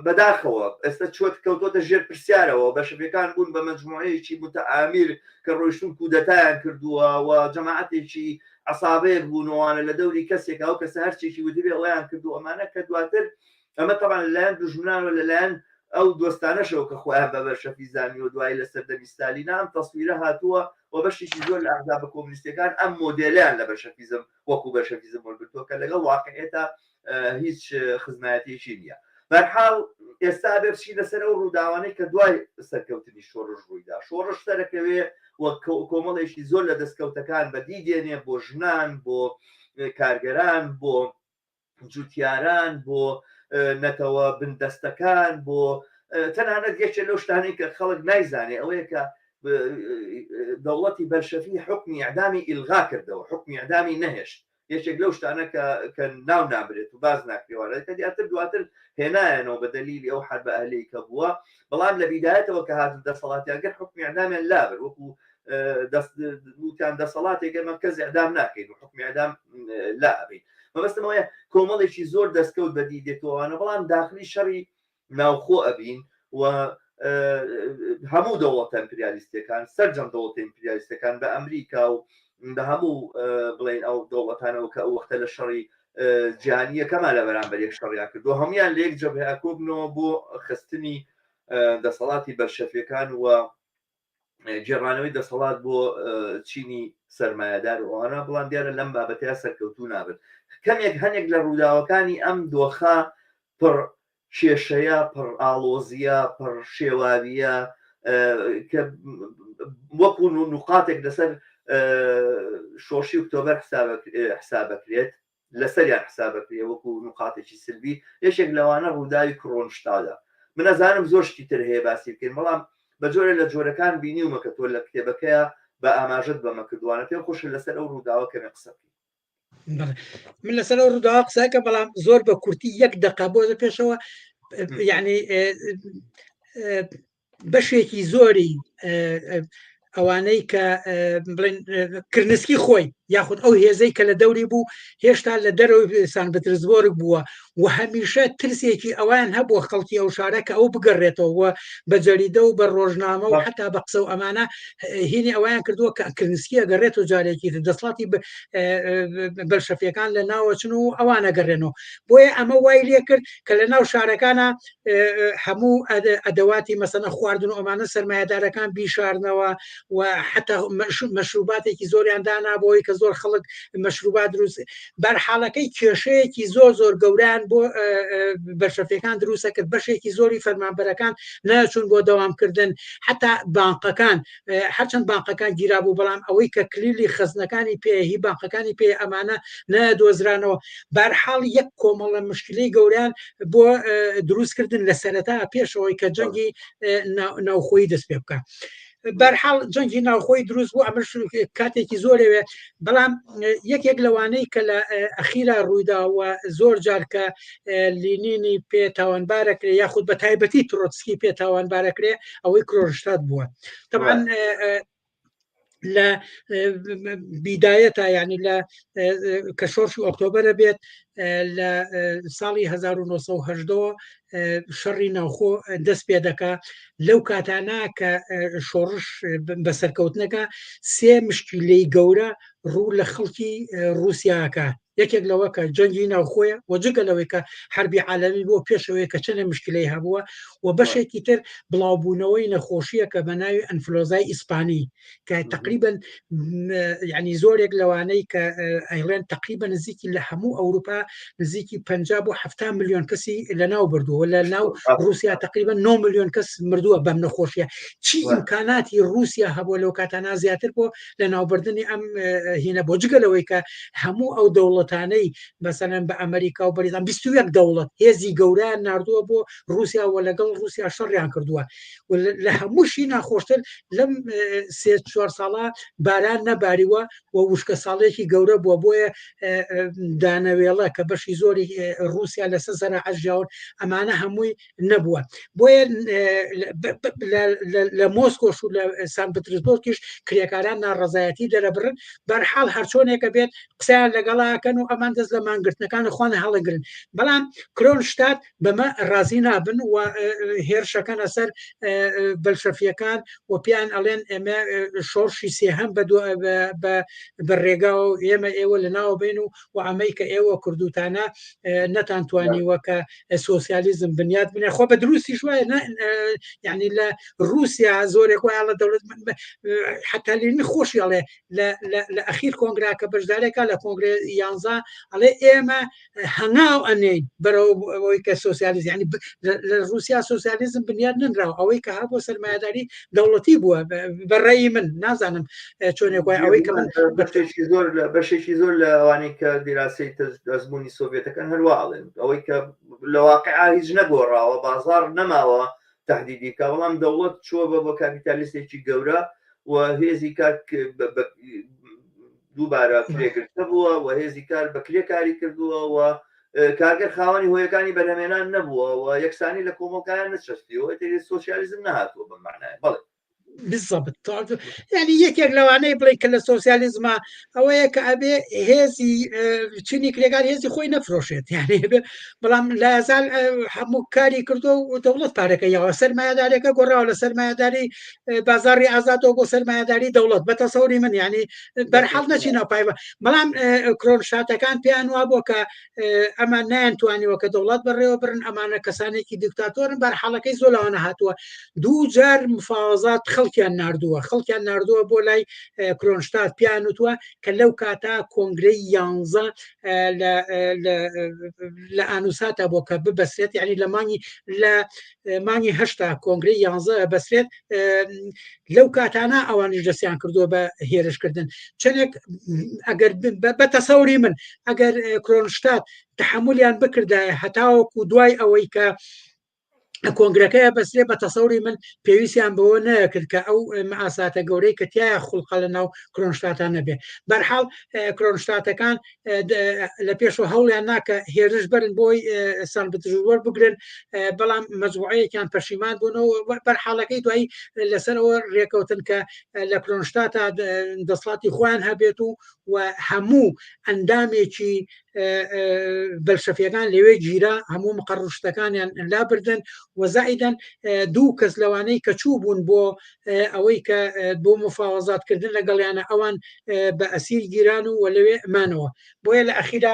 Speaker 1: بەداخەوە ئێستا چۆت کەوتۆتە ژێر پرسیارەوە بەلشەفیەکان بوون بە مەجموعەیەکی متەئامیر کە ڕۆیشتون کودەتایان کردووە و جەماعەتێکی عەسابەیەک بوون وانە لە دەوری کەسێک ئەو کەسە هەرچێکی وتبێ ئەویان کردو ئەمانە کە دواتر ئەمە تەبعەن لەلایەن دوژمنانەوە لەلایەن ئەو دۆستانەشەوە کە خۆیان بە بەلشەفی زانیوە دوایی لە سەردەمی ستالینا ئەم تەسویرە هاتووە و بەشێکی زۆر لە ئەحزابە کۆمۆنیستیەکان ئەم مۆدێلیان لە بەلشەفیزم وەکو بەلشەفیزم وەرگرتووە کە لەگەڵ واقعیەتا هیچ خزمایەتیەکی نییە بەرحاڵ ئێستا ئەبێ بچینە سەر ئەو ڕووداوانەی کە دوای سەرکەوتنی شۆڕش ڕوویدا شۆڕش سەرەکەوێ و کۆمەڵێکی زۆر لە دەستکەوتەکان بەدی دێنێ بۆ ژنان، بۆ کارگەران، بۆ جوتیاران، بۆ نەتەوە بندەستەکان، بۆ تەنانەت یەکێ لەو شتانەی کە خەڵک نایزانێ ئەوەیە کە دەوڵەتی بەلشەفی حوکمی ئیعدامی ئیلغا کردەوە، حوکمی ئیعدامی نەهێشت. یەکێک لەو شتانە کە کە ناو نابرێت و باس ناکرێوانە کە دیاتر دواتر هێنایانەوە بە دەلیلی ئەو حەربە ئەهلیەی کە بووە، بەڵام لە بیدایەتەوە کە هاتن دەسەڵاتیان کرد حوکمی ئیعدامیان لابرد، وەکو دەست وتیان دەسەڵاتێک ئێمە کەس ئیعدام ناکەین و حوکمی ئیعدام لا ئەبەین. مەبەستم ئەوەیە کۆمەڵێکی زۆر دەستکەوت بەدی دێتەوەوانە، بەڵام داخلی شەڕی ناوخۆ ئەبین و هەموو دەوڵەتە ئیمپریالیستەکان، سەرجەم دەوڵەتە ئیمپریالیستەکان بە ئەمریکا و بە هەموو بڵێن ئەو دەوڵەتانەوە کە ئەو وەختە لە شەڕی جیهانیەکەمان لە بەرامبەر یەک شەڕیان کردو هەمویان لە یەک جەبهە کۆبنەوە بۆ خستنی دەسەڵاتی بەلشەفیەکان و گێڕانەوەی دەسەڵات بۆ چینی سەرمایەدار و ئەوانە، بەڵام دیارە لەم بابەتەیە سەرکەوتوو نابن. کەمێک هەنێک لە ڕووداوەکانی ئەم دۆخە پڕ کێشەیە، پڕ ئاڵۆزییە، پڕ شێواوییە کە وەکو نوقاتێک لەسەر شۆڕشی ئۆکتۆبەر حسابەکرێت، لەسەریان حساب ئەکرێ وەکو نوقاتێکی سلبی، یەکێک لەوانە ڕووداوی کرۆنشتادە. من ئەزانم زۆر شتی تر هەیە باسی بکەین، بەڵام بە جۆرێ لە جۆرەکان بینیومە کە تۆ لە کتێبەکەیا بە ئاماژەت بەمە کردووانە، پێم خۆشە لەسەر ئەو ڕووداوە کەمێ قسە بکەین.
Speaker 2: بەڵێ من لەسەر ئەو ڕووداوە قسە کە بەڵام زۆر بە کورتی یەک دقە بۆ پێشەوە یعنی بەشێکی زۆری ئەوانەی کە بڵێن کرنسکی خۆی یاخود ئەو هێزەی کە لە دەوری بوو هێشتا لە دەرەوەی سان پترسبۆرگ بووە و هەمیشە ترسێکی ئەوان هەبووە خەڵکی ئەو شارە کە ئەو بگەڕێتەوە بە جەریدە و بە ڕۆژنامە و حتا بە قسە و ئەمانە هینی ئەویان کردووە کە کرنسکی ئەگەڕێتەوە جارێکی تر دەسڵاتی بەلشەفیەکان لە ناوەچن و ئەوانە گەڕێنەوە بۆیە ئەمە وای لێ کرد کە لە ناو شارەکانە هەموو ئەدەواتی مەسەنە خواردن و ئەمانە سەرمایەدارەکان بیشارنەوە و حتا مەشروباتێکی زۆریان دانا بۆی کە زۆر خەڵک مەشروبات دروست بەرحاڵەکەی کێشەیەکی زۆر زۆر گەوران بۆ بەشەفەکان دروستە کرد بەشێکی زۆری فەرمانبەرەکان ناچون بۆ دەوامکردن حتا بانقەکان هەرچەند بانقەکان گیرابوو بەڵام ئەوەی کە کلیلی خەزنەکانی پێ هی بانقەکانی پێ ئەمانە نەدۆزرانەوە بارحاڵ یەک کۆمەڵە مشکلەی گەوریان بۆ دروستکردن لە سەرەتا پێشەوەی کە جەنگی ناوخۆی دەست پێ بکە بەرحاڵ جەنگی ناوخۆی دروست بوو ئەمەش کاتێکی زۆرەوێ بەڵام یەکێک لەوانەی کە لە ئەخیرا ڕوویدا و زۆر جار کە لینینی پێ تاوانبارەکرێ یاخود بە تایبەتی ترۆتسکی پێ تاوانبارەکرێ ئەوەی کرۆنشتات بووە طبعا لە بیدایەتە یعنی لە کە شۆرشی ئۆکتۆبەرە بێت لە ساڵی 1970 شەڕی ناوخۆ دەست پێ دەکا لەو کاتانە کە شۆڕش بەسەرکەوتنەکە سێ مشکیلەی گەورە ڕوو لە خەڵکی ڕووسیاکە یەکێک لەوە کە جەنگی ناوخۆیە و جگە لەوەی کە حربی عالەمی بۆ پێشەوەی کە چەندە مشکلەی هەبووە و بەشێکی تر بڵاوبوونەوەی نەخۆشیە کە بە ناوی ئەنفلۆزای ئیسپانی کە تقریبا یعنی زۆرێک لەوانەی کە ئەیڵێن تقریبا نزیکی لە هەموو ئەوروپا نزیکی 50 بۆ 70 میلیۆن کەسی لە ناو بردووە لە ناو رووسیا تقریبا 9 میلیۆن کەس مردووە بەم نەخۆشیە چی ئیمکاناتی رووسیا هەبووە لەو کاتانە زیاتر بۆ لە ناوبردنی ئەم هینە بۆ جگە لەوەی کە هەموو ئەو دەوڵەتانەی مەسەلەن بە ئەمریکا و بەریتان 21 دەوڵەت هێزی گەورەیان ناردووە بۆ رووسیا و لەگەڵ رووسیا شەڕیان کردووە و لە هەمووشی ناخۆشتر لەم سێ چوار ساڵە باران نەباریوە و وشکە ساڵێکی گەورە بووە بۆیە دانەوێڵە کە بەشی زۆری رووسیا لەسەر زەراعەت ژیاون ئەمانە هەمووی نەبووە بۆیە لە مۆسکۆش و لە سان پترسبۆرگیش کرێکاران ناڕەزایەتی دەرەبڕن بەرحاڵ هەرچۆنێکە بێت قسەیان لەگەڵاکەن و ئەمان دەست لە مانگرتنەکان خوان هەڵگرن بەڵام کرۆنشتات بەمە ڕازی نابن و هێرشەکەنە سەر بەلشەفیەکان و پێیان ئەڵێن ئێمە شۆڕشی سێهەم بە ڕێگا و ئێمە ئێوە لە ناوە بین و و ئەمەی کە ئێوە کردوتانە نەتان توانیوە کە سۆسیالیزم بنیات بنێ خۆ بە دروستیش وایە یعنی لە رووسیا زۆرێک وایە لە دەوڵەت حتا لینی خۆشی ئەڵێ لە ئەخیر کۆنگرا کە بەشدارێکە لە کۆنگرە یان یانزە ئەڵێ ئێمە هەنگاو ئەنێین بەرەو ئەوەی کە سۆسیالیزم یعنی لە رووسیا سۆسیالیزم بنیاد ننراوە ئەوەی کە هەبوو سەرمایەداری دەوڵەتی بووە بەڕێی من نازانم چۆنێک وای ئەوەی کە من
Speaker 1: بەشێکی زۆر لە بەشێکی زۆر لە ئەوانەی کە دیراسەی ئەزموونی سۆڤێتەکان هەروە ئەڵێن ئەوەی کە لە واقع هیچ نەگۆڕاوە بازار نەماوە تهدیدی بکە بەڵام دەوڵەت چووە بە بۆ کاپیتالیستێکی گەورە و هێزی کار دووبارە کرێگرتە بووە و هێزی کار بە کرێ کاری کردووە و کارگەر خاوەنی هۆیەکانی بەرهەمێنان نەبووە و یەکسانی لە کۆمەڵگایان نەچەسپیەوە ئیتر سۆسیالیزم نەهاتووە بەم معنایە بەڵێ
Speaker 2: بالضبط یعنی یەکێک لەوانەیە بڵێ کە لە سۆسیالیزما ئەوەیە کە ئەبێ هێزی چینی کرێکار هێزی خۆی نەفرۆشێت یعنی بەڵام لازال هەموو کاری کردو و دەوڵەت پارەکە یاوە سەرمایەدارەکە گۆڕاوە لە سەرمایەداری بازاری ئازادەوە بۆ سەرمایەداری دەوڵەت بە تەسەوری من یعنی بەرحاڵ نەچینە پایبە بەڵام کرۆنشاتەکان پێیان وا بۆ کە ئەمان نایان توانیوە کە دەوڵەت بەڕێوە برن ئەمانە کەسانێکی دیکتاتۆرن بەرحاڵەکەی زۆر لەوانە هاتووە دوو جار مفاوەزات خەڵکیان نردووە خەڵکیان نردووە بۆ لای کرۆنشتات پیان وتووە کە لەو کاتا کۆنگرەی یانزە لە ئانوساتە بۆ کە ببەسرێت یعنی لە مانگی لە مانگی هەشتا کۆنگرەی یانزە بەسرێت لەو کاتانە ئەوانیش دەستیان کردووە بە هێرشکردن چەندێک ئەگەر بە تەسەوری من ئەگەر کرۆنشتات تحملیان بکردایە هەتاوەکو دوای ئەوەی کە کۆنگرەکەیە بەسرێ بە تەسەوری من پێویستیان بەوە نەکرد کە ئەو مەئاساتە گەورەی کە تایە خوڵقە لە ناو کرۆنشتاتان نەبێ بەرحاڵ کرۆنشتاتەکان لە پێشەوە هەوڵیان ناکە هێرش بەرن بۆی سان پترزبۆرگ بگرن بەڵام مەجموعەیەکیان پەشیمان بوونەوە بەرحاڵەکەی دوایی لەسەرەوە ڕێکەوتن کە لە کرۆنشتاتا دەسڵاتی خۆیان هەبێت و و هەموو ئەندامێکی بەلشەفیەکان لەوێ گیرا هەموو مقەڕشتەکانیان لابردن و زائیدەن دوو کەس لەوانەی کە چوو بوون بۆ ئەوەی کە بۆ مفاوەزات کردن لەگەڵیانە ئەوان بە ئەسیر گیران و لەوێ مانەوە بۆیە لە ئەخیرا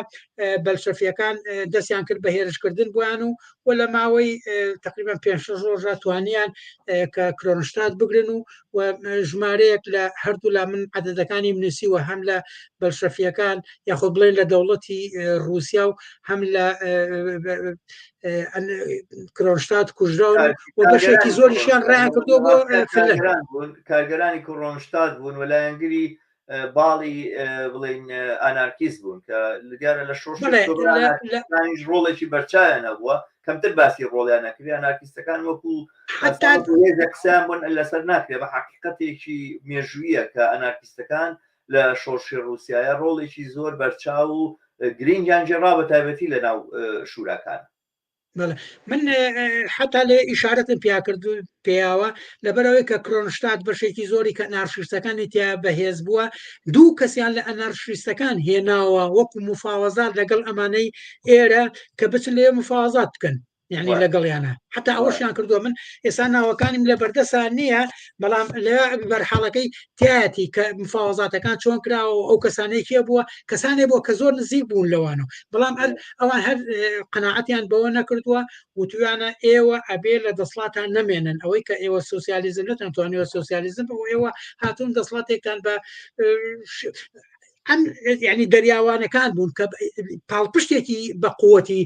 Speaker 2: بەلشەفیەکان دەستیان کرد بە هێرشکردن بۆیان و و لە ماوەی تقریبا پێ ڕۆژە توانیان کە کرۆنشتات بگرن و و ژمارەیەک لە هەردوو لا من عددەکانی نووسیوە هەم لە بەلشەفیەکان یاخۆ بڵێن لە دەوڵەتی رووسیا و هەم لە کرۆنشتات کوژراون و بەشێکی زۆریشیان ڕایان کردو بۆ
Speaker 1: کارگەرانی کرۆنشتات بوون و لایەنگری باڵی بڵین ئانارکیست بوون کە دیارە لە شۆڕش ڕۆڵێکی بەرچایان هەبووە کەمتر باسی ڕۆڵیان نەکرێ ئانارکیستەکان وەکو قسەیان بۆن لەسەر ناکرێ بە حقیقەتێکی مێژوویە کە ئەنارکیستەکان لە شۆڕشی ڕووسایە ڕۆڵێکی زۆر بەرچاو و گرنگیان گێڕا بە تایبەتی لە ناو شوراکان.
Speaker 2: بەڵێ من حتا لێ ئیشارەتم پیا کرد پێیاوە لەبەرەوەی کە کرۆنشتات بەشێکی زۆری کە ئەنارشیستەکانی تیا بەهێز بووە دوو کەسیان لە ئەنارشیستەکان هێناوە وەکو مفاوەزات لەگەڵ ئەمانەی ئێرە کە بچن لێ مفاوەزات بکەن یعنی لەگەڵیانە حتا ئەوەشیان کردووە من ئێستا ناوەکانیم لە بەردەسا نییە بەڵام لە بەرحاڵەکەی تایەتی کە مفاوەزاتەکان چۆن کراوە و ئەو کەسانەی کێ بووە کەسانێ بووە کە زۆر نزیک بوون لەوانەوە بەڵام هەر ئەوان هەر قەناعەتیان بەوە نەکردووە وتویانە ئێوە ئەبێ لە دەسڵاتان نەمێنن ئەوەی کە ئێوە سوسیالیزم نەتان توانیوە سوسیالیزم بۆ ئێوە هاتوون دەسڵاتێکتان بە ئەم یعنی دەریاوانەکان بوون کە پاڵپشتێکی بە قوتی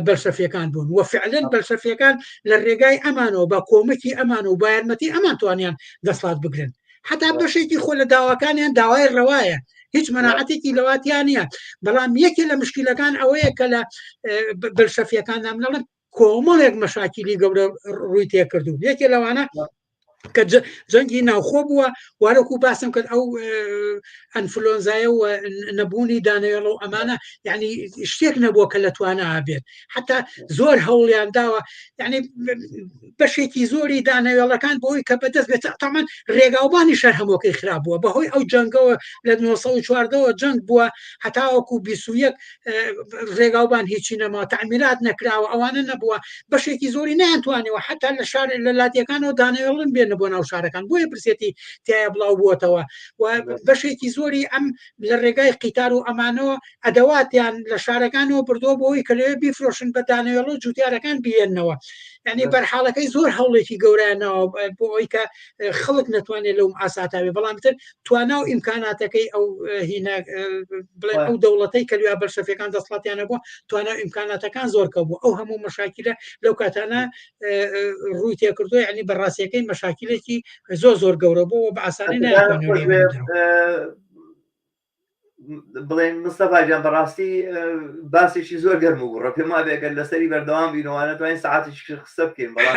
Speaker 2: بەلشەفیەکان بوون و فعلەن بەلشەفیەکان لە ڕێگای ئەمانەوە بە کۆمەکی ئەمان و بایارمەتی ئەمان توانیان دەسڵات بگرن حتا بەشێکی خۆ لە داواکانیان داوای ڕەوایە هیچ مەناعەتێکی لەواتیان نییە بەڵام یەکێ لە مشکلەکان ئەوەیە کە لە بەلشەفیەکان نامنەڵن کۆمەڵێک مەشاکیلی گەورە ڕووی تێکردو یەکێ لەوانە کە جەنگی ناوخۆ بووە وارەکو باسم کرد ئەو ئەنفلۆنزایە و نەبوونی دانەوێڵە و ئەمانە یعنی شتێک نەبووە کە لە توانا بێت حتا زۆر هەوڵیان داوە یعنی بەشێکی زۆری دانەوێڵەکان بۆی کە بەدەست بێت تامان ڕێگاوبانی شەر هەمۆکەی خراپ بووە بەهۆی ئەو جەنگەوە لە 1940ەوە جەنگ بووە هەتاوەکو 21 ڕێگاوبان هیچی نەما تعمیرات نەکراوە ئەوانە نەبووە بەشێکی زۆری نەیانتوانیوە حتا لە شار لە لاتیەکانەوە دانەوێڵن بێنە. نەهێنە بۆ ناو شارەکان بۆیە برسێتی تایە بڵاو بووەتەوە و بەشێکی زۆری ئەم لە ڕێگای قیتار و ئەمانەوە ئەدەواتیان لە شارەکانەوە بردووە بۆ ئەوەی کە لەوێ بیفرۆشن بە دانەوێڵە و جوتیارەکان بیێننەوە یعنی بەرحاڵەکەی زۆر هەوڵێکی گەورەیانەوە بۆ ئەوەی کە خەڵک نەتوانێت لەو ئاساتاوێ بەڵام تر توانا و ئیمکاناتەکەی ئەو هینا بڵێن ئەو دەوڵەتەی کە لویا بەلشەفیەکان دەسەڵاتیانە بووە توانا و ئیمکاناتەکان زۆر کە بوو ئەو هەموو مەشاکیلە لەو کاتانە ڕووی تێکردو یعنی بەڕاستیەکەی مەشاکیلێکی زۆر زۆر گەورە بوو بە ئاسانی ناتوانێت
Speaker 1: بڵێن مستەفا گیان بەڕاستی باسێکی زۆر گەرم و گوڕە پێم وابێ گەر لەسەری بەردەوام بینەوانە توانین ساعتێکی قسە بکەین بەڵام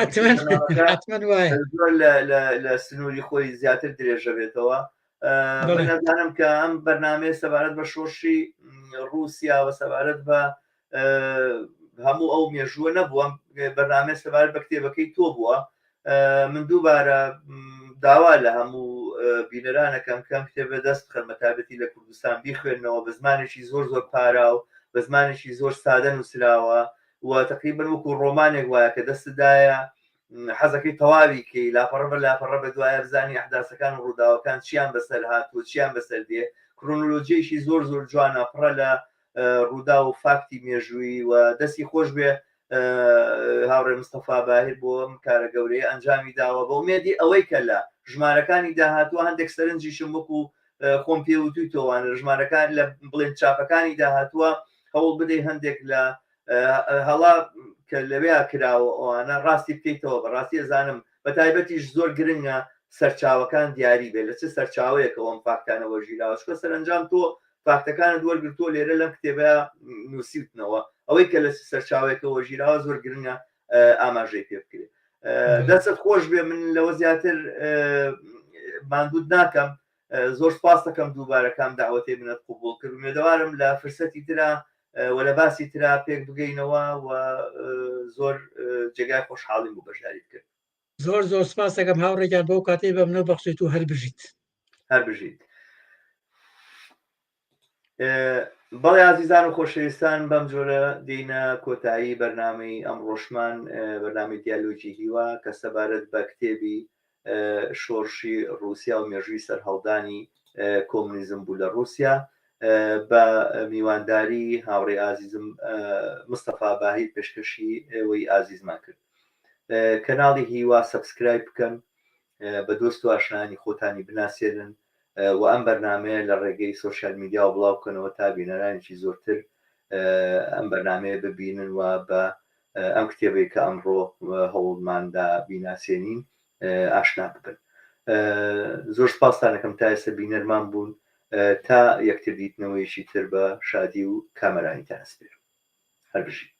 Speaker 1: زۆر لە سنووری خۆی زیاتر درێژە بێتەوە نەزانم کە ئەم بەرنمەیە سەبارەت بە شۆڕشی رووسیا و سەبارەت بە هەموو ئەو مێژووە نەبووە بەرنامەیە سەبارەت بە کتێبەکەی تۆ بووە من دووبارە داوا لە هەموو بینەرانەکەم کەم کتێبە دەست بخەن بە تایبەتی لە کوردستان بیخوێنەوە بە زمانێکی زۆر زۆر پاراو بە زمانێکی زۆر سادە نووسراوە و تقریبا وەکو ڕۆمانێک وایە کە دەستدایە حەزەکەی تەواوی کەی لاپەڕە بە لاپەڕە بە دوایە بزانی ئەحداسەکان و ڕووداوەکان چیان بەسەر هات و چیان بەسەر دێ کرۆنۆلۆژیەکی زۆر زۆر جوانە پڕە لە ڕووداو و فاکتی مێژوویی و دەستی خۆش بێ هاوڕێ مستەفا باهیر بۆ ئەم کارە گەورەیە ئەنجامی داوە بە ئومێدی ئەوەی کە لە ژمارەکانی داهاتووە هەندێک سەرنجیشم وەکو خۆم پێوتوی تۆوانە ژمارەکان لە بڵێن چاپەکانی داهاتووە هەوڵ بدەی هەندێک لە هەڵا کە لەوێ کراوە ئەوانە ڕاستی بکەیتەوە بەڕاستی ئەزانم بە تایبەتیش زۆر گرنگە سەرچاوەکان دیاری بێت لە چ سەرچاوەیەکەوە ئەم فاکتانە وەرگیراوە چونکە سەرەنجام تۆ فاکتەکانت وەرگرتووە لێرە لەم کتێبە نووسیوتنەوە ئەوەی کە لە سەرچاوەیەکەوە وەرگیراوە زۆر گرنگە ئاماژەی پێ بکرێت دەستت خۆش بێ من لەوە زیاتر ماندوت ناکەم زۆر سپاس دەکەم دووبارە کام داوەتەی منت قوبول کرد مێدەوارم لە فرسەتی ترا و لە باسی ترا پێک بگەینەوە و زۆر جێگای خۆشحاڵیم بوو بەشداریت کرد.
Speaker 2: زۆر زۆر سپاس دەکەم هاوڕێ گیان بەو کاتەی بە منەو بەخشیت و هەر بژیت.
Speaker 1: هەر بژیت. بەڵێ ئازیزان و خۆشەویستان بەم جۆرە دێینە کۆتایی بەرنامەی ئەمڕۆشمان بەرنامەی دیالۆگی هیوا کە سەبارەت بە کتێبی شۆڕشی ڕووسیا و مێژووی سەرهەڵدانی کۆمونیزم بوو لە ڕووسیا بە میوانداری هاوڕێ ئازیزم مستەفا باهیر پێشکەشی ئێوەی ئازیزمان کرد کەناڵی هیوا subscribe بکەن بە دۆست و ئاشنایانی خۆتانی بناسێنن و ئەم بەرنامەیە لە ڕێگەی social media وە بڵاو بکەنەوە تا بینەرانێکی زۆرتر ئەم بەرنامەیە ببینن و بە ئەم کتێبەی کە ئەمڕۆ هەوڵماندا بیناسێنین ئاشنا ببن زۆر سپاستانەکەم تا ئێستا بینەرمان بوون تا یەکتر دیتنەوەیەکی تر بە شادی و کامەرانیتان ئەسپێرم هەر بژین.